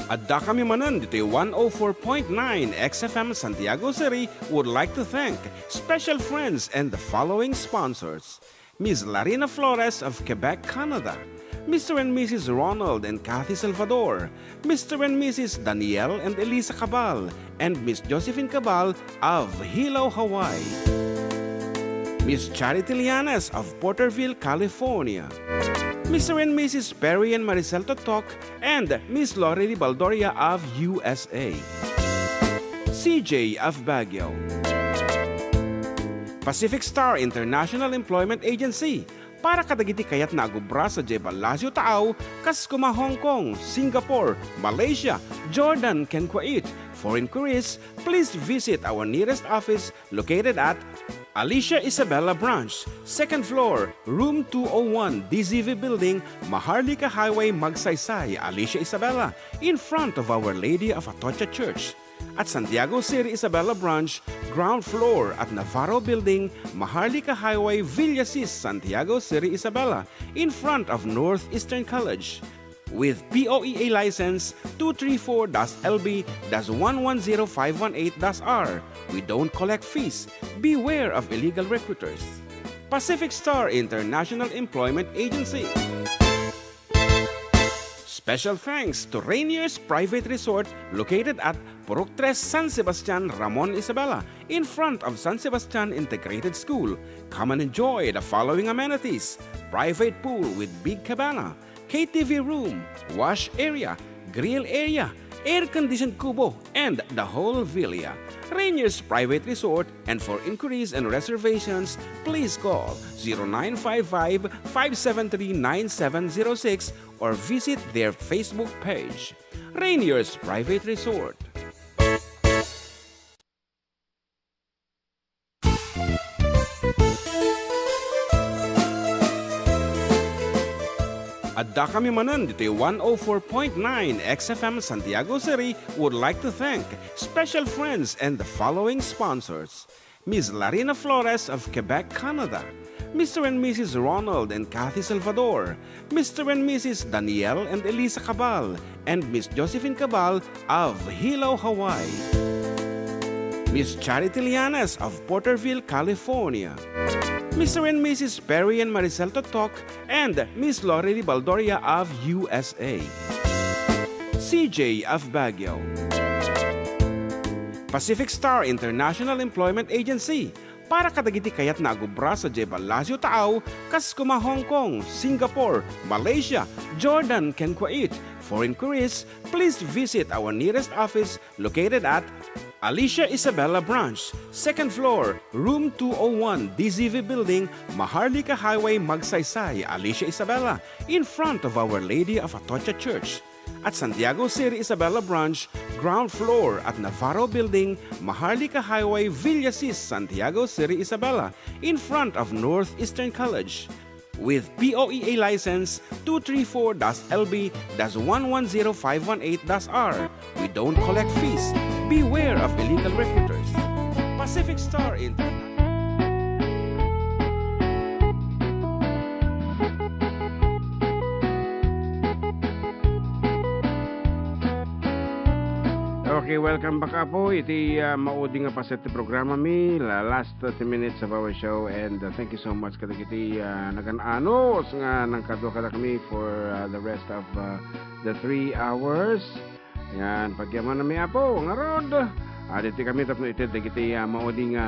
Adda kami manen ditoy one oh four point nine X F M Santiago City would like to thank special friends and the following sponsors: Miss Larina Flores of Quebec, Canada, Mister and Missus Ronald and Kathy Salvador, Mister and Missus Daniel and Elisa Cabal, and Miss Josephine Cabal of Hilo, Hawaii. Miss Charity Lianes of Porterville, California. Mister and Missus Perry and Maricel Totok and Miss Lorely Baldoria of U S A. C J of Baguio. Pacific Star International Employment Agency, para kadagiti kayatna agubra sadiay Palacio Taau, kas kuma Hong Kong, Singapore, Malaysia, Jordan, ken Kuwait. For inquiries, please visit our nearest office located at Alicia Isabela Branch, second floor, room two oh one, D Z V Building, Maharlika Highway, Magsaysay, Alicia Isabela, in front of Our Lady of Atocha Church. At Santiago City Isabela Branch, ground floor at Navarro Building, Maharlika Highway, Villasis, Santiago City Isabela, in front of Northeastern College. With P O E A license two three four dash L B dash one one zero five one eight dash R. We don't collect fees. Beware of illegal recruiters. Pacific Star International Employment Agency. Special thanks to Rainier's Private Resort located at Purok Tres, San Sebastian, Ramon Isabela, in front of San Sebastian Integrated School. Come and enjoy the following amenities: private pool with big cabana, K T V room, wash area, grill area, air-conditioned kubo, and the whole villa. Rainier's Private Resort, and for inquiries and reservations, please call zero nine five five, five seven three, nine seven zero six or visit their Facebook page. Rainier's Private Resort. Adda kami manen ditoy one oh four point nine X F M Santiago City would like to thank special friends and the following sponsors: Miss Larina Flores of Quebec, Canada, Mister and Missus Ronald and Kathy Salvador, Mister and Missus Daniel and Elisa Cabal, and Miss Josephine Cabal of Hilo, Hawaii, Miss Charity Llanes of Porterville, California, Mister and Missus Perry and Maricel Totok, and Miss Lorely Baldoria of U S A, C J of Baguio, Pacific Star International Employment Agency, para kadagiti kayatna a agubra sadiay Palacio Taaw, kas kuma Hong Kong, Singapore, Malaysia, Jordan, ken Kuwait. For inquiries, please visit our nearest office located at Alicia Isabela Branch, second floor, room two oh one, D Z V Building, Maharlika Highway, Magsaysay, Alicia Isabela, in front of Our Lady of Atocha Church. At Santiago City Isabela Branch, ground floor at Navarro Building, Maharlika Highway, Villasis, Santiago City Isabela, in front of Northeastern College. With P O E A license two three four dash L B dash one one zero five one eight dash R. We don't collect fees. Beware of illegal recruiters. Pacific Star International. Okay, welcome back, Apo. Iti, ah, maudi nga paset ti programami, la-, last thirty minutes of our show, and, uh, thank you so much kadagiti, uh, nagan-anos nga nangkadua kadakami for, uh, the rest of, uh, the three hours. Yan, pagyamanami, Apo, ngarud. Ah, ditoy kami tapno ited dagiti, uh, maudi nga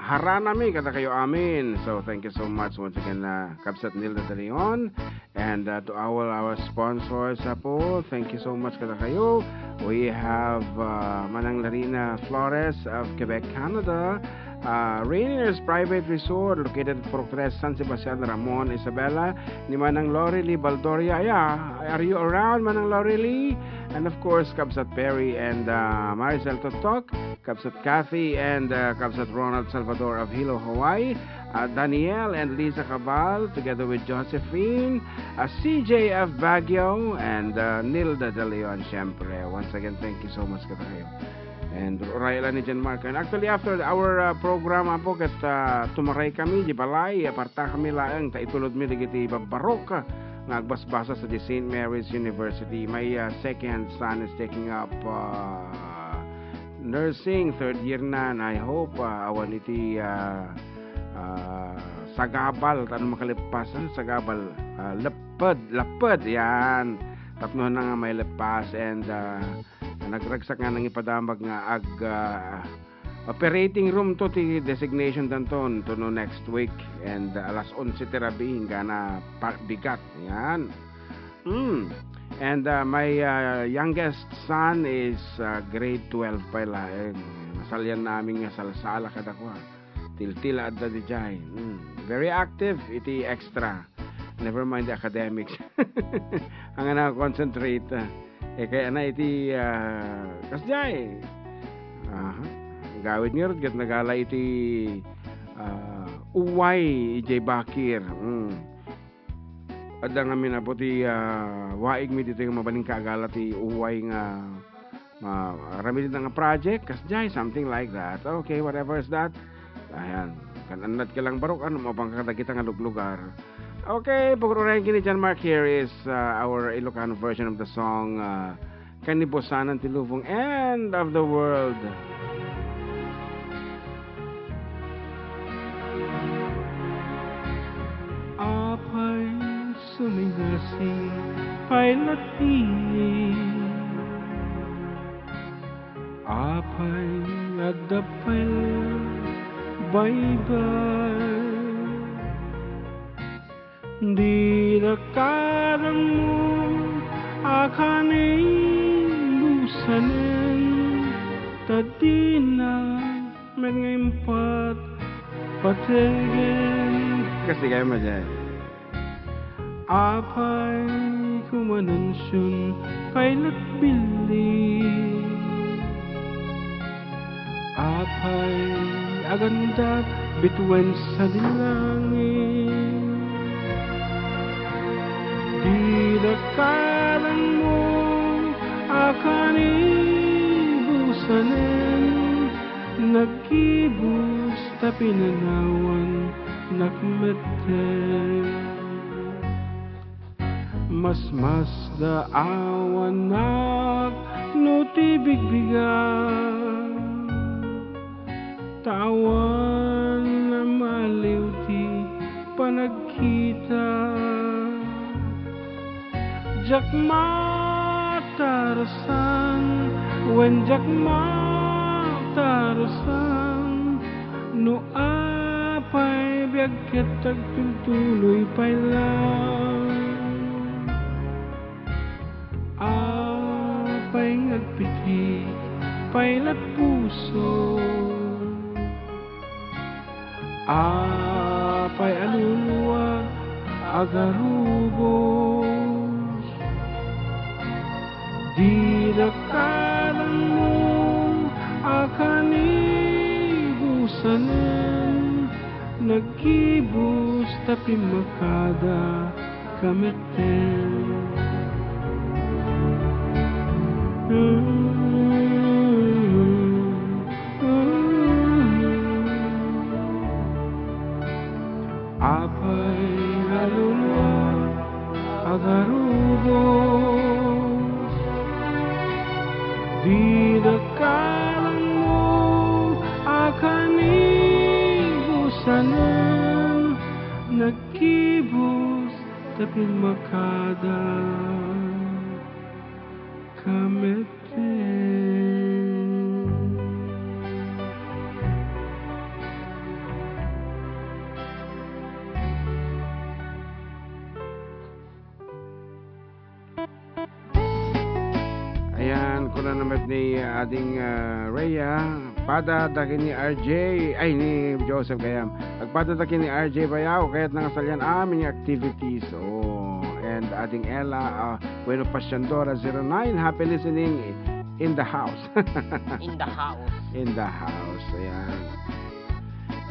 haranami kadakayo amin. So, thank you so much once again, uh, Kabsat Nilda de Leon. And, uh, to all our sponsors, Apo, thank you so much kadakayo. We have, uh, Manang Larina Flores of Quebec, Canada. Uh, Rainier's Private Resort located at Purok Tres, San Sebastian, Ramon, Isabela. Ni Manang Lorely Baldoria. Yeah, are you around, Manang Lorely? And of course, Kabsat Perry and, uh, Maricel Totok, Kabsat Kathy and, uh, Kabsat Ronald Salvador of Hilo, Hawaii. Uh, Daniel and Lisa Cabal, together with Josephine, uh, C J of Baguio, and, uh, Nilda de Leon, syempre. Once again, thank you so much kadakayo. And uray la ni John Mark. And actually, after our, uh, program, Apo, ket, uh, tumaray kami di balay, aparta kami laeng, ta itulod mi dagiti babbarok, uh, nga agbasbasa sa di Saint Mary's University. My, uh, second son is taking up, uh, nursing, third year na, and I hope, ah, awan iti, ah, ah, sagabal, ta no makalippas, ah, sagabal, ah, lepped, lepped, yan. Tapno na nga mailippas, and, ah, nagragsak nga nangipadamag nga ag-, ah, operating room to ti designation danton, to no next week, and, ah, alas onse ti rabii, inggana pa-, bigat, yan. Mm. And, uh, my, uh, youngest son is, uh, grade twelve pay laeng. Nasalian namin nga salsala kadakua. Tiltil adda dijay. Mm. Very active iti extra. Never mind the academics. Ang na concentrate. Eh, kaya na iti, uh, kasjay. Aha. Gawid nga rod, ket nagala iti ah, uway idiay bakir. Mm. Adda ngamin, Apo, ti, ah, waigmi ditoy nga mabalin kaagala ti uway nga ma-, aramidna nga project, kasdiay, something like that. Okay, whatever is that. Ayan. Kan-annad ka lang, barok, ano, mapanka kadagita nga luglugar. Okay, pagururayan kini John Mark. Here is, uh, our Ilocano version of the song, uh, Kanibusanan ti Lubong, End of the World. Apay sumingasing pay latta. Apay adda pay baybay. Dina kadammo a kanibusanen, ta dina met nga impatpategen. Kasi kayo, Majay. Apay kumanension pay lat billi. Apay agandat bituen sadi langit. Dida kadammo a kanibusanen, nagkibus ta pinanawan nak metten. Masmasdaawanak no ti bigbigak, ta awan a maaliw ti panagkita. Diak matarsan, wen diak matarsan, no apay biag ket agtultuloy pay laeng. Apay nga agpiti pay lat puso. Apay a luluag agarubos. Dida kadammo a kanibusanen, nagkibus ta pimmakada ka metten. Apay a luluag agarubos, dida kadammo a kanibusanen, nagkibus ta pimmakada ka metten. Ayan, kuna na met ni, ah, Ading, ah, Rhea, pada dagiti R J, ay, ni Joseph Gayam. Agpada dagiti R J Bayaw, kayatna nga salian amin nga activities. Oh, and Ading Ella, ah, Bueno, Pasiandora zero nine, happy listening in the house. In the house. In the house, ayan.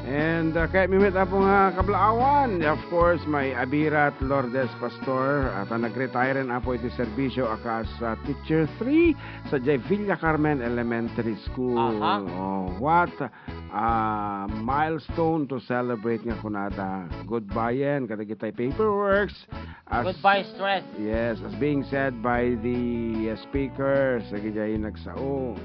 And, uh, kayatmi met, Apo, nga kablaawan, of course, may Abirat Lourdes Pastor, at, uh, nag-retire, Apo, iti serbisyo a kas, uh, teacher three sa Villa Carmen Elementary School. Aha. Oh, what a milestone to celebrate nga kunada. Goodbye-en kadagiti paperworks. As, goodbye, stress. Yes, as being said by the, uh, speakers, dagiti nagsao.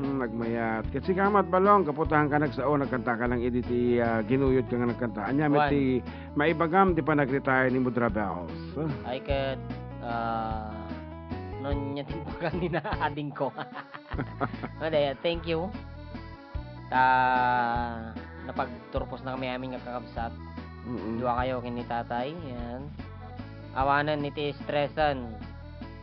Hmm, nagmayat. Ket sika met, Balong, gapu ta saan ka nagsao, nagkanta ka lang idi ti, ah, ginuyod ka nga nagkanta. Ania met ti maibagam ti panag-retire ni Mudra Bells? Ay, ket, ah, no, nia ti imbag ni na adingko. Ania, thank you. Ta napagturposnakami amin nga kakabsat. Mm-mm. Dua kayo ken ni tatay, yan. Awanen iti stress-en.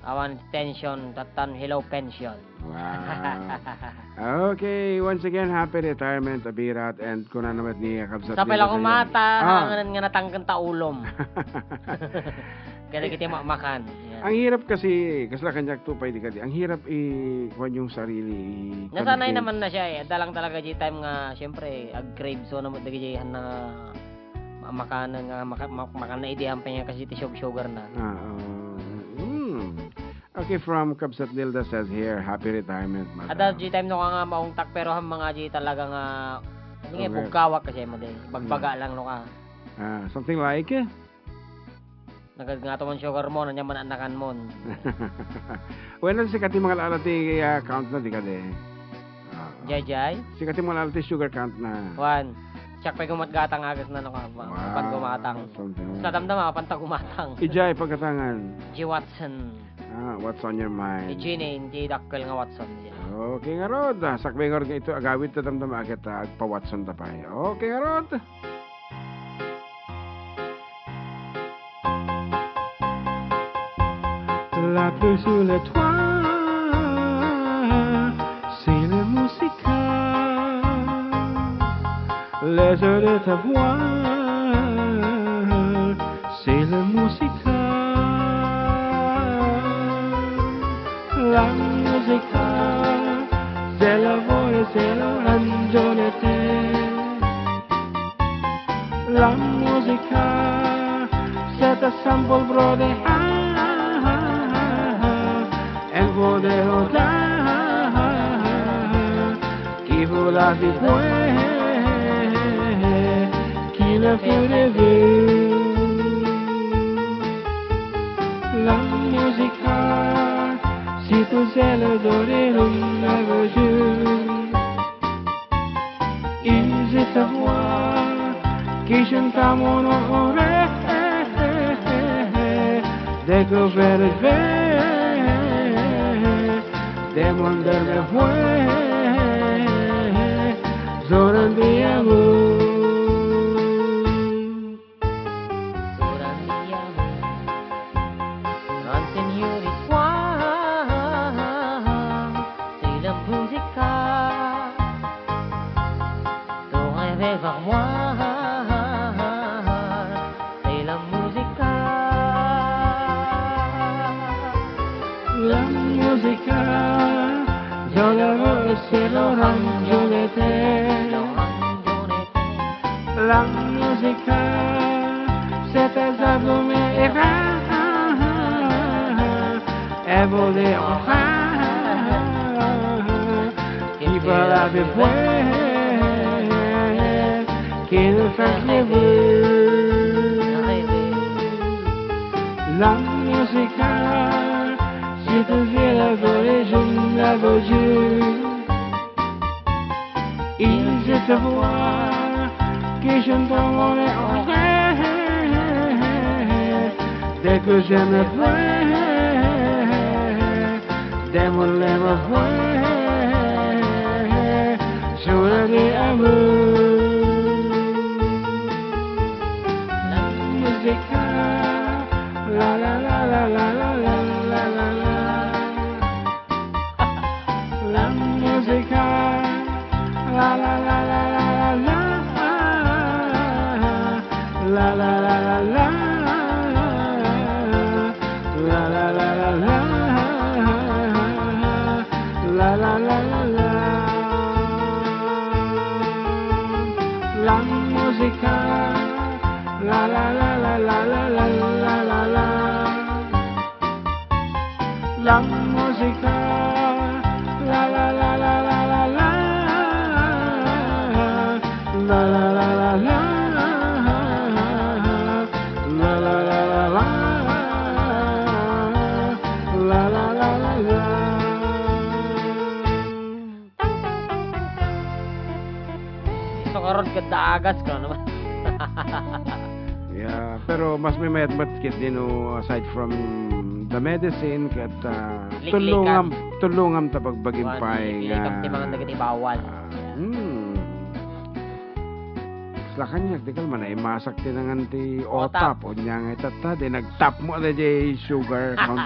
Awanen iti tension, tattan hello pension. Wow. Okay, once again, happy retirement, Abirat, and kuna na met ni kabsat. Sapay lang kumata, ah, nga, nga natangken ta ulom. Kadagiti makmakan. Ang hirap kasi, kasla kaniak to pay di kadi. Ang hirap i-, kuwan yung sarili, i-convince. Nasanay naman na siya eh. Adda lang talaga di time nga, siyempre, ag-crave. So, naman, dagiti han na ma-, makanan nga, maka-, ma-, makan na idi, ampay nga kasi ti sug-, sugar na. Ah, oo. Mm. Okay, from Kabsat Nilda says here, "Happy retirement, madam." Adda di time no ka nga maungtak, pero han mga di talaga nga, ano nga, okay, bugkawak kasi mo din. Bagbaga lang no ka. Ah, something like? Nagad nga to man sugar mo, ania man annakan mon. Bueno, sika ti mangalala ti, ah, count na, di kadi. Ah, ah. Jay Jay? Sika ti mangalala ti sugar count na. Juan, siak pay kumat gatang agas na no ka, pa-, wow, paggumatang. Something. Sa damdama, panta gumatang. Ijay, paggatangan. G Watson. Ah, what's on your mind? Ijay ni, iti dakkel nga Watson. Okay, ngarud. Ah, sakbay ngarud nga ito, agawid ta damdama, agit, ah, agpa-Watson ta pay. Okay, ngarud. La pluie sur les toits, c'est la musica. Les heures de ta voix, c'est la musica. La musica, c'est la voix, c'est la ragione te. La musica, c'est ta simple brother. Ah, ah, ah, ah, ah. And for the whole time, qui voulait vivre, qui le fait rêver. La musica, c'est tout, c'est le doré, le jour. Is it a voix qui chante à mon oreille? Découvert le fait, demandez-le voir. Zoran de amour. Zoran de amour. Enseñar histoire, c'est la musica. Tout rêver vers moi, c'est la musica. La musica, je le veux, c'est l'orange l'été. La musica, c'est ta zabume era. Evolé en qui va la vivre, qui nous fait rêver. La musica, c'est toujours la volée, je la veux. Is it a voix qui chante à mon oreille? Dès que je me vois, demandez-le voir. Zoran de amour. La musica, la, la, la. La musica, la, la, la. La, la, la, la. La, la, la, la. La, la, la, la. La musica, la, la, la. La musica, la, la, la. La, la, la, la. La, la, la, la, la. La, la, la, la, la. Isu ngarud ket daagas, kuno naman. Yeah, pero mas maymayat met ketdi no, aside from the medicine, ket, ah, liklikan. Tulungam, tulungam ta bagbagim pay nga liklikan ti mangan dagiti bawal. Ah, hmm. Kasla kaniak, di kalman, naimasak ti nangan ti otap. Otap. Unya nga itatta, di nagtap mo, di sugar count.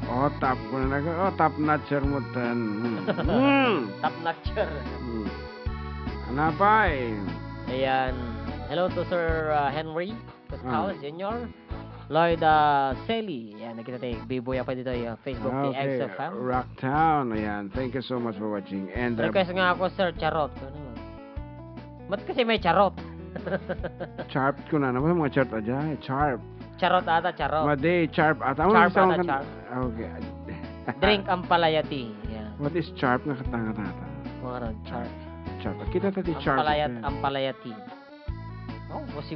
Otap, kunak, oh, top notcher mo ten. Hmm. Top notcher. Hmm. Anapay? Ayan. Hello to Sir, uh, Henry Pascal Junior. Lloyd, ah, Selly. Yan, nakita tayo. Bibuya pa dito yung Facebook ni Okay, X F M. Rocktown. Ayan. Thank you so much for watching. And, uh, Request nga ako, Sir Charot. Ano? Ba't kasi may charot? Charot ko na naman. Mga charot aja. Charot. Charot ata, charot. Madi, charot ata. Ano Charot isang ata, kan-, charot. Okay. Drink ampalaya tea. Yan. What is charot nga katanga tata? Mga ron, charot. Charot. Kita ta ti charot. Ampalaya, ampalaya tea. Oh, kasi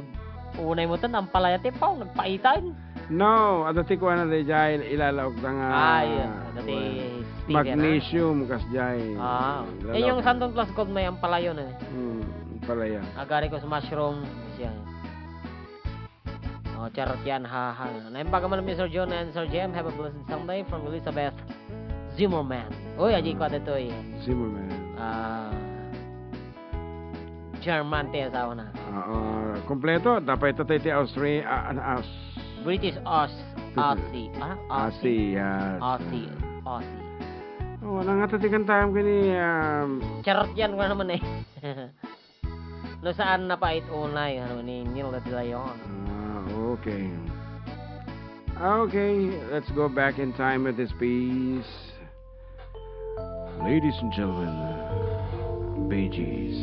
unay mo tan, ampalaya tea, pao, nagpaitan. No, adda ti kuana dayjay, ilalaok ta nga, Ah, iya. Adda ti well, stevia na. Magnesium, kasjay. Ah. Eh, yung Lalaok. Santon Plus Gold may ampalayon, eh. Hmm, ampalaya. Agaricus mushroom, siya. Oh, charot yan, ha, ha. Naimbag man, Mister John and Sir Jem, have a blessed Sunday from Elizabeth Zimmerman. Uy, aji ko dito, eh. Zimmerman. Ah, German ti asawa na. Oo, kompleto. Dapat ito tayo ti Austria, ah, ah, Aus-, British Aus-, British. Aussie. Ah, Aussie. Aussie, yes. Aussie, Aussie. Oh, wala nga tatikan tayo kini, um, Charot yan, wala naman eh. No, saan na pa it unay, ano, ni Neil de Leon? Ah, okay. Okay, let's go back in time with this piece. Ladies and gentlemen, Bee Gees.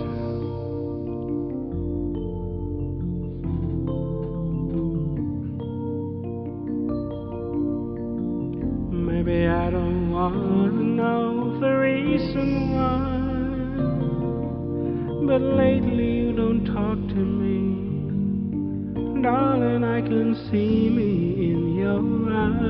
Maybe I don't wanna know the reason why, but lately you don't talk to me. Darling, I can see me in your eyes.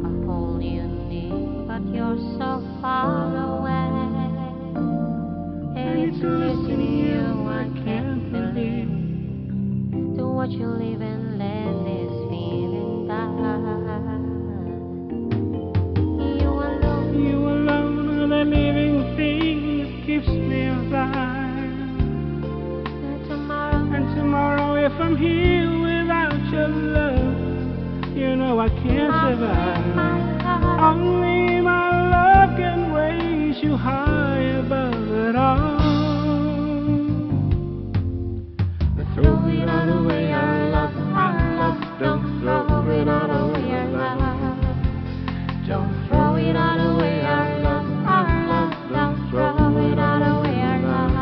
I hold you near, but you're so far away. It's losing you I can't believe. To watch you leave and let this feeling die. You alone, you alone are the living thing that keeps me alive. And tomorrow, and tomorrow, if I'm here without your love, you know I can't survive. Only my love can raise you high above it all. Throw it all away, our love, our love. Don't throw it all away, our love. Don't throw it all away, our love, our love. Don't throw it all away, our love.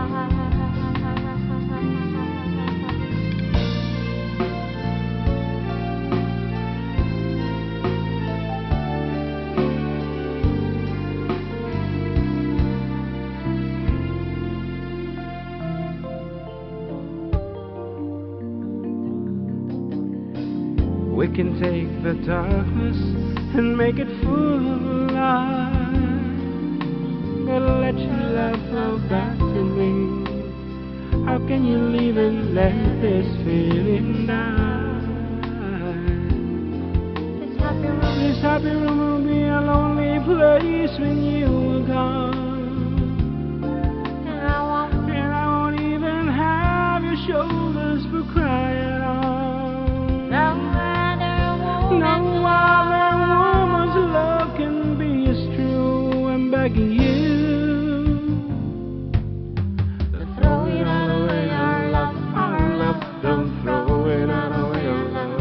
We can take the darkness and make it full of light. But let your love flow back to me. How can you leave and let this feeling die? This happy room, this happy room will be a lonely place when you are gone. And I won't, and I won't even have your shoulders for crying on. No other woman's love can be as true. I'm begging you. Don't throw it all away, our love, our love. Don't throw it all away, our love.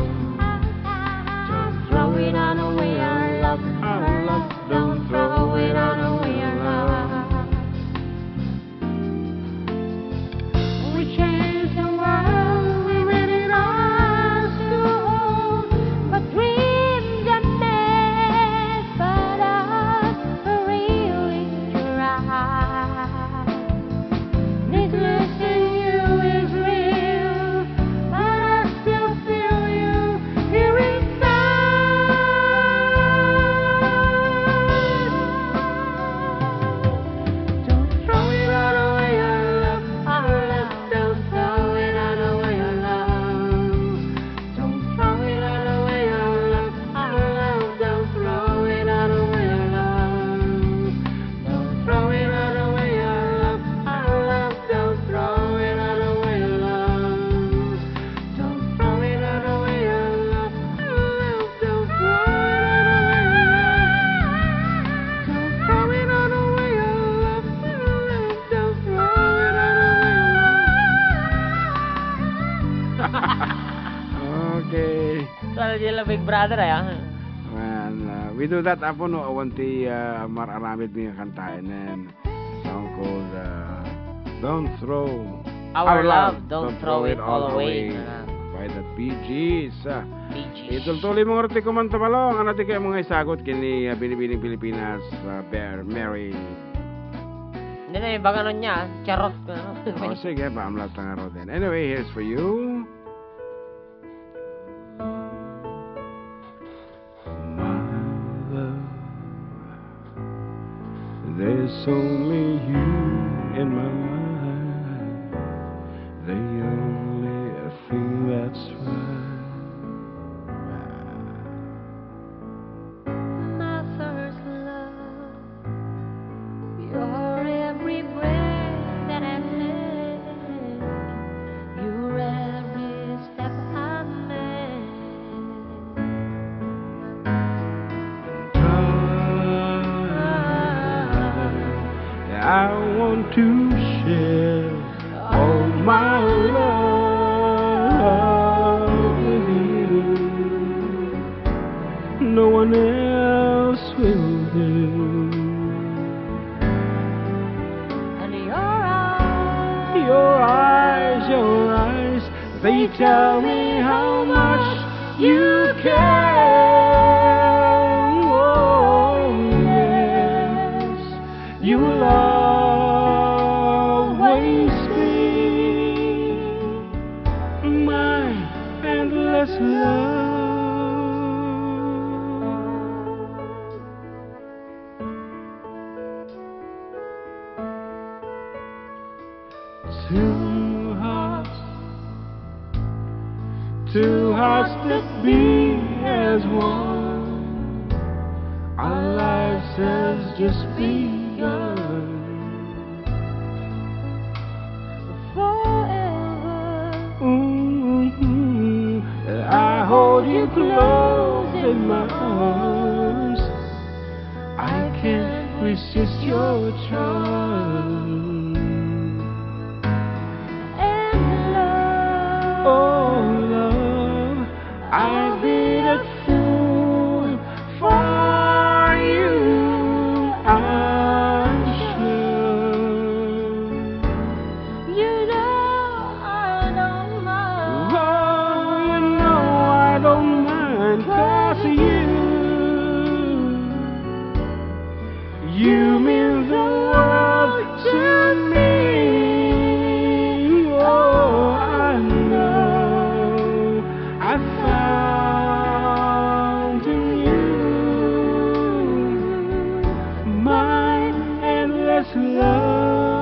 Don't throw it all away, our love, our love. Don't throw it all away, our love. We change the world, we made it ours to own, but dreams are made for us, for real. Brother, ay, ah. And, uh, we do that, Apo, no, awan ti, uh, mar-aramid mi nga kantaen, and song called, uh, Don't Throw Our Love, Don't Throw It All Away, by the Bee Gees, uh. Bee Gees. Itultuloy mo nga ti kumanta, Balong, ano ti kayat mo nga isagut ken ni, uh, Binibining Pilipinas, uh, Bear Mary. Hindi na, iba ka nun niya, charot ka, no? Oh, sige, paamlat nga ro din. Anyway, here's for you. My love, there's only you in my mind. The only thing that's right. My first love, your every breath that I take, your every step I make. I want to share all my love with you. No one else will do. And your eyes, your eyes, they tell me how much you care. Oh, yes, you will always be my endless love. Two hearts, two hearts that beat as one. Our lives has just begun. Forever. Mm-hmm. I hold you close in my arms. I can't resist your charm. And love, oh love, I'll be the fool for you, I'm sure. You know I don't mind. Oh, you know I don't mind, 'cause you, you mean the world to me. Oh, I know I found in you my endless love.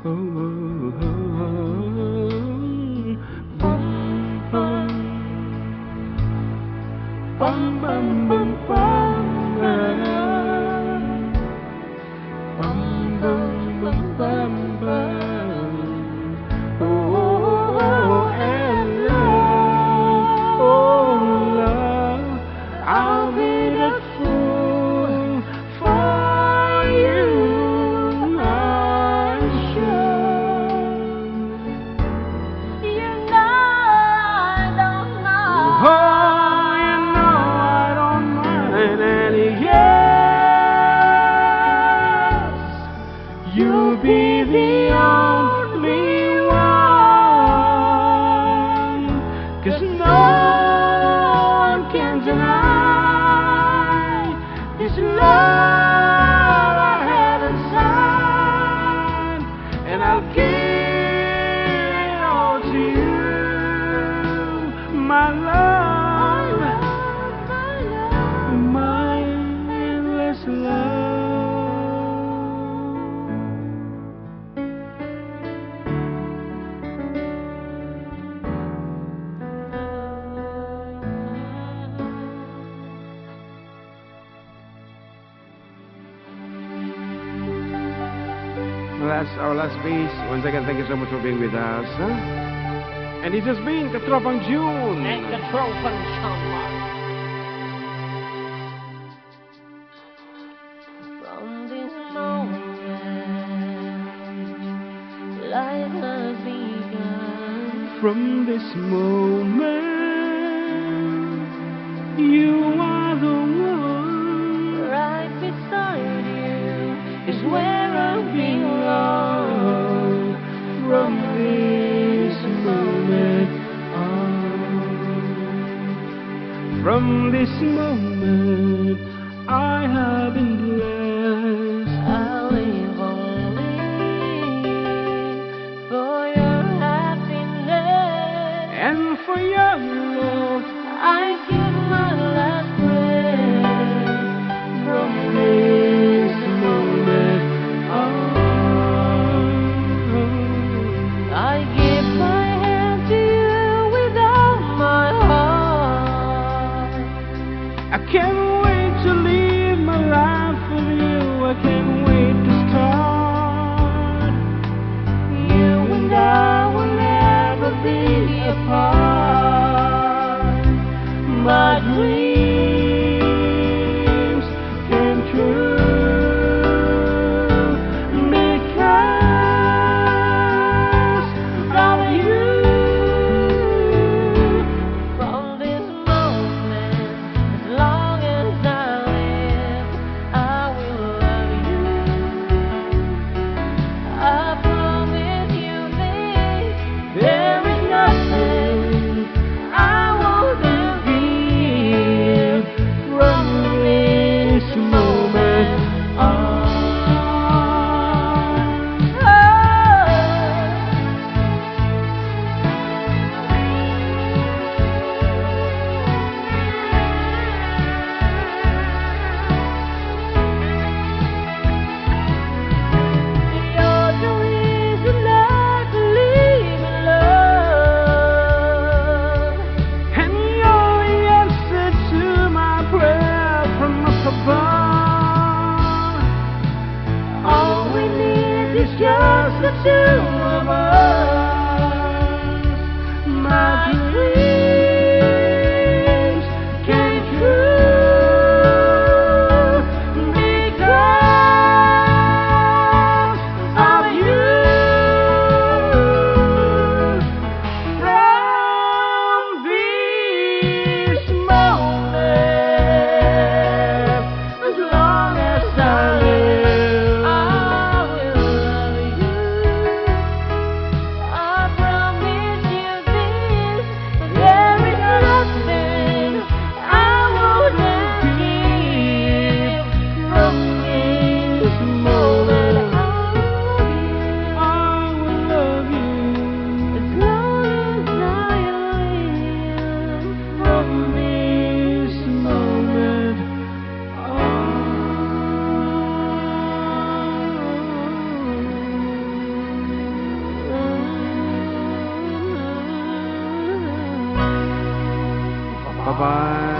Oh, oh, oh, oh. Bum, bum. Bum, bum, bum, bum, bum. Bum, bum, bum, bum, bum. Oh, oh, oh, oh, and love, oh, love, I'll be the fool for you, I'm sure. You know I don't mind. Oh, you know I don't mind. And yes, you'll be the only one. 'Cause no one can deny this love I have inside, and I'll give it all to you, my love, my endless love. Well, that's our last piece. Once again, thank you so much for being with us, huh? And this has been Katropang June. And Katropang Sean Mark. From this From this moment, you are the one. Right beside you is where I belong. From this moment on, from this moment, I have been blessed. I live only for your happiness and for your love. I give my last breath from this moment on. I give my hand to you with all my heart. I can't wait to live my life with you. I can't wait to start. You and I will never be apart. My dreams came true because of you. From this moment, as long as I live, I will love you. I promise you this, there is nothing I won't give from this moment on. Oh. You're the reason I believe in love. And you're the answer to my prayer from up above. All we need is just the two of us. My dreams came true because of you. From this moment, as long as I live, I will love you. I promise you this, there is nothing I wouldn't give from this moment. I will love you as long as I live. From this moment on. Bye-bye.